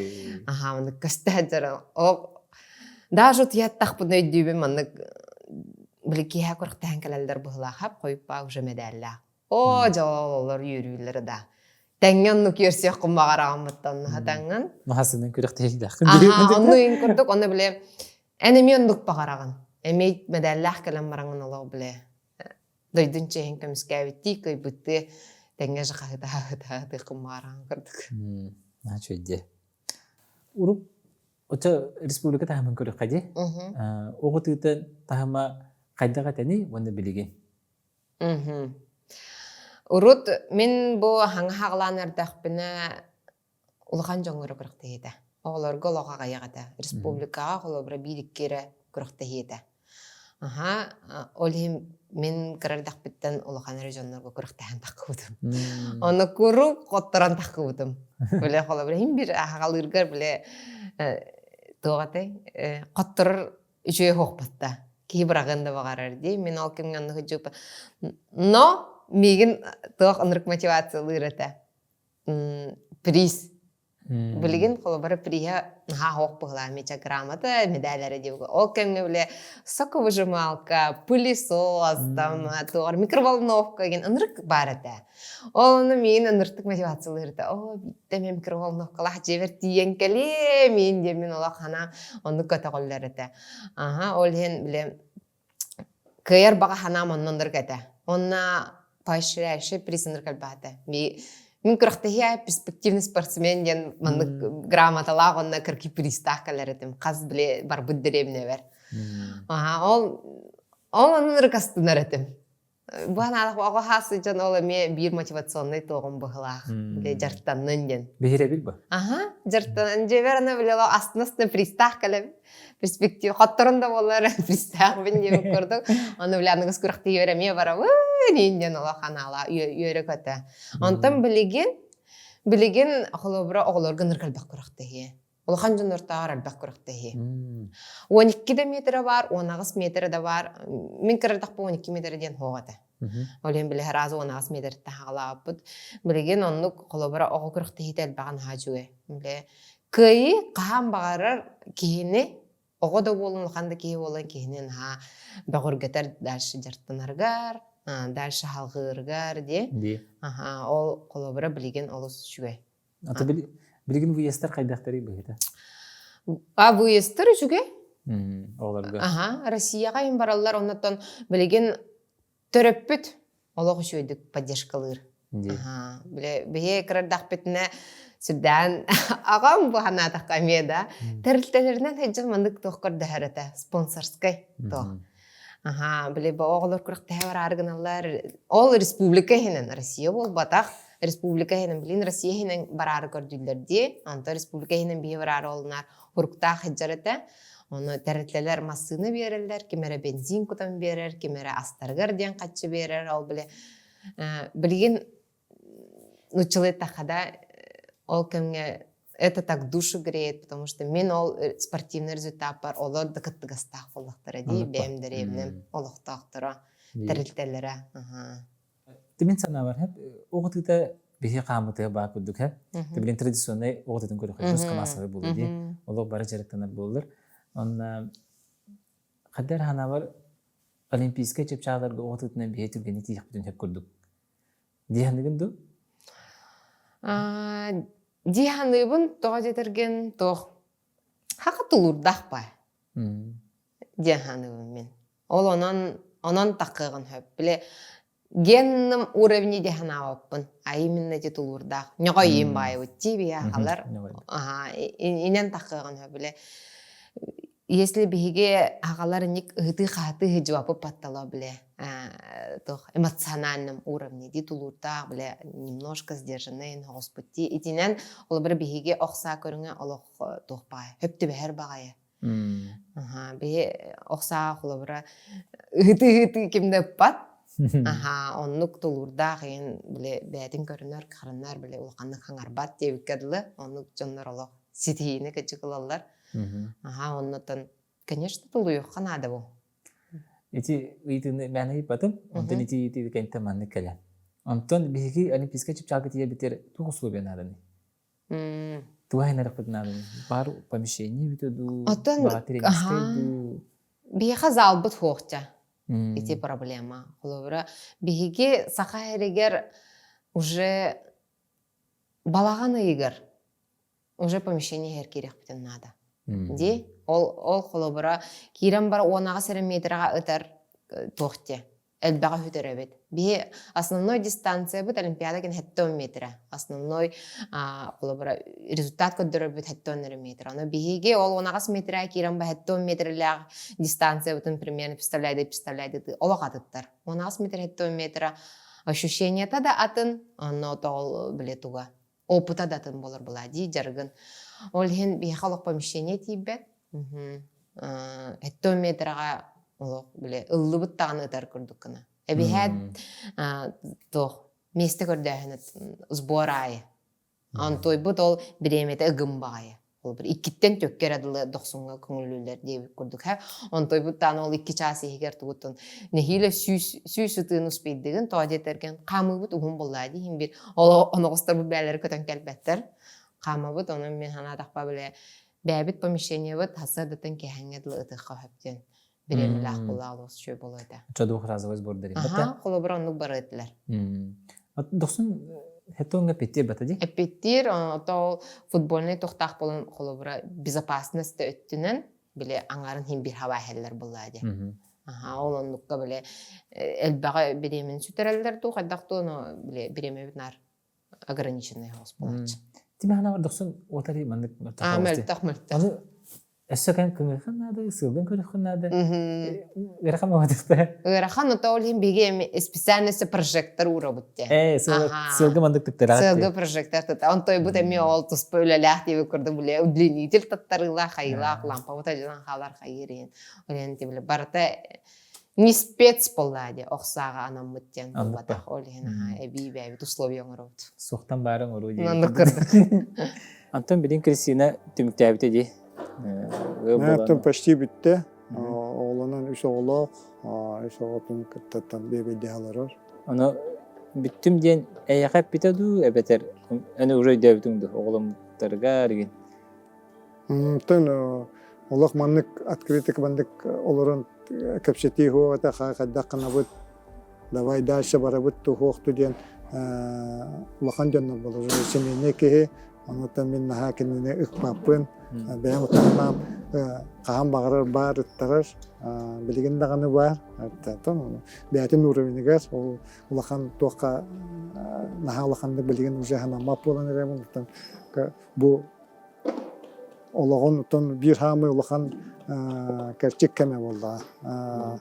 аха маннык көстө сылдьар олох даже утуйаттахпын өйдүүбүн маннык били киэһэ күрэхтэһэн кэлэллэр быһылаах хап хойуппаа уже мэдээллээх Оо, дьололор үөрүүлэрэ да. Тэҥҥэ оннук үөрсүөххүн баҕараҕыммыттан хатаҥҥын. Маһасынан күрэхтэһиилээххин. Аха, онну иин курдук, онно биле эн эмиэ оннук баҕараҕын. Эмиэ мэдээллээх кэлэн бараҥын олох биле дойдун чиэһин көмүскээбиттии, кыайбыттыы тэҥҥэ же хаһыта-хаһыта баҕараҕын курдук. Үчүгэй Урук очо республика таһымын көрүөххэ дии. Оҕо тыытын таһыма хайдах этэний уонна билигин? Мгм. Урут мин бу хаҥа хаҕылаан эрдэхпинэ улахан дьоҥҥо эрэ күрэхтэһиэтэ. Оҕолорго олох аҕыйах этэ. Республикаҕа холобура биир-икки эрэ күрэхтэһиэтэ. Аха, ол иһин мин кыра эрдэхпиттэн улахан эрэ дьоннорго күрэхтэһэн таххыбытым. Ону куруук хотторон таххыбытым. Бile холобура иһин биир аһаҕалыыргар бile туох этэй хотторор үчүгэй суохпут да киһи быраҕыан да баҕарар дии мин ол кэмҥэ оннук дьуупа но миигин туох ынырык мотивациялыыр этэ приз билигин холобура приһа наһаа суох быһылаах меча грамота медаллара диэбик ол кэмҥэ бile соковыжималка пылесос там туох микроволновка деген ынырык баар этэ Ол ону миин ыныртык мотивациялыырда. Оо, биттэ мен микроволновкалаах дьиэбэр тиийэн кэлиэ, миин диэммин олох ханаам оннук көтөҕөллөр этэ. Аха, ол иһин бile кыайар баҕа ханаам онноннорг этэ. Онна поощряющий приз ынырык элбээтэ. Мин күрэхтэһиэ перспективный спортсмен диэн маннык грамоталаах онно кырки призтаах кэлэр этим. Хас бile барбыт дэриэбинэбэр. Аха, ол ол оннун ырыкастынар этим. Бу анаалах оҕо сылдьан ол эмиэ биир мотивационнай туоҕум быһылаах. Бile дьарыктаннын диэн. Биһирэбил бу. Аха, дьарыктанан дьиэбэр аны бile астына-астына пристаах кэлэбин. Перспектива хотторон да буоллар пристаахпын диэбит курдук. Ону бile аныгыс күрэхтэһиибэр эмиэ барабын диэн олох анаала үөрэ-көтө. Онтон билигин билигин холобура оҕолорго ынырык элбэх күрэхтэһиэ. Улахан дьоннортооҕор элбэх күрэхтэһии. 12 да метрэ баар, 18 метрэ да баар. Мин кырардахпын 12 метрэ диэн суох этэ. Ол иһин били сразу 18 метрттэн хаалаабыппыт. Билигин оннук холобура оҕо күрэхтэһиитэ элбэҕин наһаа үчүгэй. Били кыайыы хаһан баҕарар киһини оҕо да буолун, улахан да киһи буолан киһини наһаа бөҕөргөтөр дальше дьарыктанарыгар, дальше халҕыырыгар дии. Аха, ол холобура билигин олус үчүгэй. Ата билигин выездтар хайдахтарый быһыта? А выездтар үчүгэй. Оҕолорго. Аха, Россияҕа им бараллар, оннуттан билигин төрөппүт олох үчүгэйдик поддержкалыыр. Аха, биле биһи кырардахпытына сүрдээн аҕам бу санаатахха эмиэ да тэрилтэлэринэн сылдьан маннык туох көрдөһөр этэ спонсорскай туох. Аха, били бу оҕолор күрэхтэһэ бараары гыналлар. Ол республика иһинэн Россия буолбатах. Республика иһинэн, билин Россия иһинэн бараары көрдүүллэр дии. Онтон республика иһинэн биһи бараары олунаар хуруктаах сылдьар этэ. Ону тэрилтэлэр массыына биэрэллэр, ким эрэ бензин кутан биэрэр, ким эрэ астарыгар диэн хаччы биэрэр. Ол били билигин нуччалыы эттэххэ да ол кэмҥэ Это так душу греет, потому что мин ол спортивный результаппар олор да кыттыгастаах буоллахтара дии, бэйэм дэриэбинэм олохтоохторо, тэрилтэлэрэ. Мин санаабар хэп оҕотыыта биһи хаамытыга баа курдук хэп. Билин традиционный оҕотытын көрөхө жестко массовый буолу дии. Олох бары дьарыктанар буоллар. Онна хаддар ханаабар олимпийскай чыпчааларга оҕотытынан биһи түргэни тиийэхпитин хөп курдук. Дии ханыгын ду? Дии ханыыбын тоҕо диэтэргин туох хака тулуурдаах баа диэн ханыыбын мин. Ол онон онон такыаҕын хөп. Бile генном уровни дии ханаабаппын. А именно ти тулуурдаах. Ньоҕойим баайыбыт ти биһи халар. Аха инэн такыаҕын хөп. Бile если биһиги аҕалар ник ыһытыы-хаһытыы сылдьыбаппыт баттала бile туох эмоциональном уровне ди тулуурдаах бile немножко сдержанный оҕуспут ди итинэн холобура биһиги ох саа көрүҥэ олох туох баҕайы хөп түбэһэр баҕайы биһи ох саа холобура ыһытыы-ыһытыы ким да ыппат аха оннук тулуурдаах иһин бile бэйэтин көрүнэр харынар бile улаханнык хаҥарбат диэбиккэ дылы оннук дьоннор олох ситиһиини кыдьык ылаллар Аха, оннотон, конечно, тулуйуохха наада бу. Ити ыйытыыны мээнэ ыйыппатым. Онтон ити ыйытыы кэнтэ маннык кэлэн. Онтон биһиги Олимпийскай чыпчаалга тиийэбитигэр туох условия нааданы? Туох айнарыхпыт нааданы? Бар помещение бүтэ дуу, Оттон, баҕа тренерскэй дуу? Биһиэхэ залбыт суохча. Ити проблема. Холобура, биһиги Саха сиригэр уже балаҕан ыйыгар уже помещение иһэр киириэхпитин наада. Ди ол ол холобура киирэн бар 18 эрэ метраҕа ытар туох диэ элбэҕи сүтэрэ Биһи основной дистанциябыт олимпиада кин 70 метра. Основной холобура результат көрдөрөрбүт 70 эрэ метр. Ону биһиги ол 18 метра киирэн ба 70 метрлээх дистанциябытын примерно представляйды представляйды олох атыттар. 18 метр 70 метра ощущениета да атын, онно тоҕол биле туга опыта да атын буолар была дии дьарыгын. Ол иһин биһиэхэ олох помещение тиийбэт. Эттон метраҕа олох бile ыллыбыт даҕаны ытар курдук гына. Эбиһээт туох миэстэ көрдөөһүн сбор аайы. Онтуйбут ол бириэмэтэ ыгым баҕайы. Холобур, иккиттэн төккө эрэ дылы дохсуҥҥа көҥүллүүллэр диэбит курдук. Һэ, онтуйбут даҕаны ол икки чаас иһигэр тугуттан нэһиилэ сүүс сүүс ытыын успейдыгын тоҕо диэтэргэн хаамыыбыт уһун буоллаа дии иһин биир ол оноҕосторбут бээлэри көтөн кэлбэттэр. Хаамабыт, онон мин санаатахпа бile бэйэбит помещениебыт сарсыардаттан киэһэҥҥэ дылы ытыахха сөп диэн бириэмэлээх буоллаа олус үчүгэй буолуо этэ. Двухразовый сбордар Аха, холобура оннук бары этилэр. Дохсун хетонга эппиттиир бата ди? Эппиттиир, ото футбольный тохтаах болон холобура безопасность да өттүнэн биле аңарын хин бир хаба хеллер булла ди. Аха, ол оннукка биле элбэҕи бириэмин сүтэрэллэр дуу, хайдах дуу, но биле бириэмэбит нар ограниченный хаос буолааччы. Тимэхэнэ дохсун уотари маннык А, мөлтөх, мөлтөх. Аны өссө кэн кыҥырхан наада, сыылгын көрөххүн наада. Ыарахан буолбатахта. Ыарахан, ото ол иһин биһиги специальности прожектор уурабыт диэн. Ээ, сыалга маннык тыктараат. Сыалга прожектор тыта. Онтойбут эмиэ ол туспа үлэлээх диэбит курдук биле удлинитель таттарыылаах, хайыылаах, лампабыт адьынан хаалар хайыыр иһин. Ол иһин тибиле барыта не спец буолла дии ох сааҕа анаммыт диэн буолбатах ол иһин эбии бэйэбит условия оҥоробут суохтан баары оҥоруу диэн оннук курдук Антон билин Кристина түмүктээбитэ дии Антон почти бүттэ оҕолонон үс оҕолоох үс оҕотун кыттаттан биэбэйдэһэ олорор ону бүттүм диэн эйэхэ эппитэ дуу эбэтэр аны уже өйдөөбүтүҥ дуу оҕоломмуттарыгар игин Онтон олох маннык открытый маннык олорон кэпсэтии суох этэ хайдах гынабыт давай дальше барабыт туһуохту диэн улахан дьоннор буолар семейный киһи онуттан мин наһаа кинини ыкпаппын бэйэм утарнаам хаһан баҕарар баар ыттарар билигин даҕаны баар бэйэтин уровенигар ол улахан туохха наһаа улаханнык билигин уже санаммат буолан эрэбин бу олоҕун оттон биир хаамыы улахан кэрчик кэмэ буоллаҕа.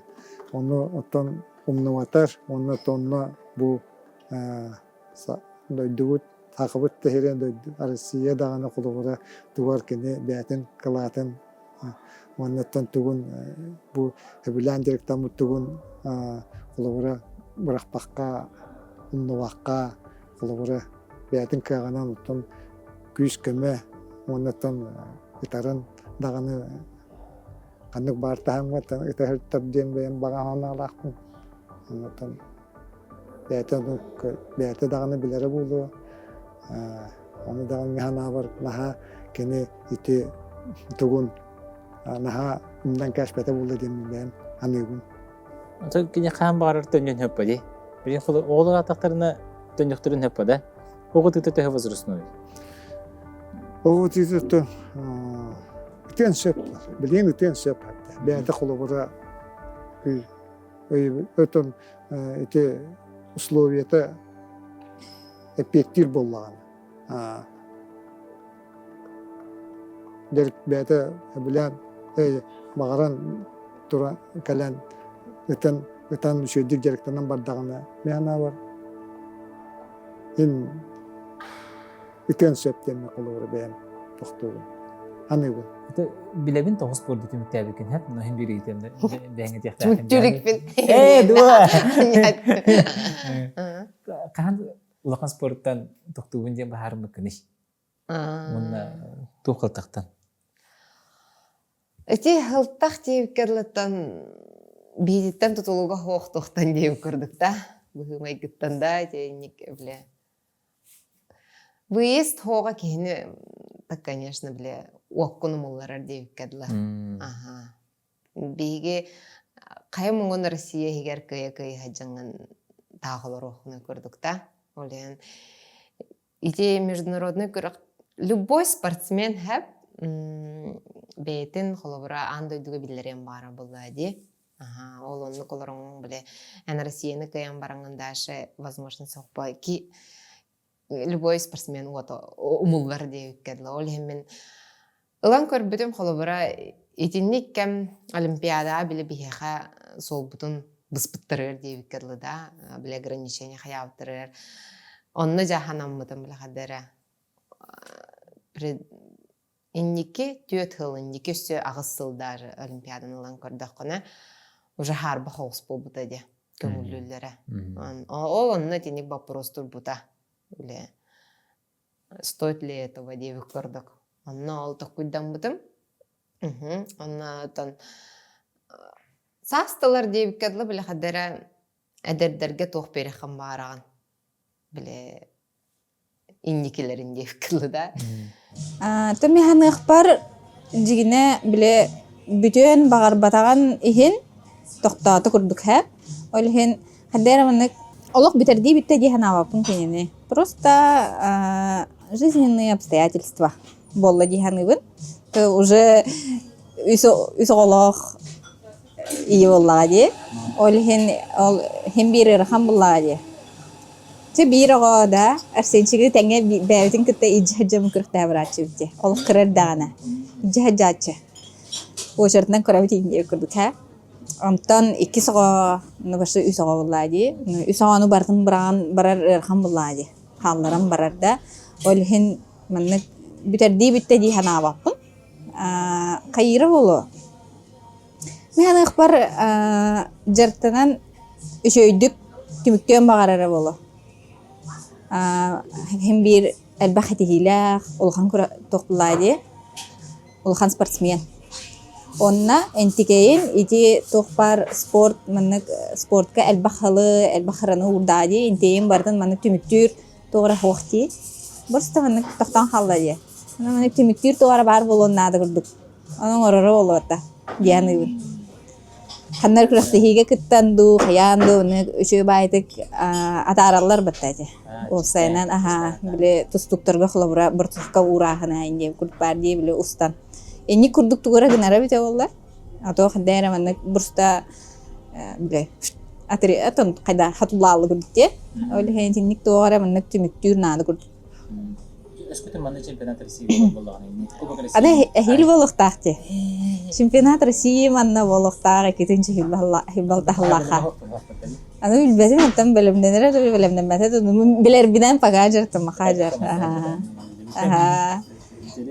Ону оттон умнубатар уонна онно бу дойдубут Сахабыт да сирин дойду Россия даҕаны холобура тугар кини бэйэтин кылаатын уонна оттон тугун бу сөбүлээн дьарыктаммыт тугун холобура бырахпакка умнубакка холобура бэйэтин кыаҕынан оттон күүс-көмө. Уоннаттан ытарын даҕаны ханнык баар таһымҥа ытаһыттар диэн бэйэм баҕа санаалаахпын. Оннуттан бэйэтэ бэйэтэ даҕаны билэрэ буолуо. Ону даҕаны мин санаабар наһаа кини ити тугун наһаа умнан кээспэтэ буолла диэн бэйэм саныыбын. Оттон кини хаан баҕарар төннөн хөппө дии. Билин оҕолор атахтарына төннөхтөрүн хөппө да. Оҕо тыыта төһө возрастной? Оҕо тыыта ытыан сөп. Билигин ытыан сөп. Бэйэтэ холобура өтөн ити условията эппиэттиир буоллаҕына. Дьэ бэйэтэ сөбүлээн баҕаран туран кэлэн ытан ытан үчүгэйдик дьарыктанан бардаҕына мин санаабар ин ытыан сөп диэн холобура бэйэм тохтуубун аныыбын. Билэбин тоҕус спорду түмүктээбиккин хэп, но иһин биир ыйытыам бэйэҥ этиэхтээххин. Түмүктүүрүкпүн. Ээ, дуо. Хаһан улахан спорттан тохтуубун диэн быһаарыммыккыный? Уонна туох хылтахтан? Ити хылтах диэбиккэ дылыттан биититтэн тутулуга суох туохтан диэбит курдук да быһыы-майгыттан да итинник бile Выезд хоҕа киһини так конечно бile уоккун умулларар диэбиккэ дылы. Аха. Биһиги хайа муҥун Россия иһигэр кыайа-кыайа сылдьаҥҥын таах олоруоххунуй курдук да. Ол иһин ити международный күрэх любой спортсмен хэп бэйэтин холобура аан дойдуга биллэриэн баара буолла дии. Аха, ол оннук олороҥҥун бile эн Россияны кыайан бараҥҥын дальше возможность сохпо ки любой спортсмен уота умуллар диэбиккэ дылы. Ол иһин мин ылан көрбүтүм холобура итинник кэм Олимпиадаҕа били биһиэхэ суолбутун быспыттарыгар диэбиккэ дылы да, били ограничение хайаабыттарыгар онно дьаһанаммытым били хадара инники түөрт сыл, инники өссө 8 сыл даже Олимпиаданы ылан көрдөххүнэ уже хаарба соҕус буолбута дии көҥүллүүллэрэ. Ол онно итинник боппуруос турбута. Үлэ стоит ли этого диэбит курдук. Онно ол токкуйдаммытым. Онно оттон саастылар диэбиккэ дылы били хадара эдэрдэргэ туох биэрэххин баараҕын. Били инникилэрин диэбиккэ дылы да. Томми ханыахпар дьигинэ били бүтүөн баҕарбатаҕын иһин тохтоото курдук һэ. Ол иһин хайдах эрэ маннык олох бүтэрдии бүттэ дии санаабаппын кинини. Просто жизненные обстоятельства буолла дии саныыбын. Уже үс үс оҕолоох ийэ буоллаҕа дии. Ол иһин ол иһин биир ыарахан буоллаҕа дии. Чэ биир оҕо да Арсенчигы тэҥҥэ бэйэбитин кытта илдьэ сылдьан күрэхтэһэ барааччыбыт дии. Олох кыра эрдэҕинэ. Илдьэ сылдьааччы. Очередынан көрөбүт иһин курдук һэ. Онтон иккис оҕо, ну почти үс оҕо буоллаҕа дии. Үс оҕону барытын быраҕан барар ыарахан буоллаҕа дии. Хаалларан барар да. Ол иһин маннык бүтэрдии бүттэ дии санаабаппын. Хайыыра буолуо. Мин аныахпар дьарыктанан үчүгэйдик түмүктүөн баҕарара буолуо. Иһин биир элбэх ситиһиилээх, улахан туохтулаа дии, улахан спортсмен. Онно энтикэйин ити туох баар спорт маннык спортка элбэх халы, элбэх хараны уурдаа дии, интиэйин барытын маннык түмүктүүр туох эрэ суох дии. Просто маннык тохтоон хаалла дии. Маннык түмүктүүр туох эрэ баар буолуон наада курдук. Ону оҥороро буолуота диэн саныыбын. Ханна эрэ күрэхтэһиигэ кыттан дуу, хайаан дуу, ону үчүгэй баайытык атаараллар батта ити. Уопсайынан аһаа, били тустууктарга холобура борцовка уурааһына диэн курдук баар дии били устан. Инник курдук тугу эрэ гынара эбитэ буоллар. А то ханна эрэ маннык бурста били атон хайда хатулаалы курдук дии. Ол иһин итинник туох эрэ маннык түмүктүүр наада курдук. Өскөтүн манна чемпионат России буоллаҕына Кубок России. Аны эһиил буолуохтаах дии. Чемпионат России манна буолуохтаах иккитинчи хилбалтаһаллаха. Аны билбэтим оттон бэлэмнэнэрэ да бэлэмнэммэтэ да билэрбинэн пока дьарыктаммаха дьар. Аха.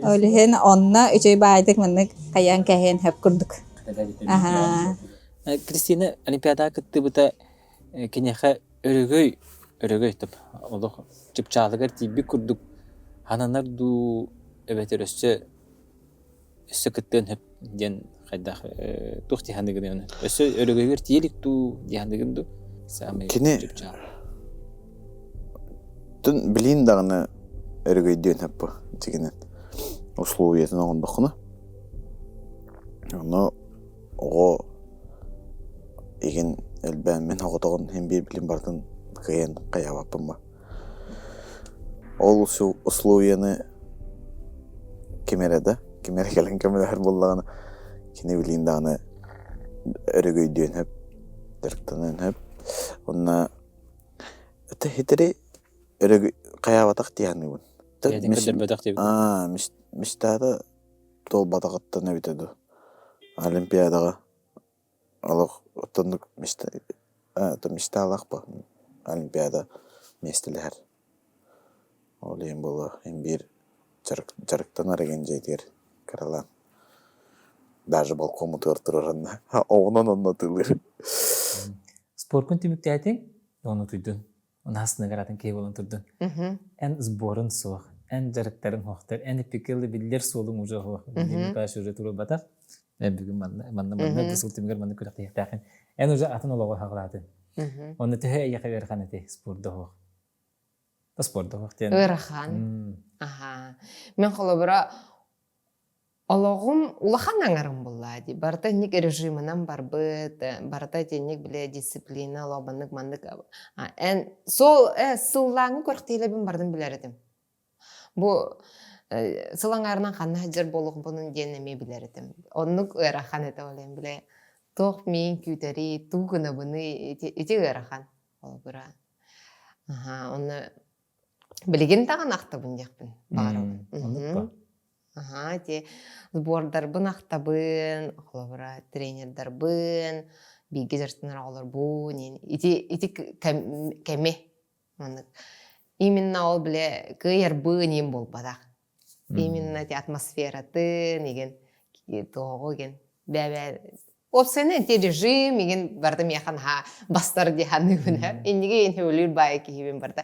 Ол иһин онно үчүгэй баайдык маннык хайаан кэһиэн хөп курдук. Аха. Кристина Олимпиадаҕа кыттыбыта киниэхэ өрөгөй өрөгөй олох чыпчаалыгар тиийбит курдук хананар дуу. Эбэтэр өссө өссө кыттыан сөп диэн хайдах туох дии саныыгыный ону? Өссө өрөгөйүгэр тиийэ илик дуу дии саныыгын дуу? Саамай Кини чыпчаал. Тун билиин даҕаны өрөгөйдүөн сөп бу дьигинэн условиятын оҥордоххуна. Ону оҕо игин элбээн мин оҕотоҕун иһин биир билим барытын кыайан хайаабаппын ба. Ол условияны ким эрэ да, ким эрэ кэлэн көмөлөһөр буоллаҕына, кини билиин даҕаны өрөгөйдүөн сөп, дьарыктаныан сөп. Уонна это хитри өрөгөй хайаабатах дии саныыбын. Бэйэтин көрдөрбөтөх диэбит. Аа, мечтата туолбатаҕыттан эбитэ дуу. Олимпиадаҕа Олох оттоннук мечталаах бу Олимпиада миэстэлэһэр. Ол иһин буолуо ин биир дьарыктанар игин дьиэтигэр кыралаан даже балкоммутугар туруоранна оҕунан онно атыылыыр. Споркун түмүктээтиҥ, ону утуйдун. Наһаа атын киһи буолан турдун. Эн сборун суох, эн дьарыктарыҥ суохтар, эн эпикелы биллэр суолуҥ уже суох. Владимир Николаевич уже туруорбатах. Эн бүгүн манна, манна, манна, бу сыл түмүгэр манна күрэхтэһиэхтээххин. Эн уже атын олоҕу хаҕалаатын. Онно төһө эйиэхэ ыарахан этэй спорда суох? Спорда суох диэн. Ыарахан. Аха. Мен холобура Олоҕум улахан аҥарым буолла дии. Барыта инник режимынан барбыт, барыта итинник бile дисциплина олох маннык эн сол сыллааҥҥы күрэхтэһиилэрбин барытын билэр этим. Бу сыл аҥаарынан ханна сылдьар буолуохпунун диэн эмиэ билэр этим. Оннук ыарахан этэ ол иһин бile туох миин күүтэрий, тугу гынабыный ити, ити ыарахан холобура. Аха, онно билигин даҕаны ахтабын диэхпин баҕарабын. Оннук Аһаа, ити сбордарбын ахтабын, холобура, тренердарбын, бииргэ дьарыктанар оҕолорбун, ити ити кэми маннык именно ол бile кыайарбын иин буолбатах. Именно ити атмосфератын игин туоҕу игин бэбэ Уопсайынан ити режим игин барыта миэхэ наһаа бастар дии саныыбын ээ. Инниги иин хөбүлүүр баайы киһибин барыта.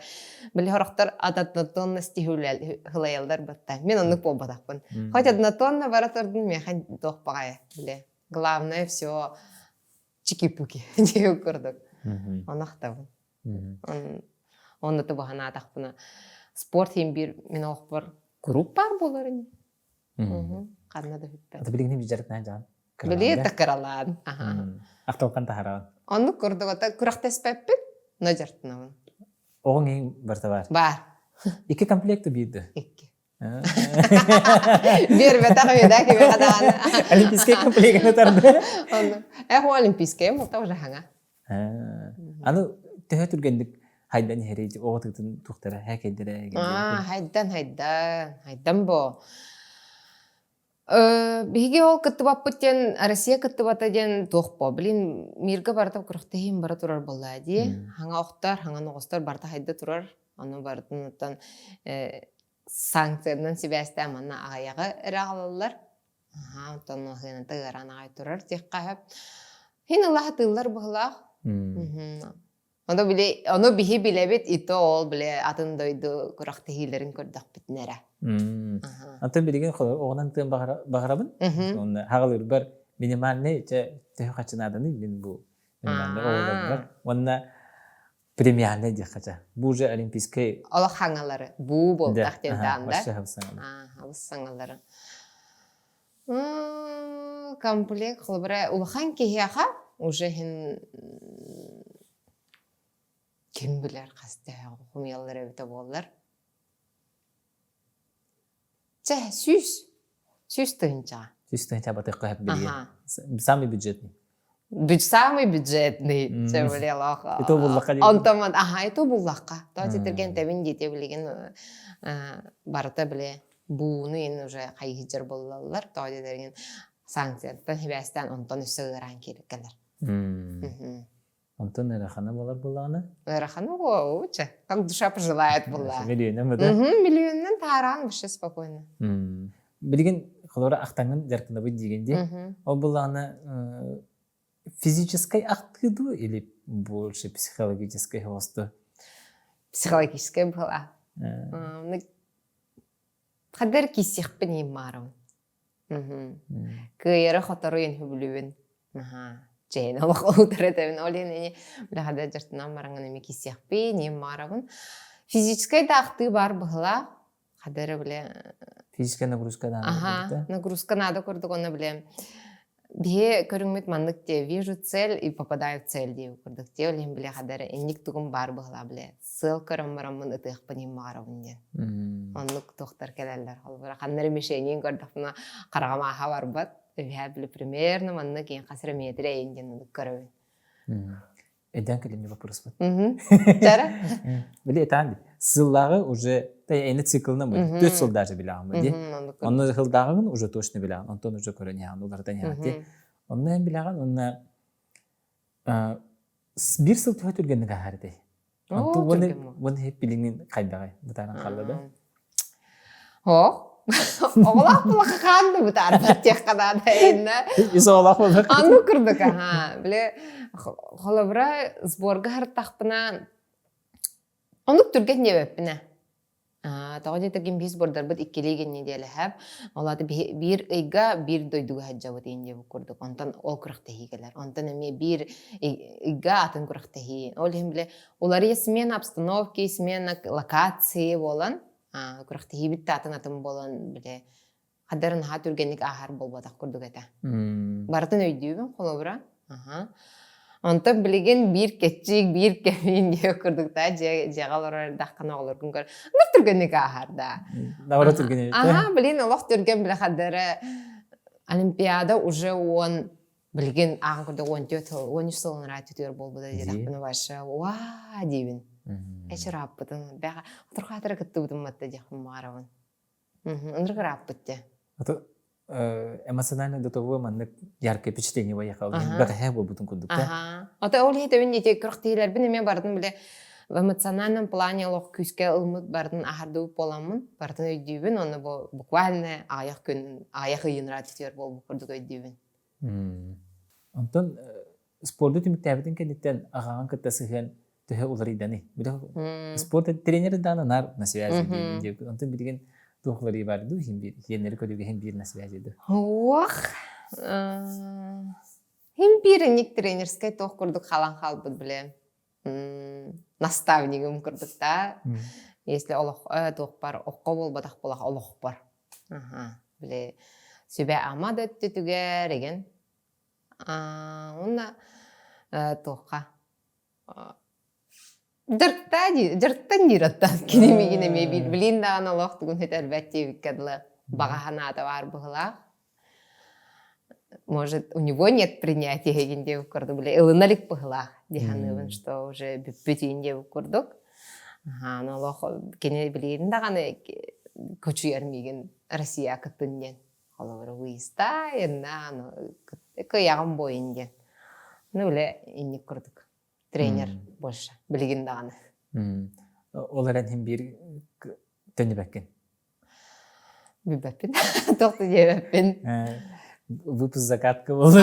Били сорохтор от однотонности хылайаллар батта. Мин оннук буолбатахпын. Хоть однотонно бара турдун миэхэ туох баҕайы. Били главное все чики-пуки диэн курдук. Ону ахтабын. Онно тубаһанаатахпына спорт иһин биир мин олохпор куруук баар буолар ини. Ханна да бүппэт. Аты билигин дьарыктаан дьаан. Били такыралаан. Ахталхан таһараҕын. Оннук курдук ата күрэхтэспэппит, но дьартынабын. Оҕоҥ иһин барыта баар. Баар. Икки комплект биирді. Икки. Биэрбэтэх үөдэ кимиэхэ даҕаны. Олимпийскай комплегын тарды. Оннук. Эх, олимпийскай мута уже хаҥа. Аны төһө түргэнник хайдан иһэрий оҕо тыытын тухтара һээкэйдэрэ Аа, хайдан хайдан хайдан бо. Биһиги ол кыттыбаппыт диэн Россия кыттыбата диэн туох бо блин мирга барыта күрэхтэһиим бара турар буоллаа дии. Хаҥа охтор, хаҥа оҕостор барыта хайда турар. Ону барытын оттон санкциянан сибээстээн манна аҕыйаҕы эрэ аҕалаллар. Аһаа, онтон аһыаната ыараан аҕай турар диэххэ сөп. Һин ыла сатыыллар быһылаах. Ону били, ону биһи билэбит, и то ол биле атын дойду күрэхтэһиилэрин көрдөхпүтүнэ эрэ. Антон билигин оҕонон тыан баҕарабын. Онно хаҕалыырбар минимальный чэ төһө хачынааданы мин бу минимальный оҕолорбар. Уонна премиальный диэххэ чэ. Бу уже олимпийскай Олох хаҥалары буу буолтах диэн даан да. Абыс саҥалары. Комплект холобура улахан киһиэхэ уже иһин ким билэр хас төһө хумуйаллар эбитэ буоллар. Чэ, 100 тыһыынчаҕа. 100 тыһыынча батыахха сөп билигин. Самый бюджетный. Самый бюджетный. Чэ, билиэлох. Ито буллахха Онтон аха, ито буллахха. То титирген тэбин диэти билигин барыта биле бууну ин уже хайыһыдьар буллаллар. То дедерген санкцияттан хибээстээн онтон өссө ыараан киириккэлэр. Онтон ыарахана буолар буоллаҕына? Ыарахана буолча. Как душа пожелает буолла. Миллионнан да? Миллионнан таараан вообще спокойно. Билигин холобура ахтаҥҥын дьарыктанабыт диигин дии. Ол буоллаҕына физическай ахтыы дуу или больше психологическай хосту? Психологическай была. Хаддар кииссиэхпин иһин маарабын. Кыайары-хотору иһин сөбүлүүбүн. Наһаа чэйин олох утары этэбин. Ол иһин ини билэхадэ дьартынан бараҥын эми кииссиэхпин иһин маарабын. Физическэй да ахтыы баар быһылаах. Хадары биле Физическая нагрузка наада Аха, нагрузка наада курдук онно биле биһи көрүҥмүт маннык те вижу цель и попадаю в цель диэбит курдук те ол иһин биле хадары инник тугум баар быһылаа биле сыал көрөн бараммын ытыахпын иһин баҕарабын диэн. Оннук туохтар кэлэллэр. Холобура ханна эрэ мишенин көрдөхпүнэ хараҕым ааһа барбат. Үһээ били примерно маннык иин хас эрэ метр эйин диэн оннук көрөбүн. Эдэн кэлимни вопроспут. Чара? Били этаан сыллааҕы уже эни циклынан будет. Төрт сыл даже билэҕин ди. Онно сылдааҕыгын уже точно билэҕин. Онтон уже көрөн иһэҕин, уларытан иһэҕин ди. Онно эн билэҕин, онно биир сыл төһө түргэнник аһар этэй? Онту уон хеп билиҥин хайдаҕай бытааран хаалла да? Ох, оҕолоох булаха хаанды бытаарбат диэххэ наада инна. Ис оҕолоох булаха. Анну курдук аха. Биле холобура сборга хартахпына онук түргэн диэбэппинэ. Тоҕо диэтэргин биир сбордарбыт иккилии гин нэдиэлэһэп. Ол аата биир ыйга биир дойдуга сылдьабыт иин диэбит курдук. Онтон ол күрэхтэһии кэлэр. Онтон эмиэ биир ыйга атын күрэхтэһии. Ол иһин бile уларыйа смена обстановки, смена локации буолан күрэхтэһиибит да атын атын буолан бile хадарын наһаа түргэнник ааһар буолбатах курдук этэ. Барытын өйдүүбүн холобура. Аха. Онтон билигин биир кэччиик, биир кэмиин диэх курдук да дьиэҕэ олорор эрдэххинэ оҕолоргун көр ныр түргэнник ааһар да. Наоборот түргэн эбит. Аха, блин, олох түргэн билэ хаддара Олимпиада уже он билигин ааҕан курдук 14 сыл, 13 сыл анараа түтүөр буолбута диэтэхпинэ вообще уаа диибин. Эчи ырааппытын, бэҕэ отурхаатара кыттыбытым матта диэхпин баҕарабын. Ынырык ырааппыт дьэ. Ото эмоционально до того маннык яркое впечатление поехал. Бэҕэһээ буолбутун курдук да. Аха. Ото ол иһитэбин ити күрэхтэһиилэрбин эмиэ барытын биле в эмоциональном плане олох күүскэ ылмыт барытын аһардыбыт буоламмын, барытын өйдүүбүн, онно бу буквально аҕыйах күн, аҕыйах ыйын ыраатытыгар буолбут курдук өйдүүбүн. Онтон спорду түмүктээбитин кэнниттэн аҕаҕын кытта сыһыан төһө уларыйданый? Спорт тренер дааны нар на связи диэн. Онтон билигин туох уларыйыы бар дуу иһин биир иэннэри көрүүгэ иһин биир на связи дуу? Уох Хим биир инник тренерскэй туох курдук халан хаалбыт билэ наставнигым курдук да. Если олох туохпар окко буолбатах буолах олохпор. Били сүбэ-ама да өттүтүгэр эгин Уонна туохха дьарыктан диир оттон кини миигин эмиэ биир билин даҕаны олох тугун сүтэрбэт диэбиккэ дылы баҕа санаата баар быһыылаах. Может, у него нет принятия игин диэбит курдук, бile ылына илик быһыылаах дии саныыбын, что уже бүппүт игин диэбит курдук. Аха, олох кини билигин даҕаны кучуйар миигин Россия кыттын диэн. Холобура выездайынна, кыайаҕым буойун диэн. Ну, үлэ инник курдук. Тренер больше билигин даҕаны. Ол эрэн иһин биир төннүбэккин. Билбэппин. Туох да диэбэппин. Выпуск закатка буолла.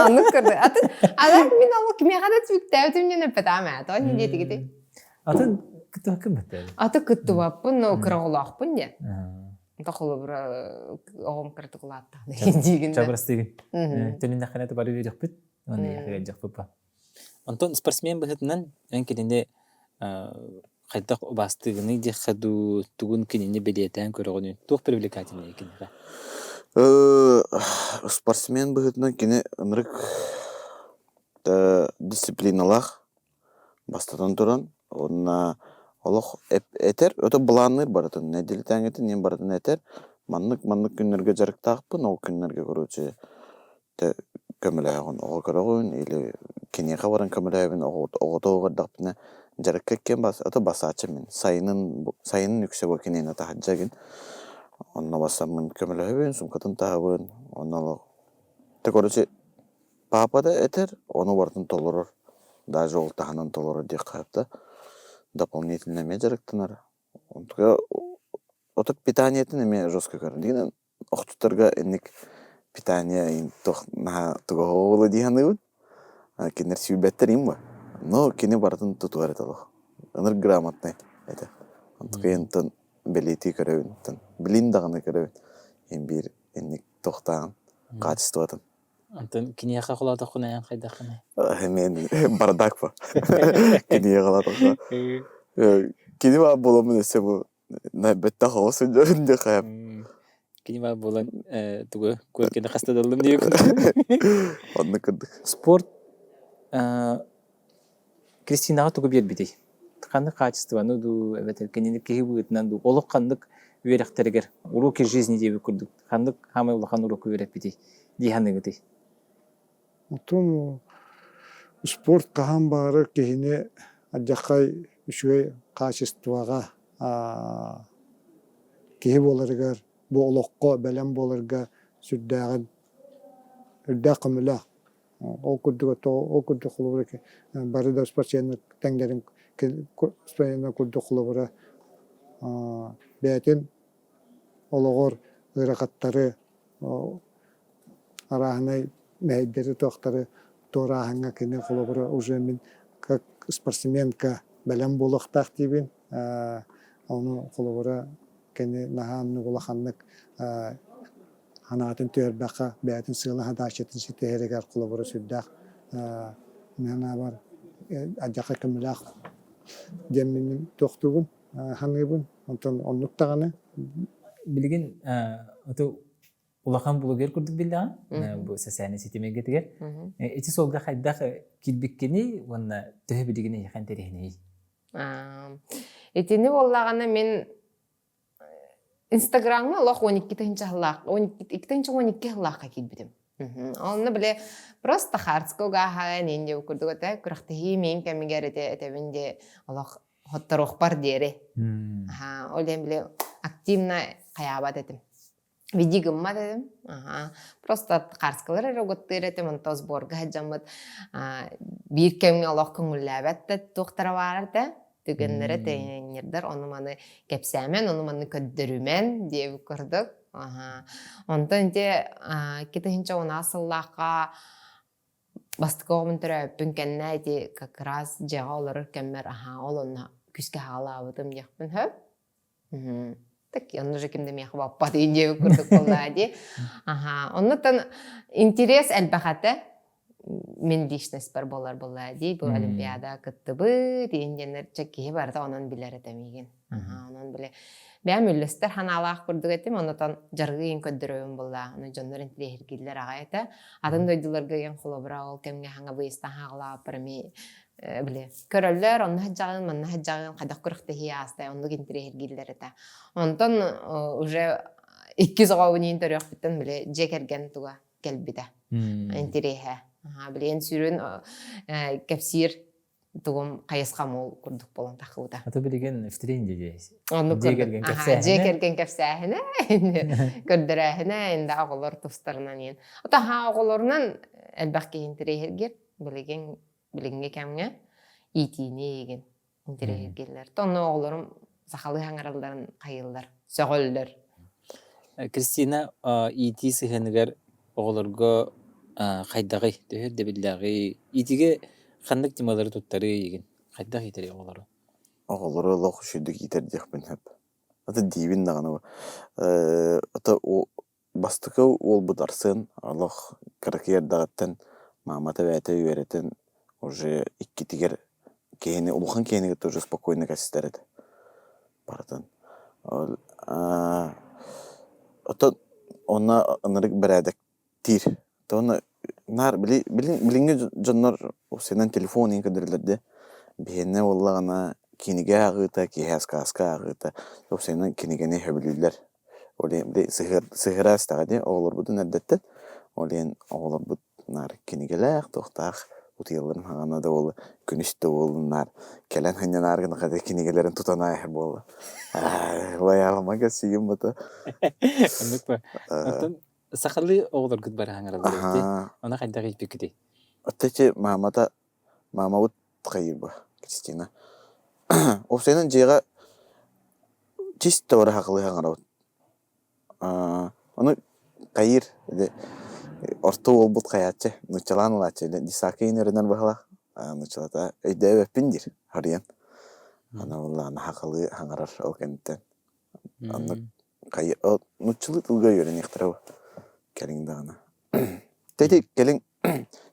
Оннук курдук. Атын атын мин ол кимиэхэ да түбүктээбитим диэн эппэтаам ээ. Тоҕо диэтигити? Атын кыттыбаккын баттаабыт. Аты кыттыбаппын, но кыра оҕолоохпун диэн. Онто холобура оҕом кыратык улааттаҕына диигин да. Чабырастыгын. Төнүннэххинэ бары үөрүөхпүт. Уонна эйиэхэ ыалдьыахпыт Онтон спортсмен быһыытынан эн кинини хайдах убаастыыгыный диэххэ дуу, тугун кинини бэлиэтээн көрөҕүнүй? Туох привлекательнай киниэхэ? Спортсмен быһыытынан кини ынырык дисциплиналаах Бастатан туран, уонна олох этэр, ото былаанныыр барытын, нэдиэлэтээҥҥитин иһин барытын этэр. Маннык-маннык күннэргэ дьарыктаахпын, ол күннэргэ короче көмөлөһөҕүн, оҕо көрөҕүн или киниэхэ баран көмөлөһөбүн, оҕото эрдэхпинэ дьарыкка иккиэн ото басааччы мин. Сайынын сайынын үксэ бу киниэнэ таһырдьа игин. Онно барсаммын көмөлөһөбүн, суумкатын таһабын, онно олох Ты короче Папа да этэр, ону барытын толорор, даже ол таһынан толорор диэххэ сөп да, дополнительно эмиэ дьарыктанар. Онтуга отут питаниетын эмиэ жестко көрөр. Дигинэн охчуттарга инник питание туох наһаа туга буолуо дии саныыбын. Кинилэр сүүрбэттэр им ба. Но кини барытын тутуһар этэ олох. Ыныр грамотнай этэ. Онтука интон бэлиэтии көрөбүн. Билин даҕаны көрөбүн. Ин биир инник тохтаан хаачыстыбатын. Онтон киниэхэ холоотоххуна эн хайдаххыный? Мен бардак ба. Киниэхэ холоотоххо. Кини баар буоламмын өссө бу бэттэх оҕо сылдьарын диye хайап. Кини баар буолан тугу куоркины хаста даллым диye Оннук курдук. Спорт Кристинаҕа тугу биэрбитий? Ханнык хаачыстыбаны дуу, эбэтэр кинини киһи быһыытынан дуу, олох ханнык үөрэхтэригэр уроки жизни диэбит курдук ханнык хаамай улахан уроку үөрэппитий дии саныыгытый? Оттон спорт хаһан баҕарар киһини алдьархай үчүгэй хаачыстыбаҕа киһи буоларыгар, бу олоххо бэлэм буоларга сүрдээҕин үрдээх көмөлөөх. Ол курдук ол курдук холобура бары да спортсменнар тэҥнэрин спортсменнар курдук холобура бэйэтин олоҕор ыарахаттары арааһынай мэһэйдэри туохтары туорааһыҥҥа кини холобура уже мин как спортсменка бэлэм буолуохтаах диибин ону холобура кини наһаа оннук улаханнык санаатын түһэрбэххэ бэйэтин сыала-садааччытын ситиһэригэр холобура сүрдээх мин санаабар алдьархай көмөлөөх диэммин туохтуубун саныыбын онтон оннук даҕаны Билигин ото улахан блогер курдук биллэҕин бу социальнай ситим эйгэтигэр ити суолга хайдах киирбиккиний уонна төһө билигин эйиэхэ интэриэһинэйий? Итини буоллаҕына мин Инстаграмҥа олох 12 тыһыынча сыллаах, 2 12 сыллаахха киирбитим. Онно бile просто хардского ааһаан иин диэбит курдук этэ. Күрэхтэһии миин кэмигэр ити этэбин диэ олох хотторуохпар диэри. Аха, ол иһин бile активно хайаабат этим. Види гыммат этим. Аха. Просто хардскалар эрэ угуттыыр этим, онто сборга сылдьаммыт биир кэмҥэ олох көҥүллээбэт да туохтара баар этэ. Түгэннэрэ тренердэр ону-маны кэпсээмэн, ону-маны көрдөрүмэн диэбит курдук. Аха. Онтон ити 2010 сыллаахха бастакы оҕобун төрөөбүппүн кэннэ ити как раз дьиэҕэ олорор кэммэр аһаа ол онно күүскэ хаалаабытым диэхпин сөп. Так онно же ким да миэхэ баппат диэбит курдук буоллаа дии. Аха. Оннуттан интерес элбэх этэ. Мин личностьпар буолар буоллаа дии. Бу олимпиада кыттыбыт, диэн чэ киһи барыта онон билэр этэ миигин. Аха, онон биле бэйэм үллэстэр ханаалаах курдук этим, оннотон дьарыгы иин көрдөрөбүн буоллаа. Ону дьоннор интириэһиргииллэр аҕай этэ. Атын дойдуларга иэн холобура ол кэмҥэ хаҥа выездтан хаалааппар эмиэ били көрөллөр, онно сылдьаҕын, манна сылдьаҕын, хайдах күрэхтэһии ааста, оннук интириэһиргииллэр этэ. Онтон уже иккис оҕобун иин төрүөхпүттэн били дьиэ кэргэн туга кэлбитэ. Интириэһэ. Билигин сүрүн кэпсиир тугум хайысхам ол курдук буолан таххыбыта. Ата билигин в тренде дии. Оннук Дьиэ кэргэн кэпсээһинэ. Дьиэ кэргэн кэпсээһинэ, көрдөрөөһүнэ, инде оҕолор тустарынан иэн. Ото аһаа оҕолорунан элбэх киһи интириэһиргир. Билигин билиҥҥи кэмҥэ иитиини эйигин интириэһиргииллэр. Онно оҕолорум сахалыы хаҥаралларын хайыыллар, сөҕөллөр. Кристина иитии сыһыаныгар оҕолорго хайдаҕый, төһө ирдэбиллээҕий? Иитиигэ ханнык ньымалары туттарый эйигин? Хайдах иитэрий оҕолору? Оҕолору олох үчүгэйдик иитэр диэхпин сөп. Ата диибин даҕаны ата Бастакы уолбут Арсен олох кыракый эрдэҕиттэн маамата бэйэтэ үөрэтэн уже иккитигэр киһини улахан киһини кытта уже спокойно кэпсэтэр этэ барытын. Оттон онно ынырык бэрээдэктиир. Уонна наар били билиҥҥи дьоннор уопсайынан телефон иһин көрдөрөллөр дии. Биһиэнэ буоллаҕына кинигэ ааҕыыта, киэһэ сказка ааҕыыта уопсайынан кинигэни сөбүлүүллэр. Ол иһин били сыһыара истэҕэ дии оҕолорбутун эрдэттэн. Ол иһин оҕолорбут наар кинигэлээх, туохтаах утуйалларын хаҕана да буолла, күнүс да буоллун наар кэлэн сынньанаары гынахха кинигэлэрин тутан ааһар буолла. Лайаалама кэпсиигин бата. Оннук ба. Оттон сахалыы оҕолоргут бараһаҥараллар эбит. Ону хайдах ииппиккитий? Оттон маамата маамабыт хайыырба Кристина. Уопсайынан дьиэҕэ чисто быраһаакалыы хаҥарабыт. Ону хайыыр орто уолбут хайааччы нууччалаан ылааччы десака иҥэринэр быһалаах нууччалата өйдөөбөппүн диир харыйан. Аны буоллаҕына сахалыы хаҥарар ол кэнниттэн. Оннук. Нууччалыы тылга үөрэниэхтэрэ кэлиҥ даҕаны. Тэти кэлиҥ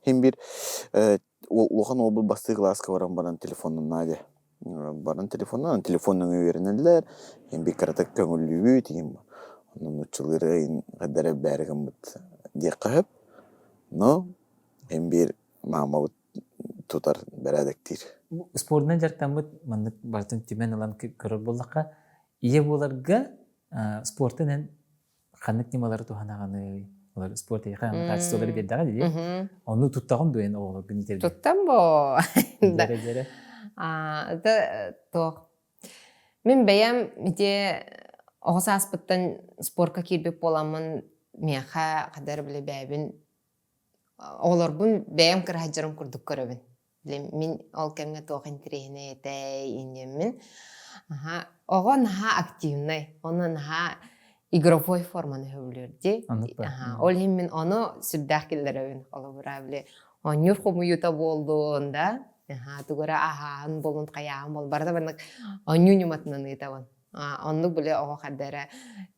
иһин биир улахан уолбут бастыы кылааска баран баран телефонунаа дии. Баран телефонунан телефон нөҥүө үөрэнэллэр, иһин биир кыратык көҥүллүүбүт, иһин онно нууччалыыры иһин хайдах эрэ бээри гыммыт диэххэ сөп. Но иһин биир маамабыт тутар бэрээдэктиир. Спордунан дьарыктаммыт маннык барытын түмэн ылан көрөр буоллахха, ийэ буоларга спортун эн ханнык ньымалары туһанаҕыный? Олор спорт эйиэхэ ханнык качестволары биэрдэҕэ дии. Ону туттаҕын дуо эн оҕолоргун иитэргэ? Туттан бо. Дьэрэ дьэрэ. Это туох. Мин бэйэм ити оҕо сааспыттан спорка киирбит буоламмын миэхэ хадары биле бэйэбин оҕолорбун бэйэм кыраһадьарым курдук көрөбүн. Мин ол кэмҥэ туох интэриэһинэй этэй инньэммин. Аха, оҕо наһаа активнай, ону наһаа игровой форманы сөбүлүүр дии. Аха, ол иһин мин ону сүрдээх киллэрэбин. Холобура, били оонньуур хомуйуута буоллун да, аха, тугу эрэ аһааһын буоллун, хайааһын буоллун, барыта маннык оонньуу ньыматынан ыытабын. Оннук били оҕо ханна эрэ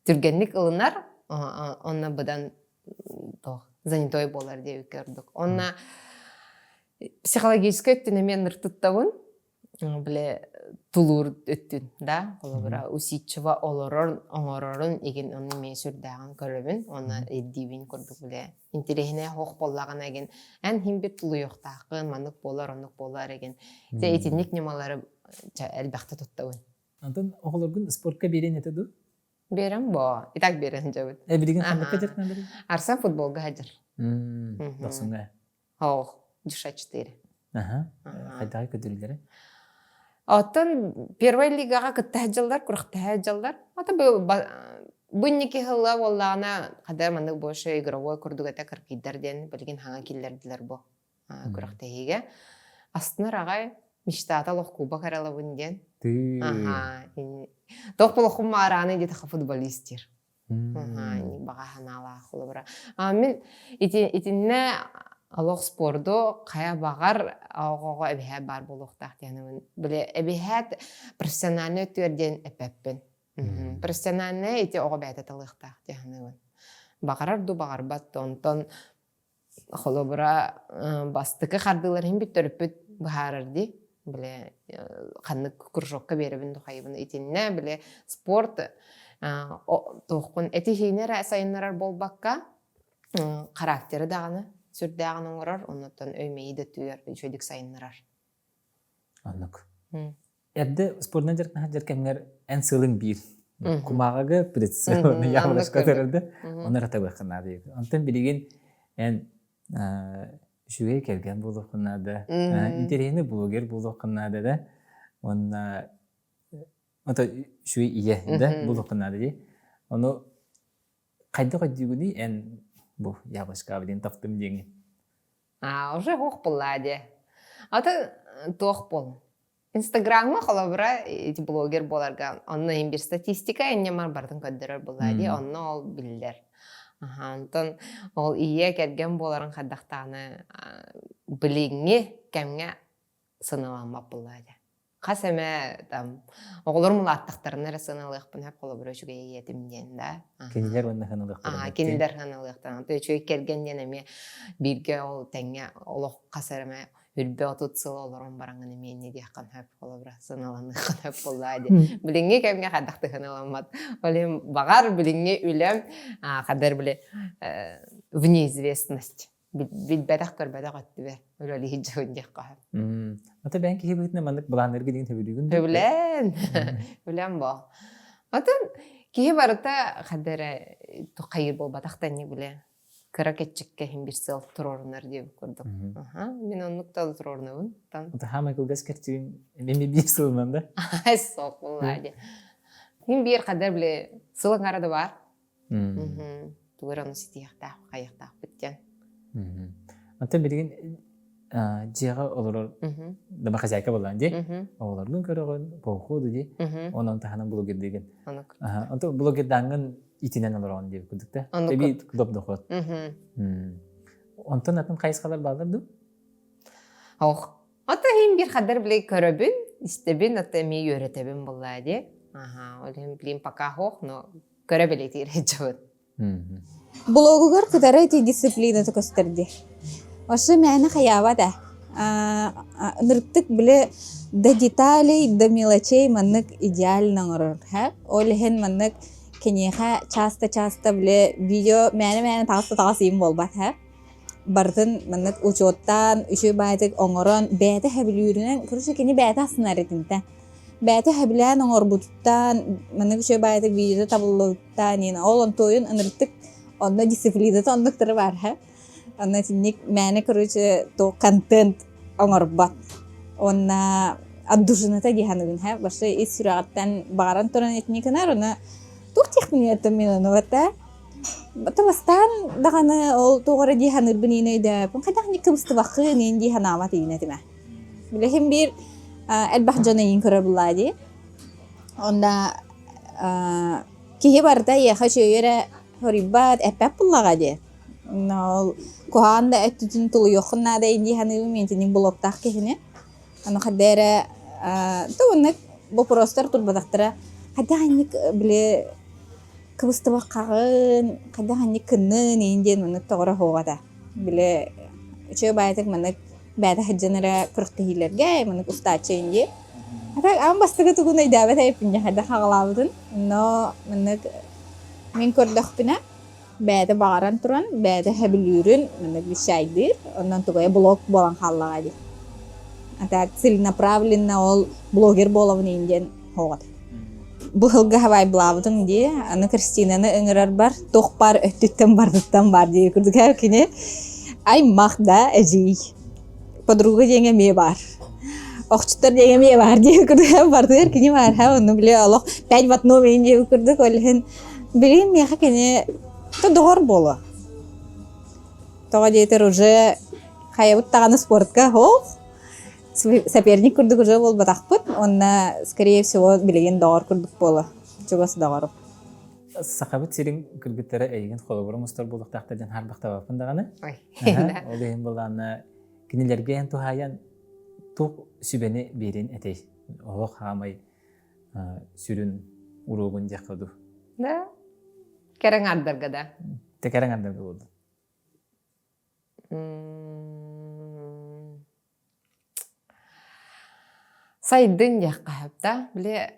түргэнник ылынар, онно быдан туох занятой буолар диэбиккэ ордук. Онно психологическай өттүн эмиэ ныртыттабын. Бile тулуур өттүн да холобура усидчиво олорор оҥорорун игин ону эмиэ сүрдээҕин көрөбүн уонна ирдиибин курдук биле интэриэһинэй хоох буоллаҕына игин эн иһин бир тулуйуохтааххын маннык буолар оннук буолар игин дьэ итинник ньымалары элбэхтэ туттабын. Антон оҕолоргун спортка биэриэн этэ дуу? Биэрэн боо. И так биэрэн дьабыт. Э билигин ханныкка дьарыктанан бэрин? Арсен футболга сылдьар. Дохсуҥҥа. Ох, душа 4. Аха. Хайдаҕы көдүрүллэрэ? Оттон первой лигаҕа кытта сылдьаллар, күрэхтэһэ сылдьаллар. Ата бу инники сылла буоллаҕына, хада маннык больше игровой курдук этэ кыргыйдар диэн билигин хаҥа киллэрдилэр бу. күрэхтэһиигэ. Астынар аҕай мечтата олох кубок эрэлабын диэн. Аха. Туох болохум маарааны диэтэхэ футболист диир. Баҕа санаалаах холобура. Мин ити итиннэ олох спорду хайа баҕар оҕоҕо эбиһээт баар буолуохтаах диэнэбин. Били эбиһээт профессиональный өттүгэр диэн эппэппин. Профессиональная ити оҕо бэйэтэ талыахтаах диэханыбын. Баҕарар ду баҕарбат онтон Холобура, бастакы хардыылар иһин бүттөрүппүт быһаарар дии. Бile ханнык кружокка биэрэбин духайыбын итиннэ бile спорт туоххун этиһиини эрэ сайыннарар буолбакка характеры даҕаны сүрдээҕин оҥорор, оннуттан өй-мэйии да өттүгэр үчүгэйдик сайыннарар. Оннук. Эрдэ спордунан дьарыктаһар дьар кэмҥэр эн сыалыҥ биир. Кумааҕыга прицел яблочко төрөрдө. Оны эрэ табыаххын наада диэбит. Онтон билигин эн үчүгэй кэргэн буолуоххун наада, интэриэһинэй блогер буолуоххун наада да, уонна ото үчүгэй ийэ да буолуоххун наада дии. Ону хайдах өйдүүгүнүй эн бу яблочко диэн таптым диэҥин? А, уже туох буолла дии. Аты туох буол. Инстаграмҥа холобура ити блогер буоларга онно иһин биир статистика инньэ барытын көрдөрөр буолла дии, онно ол биллэр. Аха, онтон ол ийэ кэргэн буоларын хайдахтаҕына билиҥҥи кэмҥэ сыналаммат буолла дии. Хас эмэ там оҕолорум улааттахтарына эрэ сыаналыахпын сөп холобура үчүгэй ийэтим диэн да. Кинилэр уонна сыаналыахтарын. Кинилэр сыаналыахтарын. Үчүгэй кэргэн диэн эмиэ бииргэ ол тэҥҥэ олох хас эрэ үрбэ 30 сыл олорон бараҥҥын эмиэ инньэ диэххин сөп холобура сыаналаныаххын сөп буоллаа диэн. Билиҥҥи кэмҥэ хайдах да сыаналаммат. Ол иһин баҕар билиҥҥи үлэм хадыр били в неизвестность билбэтэх-көрбөтөх өттүбэр үлэлиир дьон диэххэ сөп. Ата бэйэҥ киһи быһыытынан маннык былааннарга диэн сөбүлүүгүн дуу? Сөбүлээн. Үлэм бо. Атын киһи барыта ханна эрэ хайыыр буолбатах да ини билэ. Кыра кэччиккэ иһин бир сыал туруорунар диэбит курдук. Мин оннук да туруорунабын. Хаамай кылгас кэрчигин эмиэ биир сылынан да? Суох буоллаа диэ. Мин биир хаддар били сыл аҥара да баар. Тугу эрэ ону ситиһиэхтээх, хайыахтаахпыт диэн. Онтон билигин дьиэҕэ олорор домохозяйка буоллаҕын дии. Оҕолоргун көрөҕүн, по уходу дии. Онон таһынан блогердыыгын. Онтон блогердааҥҥын итинэн олороҕун диэбит курдук да. Эбии доп дохуот. Онтон атын хайысхалар бааллар дуу? Ох. Ото иһин биир хаддар били көрөбүн, истэбин, ото эмиэ үөрэтэбин буоллаа дии. Аха, ол иһин билим пока хоох, но. Көрө бэлиэтиир сылдьабыт. Блогугар кытары ити дисциплината көстөр дии. Вообще мээнэ хайаабат ээ. Ынырыктык били до деталей, до мелочей маннык идеально оҥорор. Ол иһин маннык киниэхэ часто-часто били видео мээнэ-мээнэ таҕыс да таҕыс иин буолбат һэ. Барытын маннык учуоттаан, үчүгэй баайытык оҥорон, бэйэтэ сөбүлүүрүнэн, короче кини бэйэтэ астынар итинтэ. Бэйэтэ сөбүлээн оҥорбутуттан, маннык үчүгэй баайытык видеота табыллыбыттан, ол онтуойун ынырыктык онно дисциплината оннуктары баар һэ. Онно итинник мээнэ короче то контент оҥорбот. Уонна отдушината дии саныыбын һэ. Вообще ис сүрэҕиттэн баҕаран туран итинник гынар, уонна туох технологията мин ону бата Бата бастаан даҕаны ол туох эрэ дии саныырбын иин өйдөөппүн. Хайдах инник кыбыстыбаккын иин дии санаабат иин этимэ. Билэһин биир элбэх дьон эйиин көрөр буллаа дии. Онно киһи барыта эйиэхэ үчүгэй эрэ хоруйбат, эппэт буллаҕа дии. Ол куһаҕан да өттүтүн тулуйуоххун наада дии саныыбын мин итинник блоктаах киһини. Аны хайда эрэ то оннук боппуруостар турбатахтара. Хайдах инник били кыбыстыбаккаҕын, хайдах инник кыннын иин диэн маннык тоҕоро суоҕа этэ. Били үчүгэй баайытык маннык бэйэтэ сылдьан эрэ күрэхтэһиилэргэ маннык устааччы иин дии. А так аан бастакы тугун өйдөөбөт эбиппин дьэ хайдах хаҕалаабытын. Но маннык мин көрдөхпүнэ бэйэтэ баҕаран туран, бэйэтэ сөбүлүүрүн маннык вещайдыыр, онон тугайа блог буолан хааллаҕа дии. А так целенаправленно ол блогер буолабын иин диэн хоҕот. Бу сылга хавайблаабытым дии, аны Кристинаны ыҥырарбар туох баар өттүттэн бардыттан баар дии курдук кини аймах да эдьиий подруга диэҥэ эмиэ баар охчуттар диэҥэ эмиэ баар дии курдук бардыгар кини баар ха онну били олох пять в одном дии курдук ол иһин Билигин миэхэ кини то доҕор буолуо. Тоҕо диэтэр уже хайабыт даҕаны спортка ох соперник курдук уже буолбатахпыт уонна скорее всего билигин доҕор курдук буолуо чугас доҕорум. Сахабыт сирин кыргыттара эйигин холобура мустар буолуохтаахтар диэн харбахтабаппын даҕаны. Ол иһин былаана кинилэргэ эн туһаайан туох сүбэни биэрин этэй? Олох хаамай сүрүн уруогун диэххэ дуу. Да. Кэрэҥ ардарга да. Те кэрэҥ ардарга буолду. Сайдын диэххэ сөп да. Били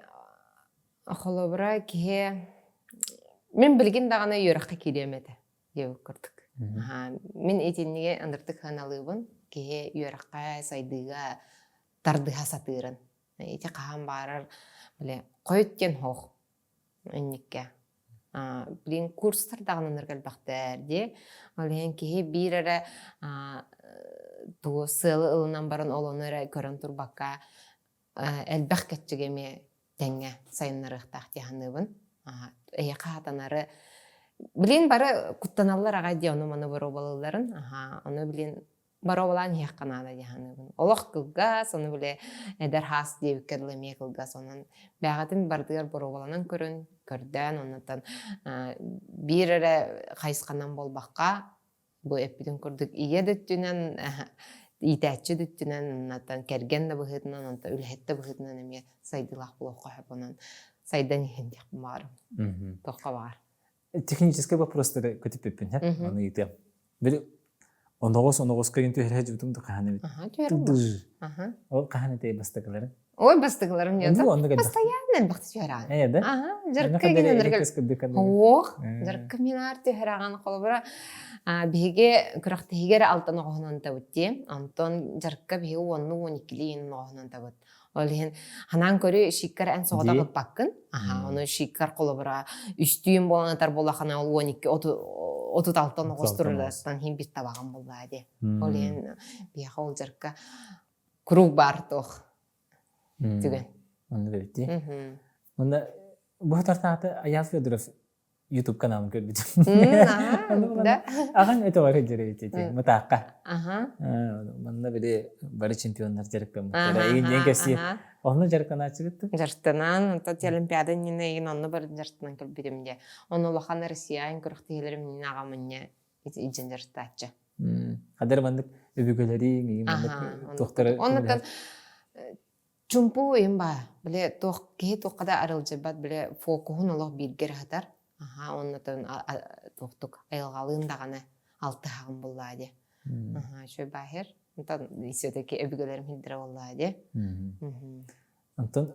холобура киһи мин билигин даҕаны үөрэххэ киириэм этэ диэбит курдук. Мин итинниги ындыртык сыаналыыбын. Киһи үөрэххэ, сайдыыга тардыһа сатыырын. Ити хаһан баарар били хойут диэн хоох инникке. Блин курстар даҕананнар элбэхтэр дии. Ол иһин киһи биир эрэ тугу сыалы ылынан баран ол ону эрэ көрөн турбакка элбэх кэччиги эмиэ тэҥҥэ сайыннарыахтаах дии саныыбын. Эйиэхэ хатанары билин бары куттаналлар аҕай дии ону-маны боруобалыылларын. Ону билин боруобалаан иһиэххэ наада дии саныыбын. Олох кылгас, ону били эдэр хаас диэбиккэ дылы эмиэ кылгас. Онон бэйэҕитин барытыгар боруобаланан көрүн, көрдөөн, оннуттан биир эрэ хайысханан буолбакка, бу эппитин курдук ийэ да өттүнэн, иитээччи да өттүнэн, оннуттан кэргэн да быһыытынан, онтон үлэһит да быһыытынан эмиэ сайдыылаах буолуохха сөп. Онон сайдан иһин диэхпин баҕарабын. Туохха баҕар. Техническэй вопростары көтүппүппүн, ону ыйытыам. Били оноҕос оноҕоско иин түһэрэ дьыбытым да хаһан эбит. Аха, түһэрим Аха. Ол хаһан этэй бастакыларын? Ой, бастакыларым нет. Постоянно элбэхти түһэрэҕин. Ээ да? Аха, дьарыкка гинэн Ох, дьарыкка минаар түһэрэҕин холобура биһиги күрэхтэһиигэ эрэ алтан оҕоһунан табыт дии. Онтон дьарыкка биһиги уонну уон иккилии оҕоһунан табыт. Ол иһин ханаан көрү шиккар эн соҕотох ыппаккын. Аха, ону шиккар холобура үстүүн буолан ытар буоллахына ол 12 36 оҕус туруластан хин бир табаҕын буллаа дии. Ол иһин биһиэхэ ол дьарыкка круг баар туох түгэн. Онну эбит дии. Онно бу тартааты Аяз Федоров YouTube каналын көрбүтүм. Да. Аҕаҥ өтөҕөр сылдьар эбит ити, мытаахха. Манна били бары чемпионнар дьарыктаммыттара. Игин диэн кэпсиир. Онно дьарыктанааччыгыт дуо? Дьарыктанан, онтон Олимпиада иннинэ игин онно бары дьарыктанан кэлбитим дии. Ону улахан Россиян күрэхтэһиилэрим иннинэ аҕам инньэ илдьэн дьарыктааччы. Хадыр маннык өбүгэлэриҥ, игин маннык туохтары Оннуттан Чумпу уйун баа. Били туох киһи туохха да арылдьыйбат, били фокуһун олох бииргэ эрэ сытар. Аха, оннотон туохтук айылҕалыын даҕаны алтыһаҕын буллаа дии. Аха, үчүгэй баахыр. Онтон все-таки өбүгэлэрим хилдэрэ буоллаа дии. Онтон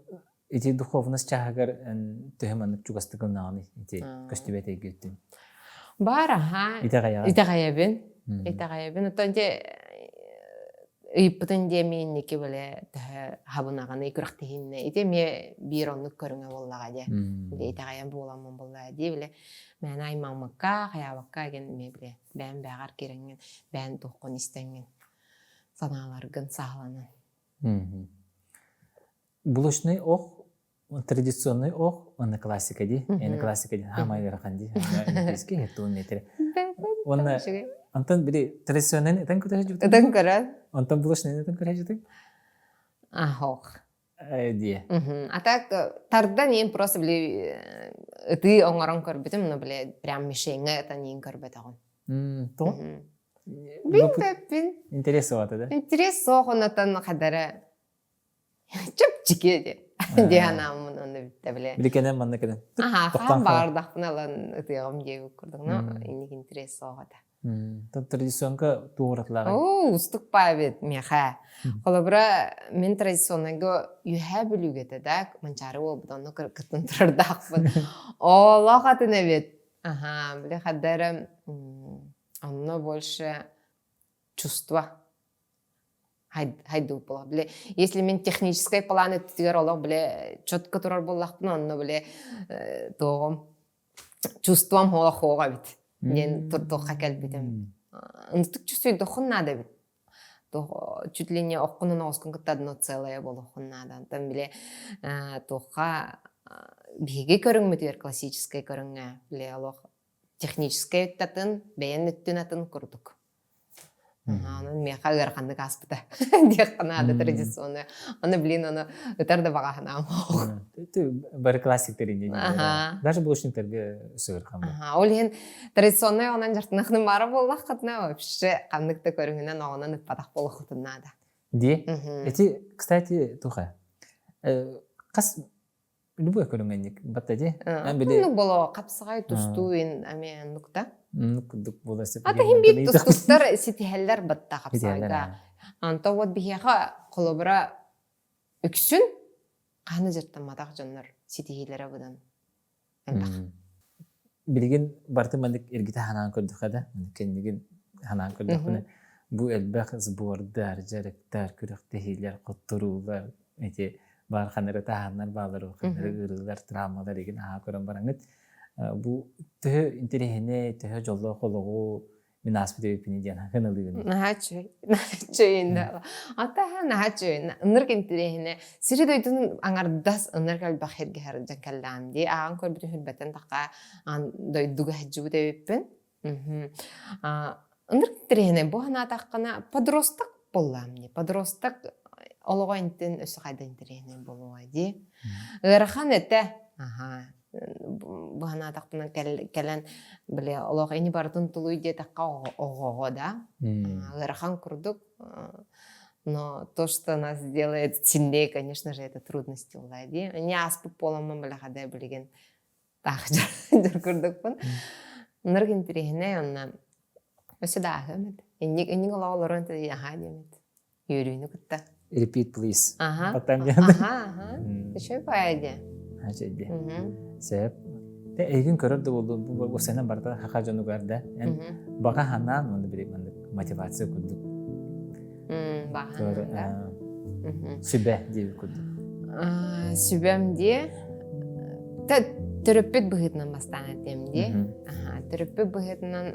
ити духовность чааһыгар төһө маннык чугастык ылынаҕыный ити көстүбэт эйгиттин? Баар аха. Итэҕэйэҕин? Итэҕэйэбин. Итэҕэйэбин. Оттон ити ыйыппытын диэ миинники бile төһө хабынаҕыный күрэхтэһииннэ ити эмиэ биир оннук көрүҥэ буоллаҕа дии. Бile итэҕэйэн буоламмын буоллаҕа дии бile мээнэ аймаммакка, хайаабакка эгин эмиэ бile бэйэм бэҕэр киирэҥҥин, бэйэн туоххун истэҥҥин санааларгын сааланан. Булочный ох традиционный ох уонна классика дии. Эни классика дии. Хаамай ыарахан дии. Олимпийский хеттуун метре. Уонна онтон били традиционный ытан көрө Ытан көрө. Онтон булочный ытан көрө жутуң? Ахох. Дии. А так тардан иин просто били ытыы оҥорон көрбүтүм, но били прям мишеҥҥэ ытан иин көрбөтөҕүм. Тоҕо? Билбэппин. Интерес суох да? Интерес суох оннотон хадара чэпчэки диye дии санааммын онно бүттэ биле. Били кэнэн манна кэлэн. Аха, хаан баҕардахпын ылан ытыаҕым диэбит курдук, но инник интерес суох этэ. Традиционка туоратылаҕай. Оо, устук паабит миэхэ. Холобура, мин традиционнайга үөһээ бүлүүгэтэ да манчаары буолбут онно кыттан турардаахпын. Олох атын эбит. Аха, били хаддара онно больше чувство хайдуу буолар. Бile если мин техническай план өттүгэр олох бile четко турар буоллахпына онно бile туоҕум чувством олох хуоҕа эбит диэн туохха кэлбитим. Ынтык чувствуйдоххун наада эбит. Чуть ли не оххунун оҕускун кытта одно целое буолуоххун наада. Онтон бile туохха биһиги көрүҥмүтүгэр классическай көрүҥҥэ бile олох техническэй өттатын, бэйэн өттүн атын курдук. Онон миэхэ ыараханнык ааспыта диэххэ наада традиционно. Ону, блин, ону ытар да баҕа санаам Бары классиктар инде. Даже булочниктарга сыырхан. Ол иһин традиционнай оҕонон дьартынахным баара буоллаххытына вообще ханнык да көрүҥүнэн оҕонон ыппатах буолуоххутун наада. Ди. Эти, кстати, туха. Хас любой көрүҥэнник батта ди. Оннук боло хапсаҕай тустуу ин ами оннукта. Оннук курдук буола сөп. Ата хин биир тустуктар ситиһэллэр батта хапсаҕайга. Анто вот биһиэхэ холобура үксүн хааны дьартамматах дьоннор ситиһиилэрэ быдан элбэх. Билигин барыты маннык эргитэ ханаан көрдөххө да, кэннигин ханаан көрдөхпүнэ бу элбэх сбордар, дьарыктар, күрэхтэһиилэр, хотторуулар, ити баар ханары таһааннар баалар, ханары ыарыылар, травмалар игин аһаа көрөн бараҥыт бу төһө интэриэһинэй, төһө дьоллоох олоҕу мин ааспыт эбиппин диэн хыналыыбын. Наһаа үчүгэй. Наһаа үчүгэй Ата наһаа үчүгэй. Ынырык интэриэһинэ. Сири дойдунун аҥардас ынырык элбэх сиргэ сылдьан кэллэҕим дии. Ааҕан көрбүтүм сүрбэттэн тахха аан дойдуга сылдьыбыт эбиппин. Ынырык интэриэһинэй бу санаатаххына подросток буоллаам дии. Подросток олоҕо интин өссө хайда интэриэһинэй буолуо дии. Ыарахан этэ. Аха. Бу санаатахпына кэлэн били олох ини барытын тулуй диэтэххэ оҕоҕо да ыарахан курдук но то что нас делает сильнее конечно же это трудности улай дии не ааспыт буоламмын билэхэ билигин таах дьар курдукпун ынырык интэриэһинэй онно өссө да ааһыам этэ инник инник олоҕо олорон аһаа диэм этэ үөрүүнү кытта repeat please аха аха аха үчүгэй баайа диэ үчүгэй сөп эйигин көрөр да буолду бу сенен барыта хаха дьонугар да эн баҕа ханаан уонна били маннык мотивация курдук баҕа сүбэ диэбит курдук сүбэм диэ төрөппүт быһыытынан бастаан этиэм дии төрөппүт быһыытынан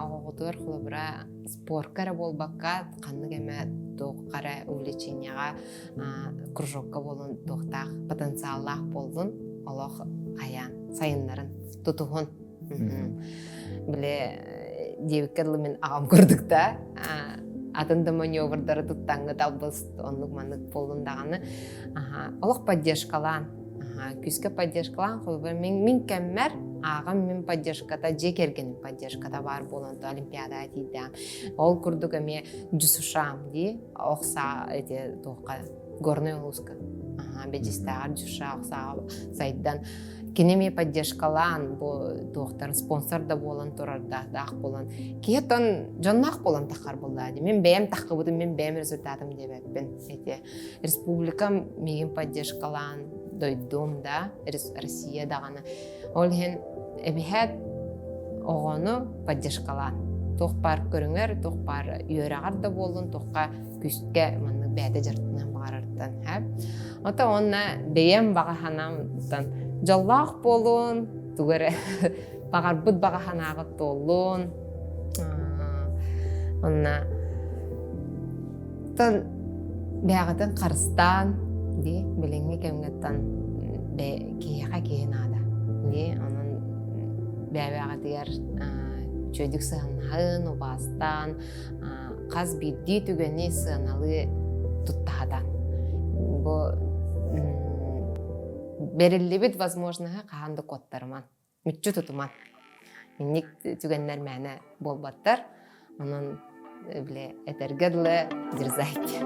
оҕоҕутугар холобура спорка эрэ буолбакка ханнык эмэ туохха эрэ увлечениеҕа кружокка буолун туохтаах потенциаллаах буоллун олох хайаан сайыннарын тутуһун били диэбиккэ дылы мин аҕам курдук да атын да маневрдары туттаҥҥыт албыс оннук маннык буоллун даҕаны олох поддержкалаан күүскэ поддержкалаан холобур мин мин кэммэр ааҕам мин поддержката дьиэ кэргэним поддержката баар буолан то олимпиадаҕа тиийдэҕим ол курдук эмиэ дюсушам дии охсаа эти туохха горнай улууска бэдьистээҕэр дюша охсааҕа сайдан. Кини эмиэ поддержкалаан бу туохтарын спонсор да буолан турардаах буолан киһи оттон дьонноох буолан таххар буоллаа дии. Мин бэйэм таххыбытым, мин бэйэм результатым диэбэппин. Эти республикам миигин поддержкалаан дойдум да, Россия даҕаны. Ол иһин эбиһээт оҕону поддержкалаан. Туох баар көрүҥэр, туох баар үөрэҕэр да буоллун, туохха күүскэ маннык бэйэтэ дьарыктаныан баҕарартан һэ. Ото уонна бэйэм баҕа санаамтан дьоллоох буолуун, тугу эрэ баҕарбыт баҕа санааҕыт туоллун. Онна тон бэйэҕитин харыстаан дии билиҥҥи кэмҥэттэн киһиэхэ киһи наада дии онон бэйэҕитигэр үчүгэйдик сыһыаннаһын, убаастаан хас биирдии түгэни сыаналыы туттаһатан. Бу бэриллибит возможноһы хаһан да куоттарыман, мүччү тутуман. Инник түгэннэр мээнэ буолбаттар. Онон бile этэргэ дылы дерзайте.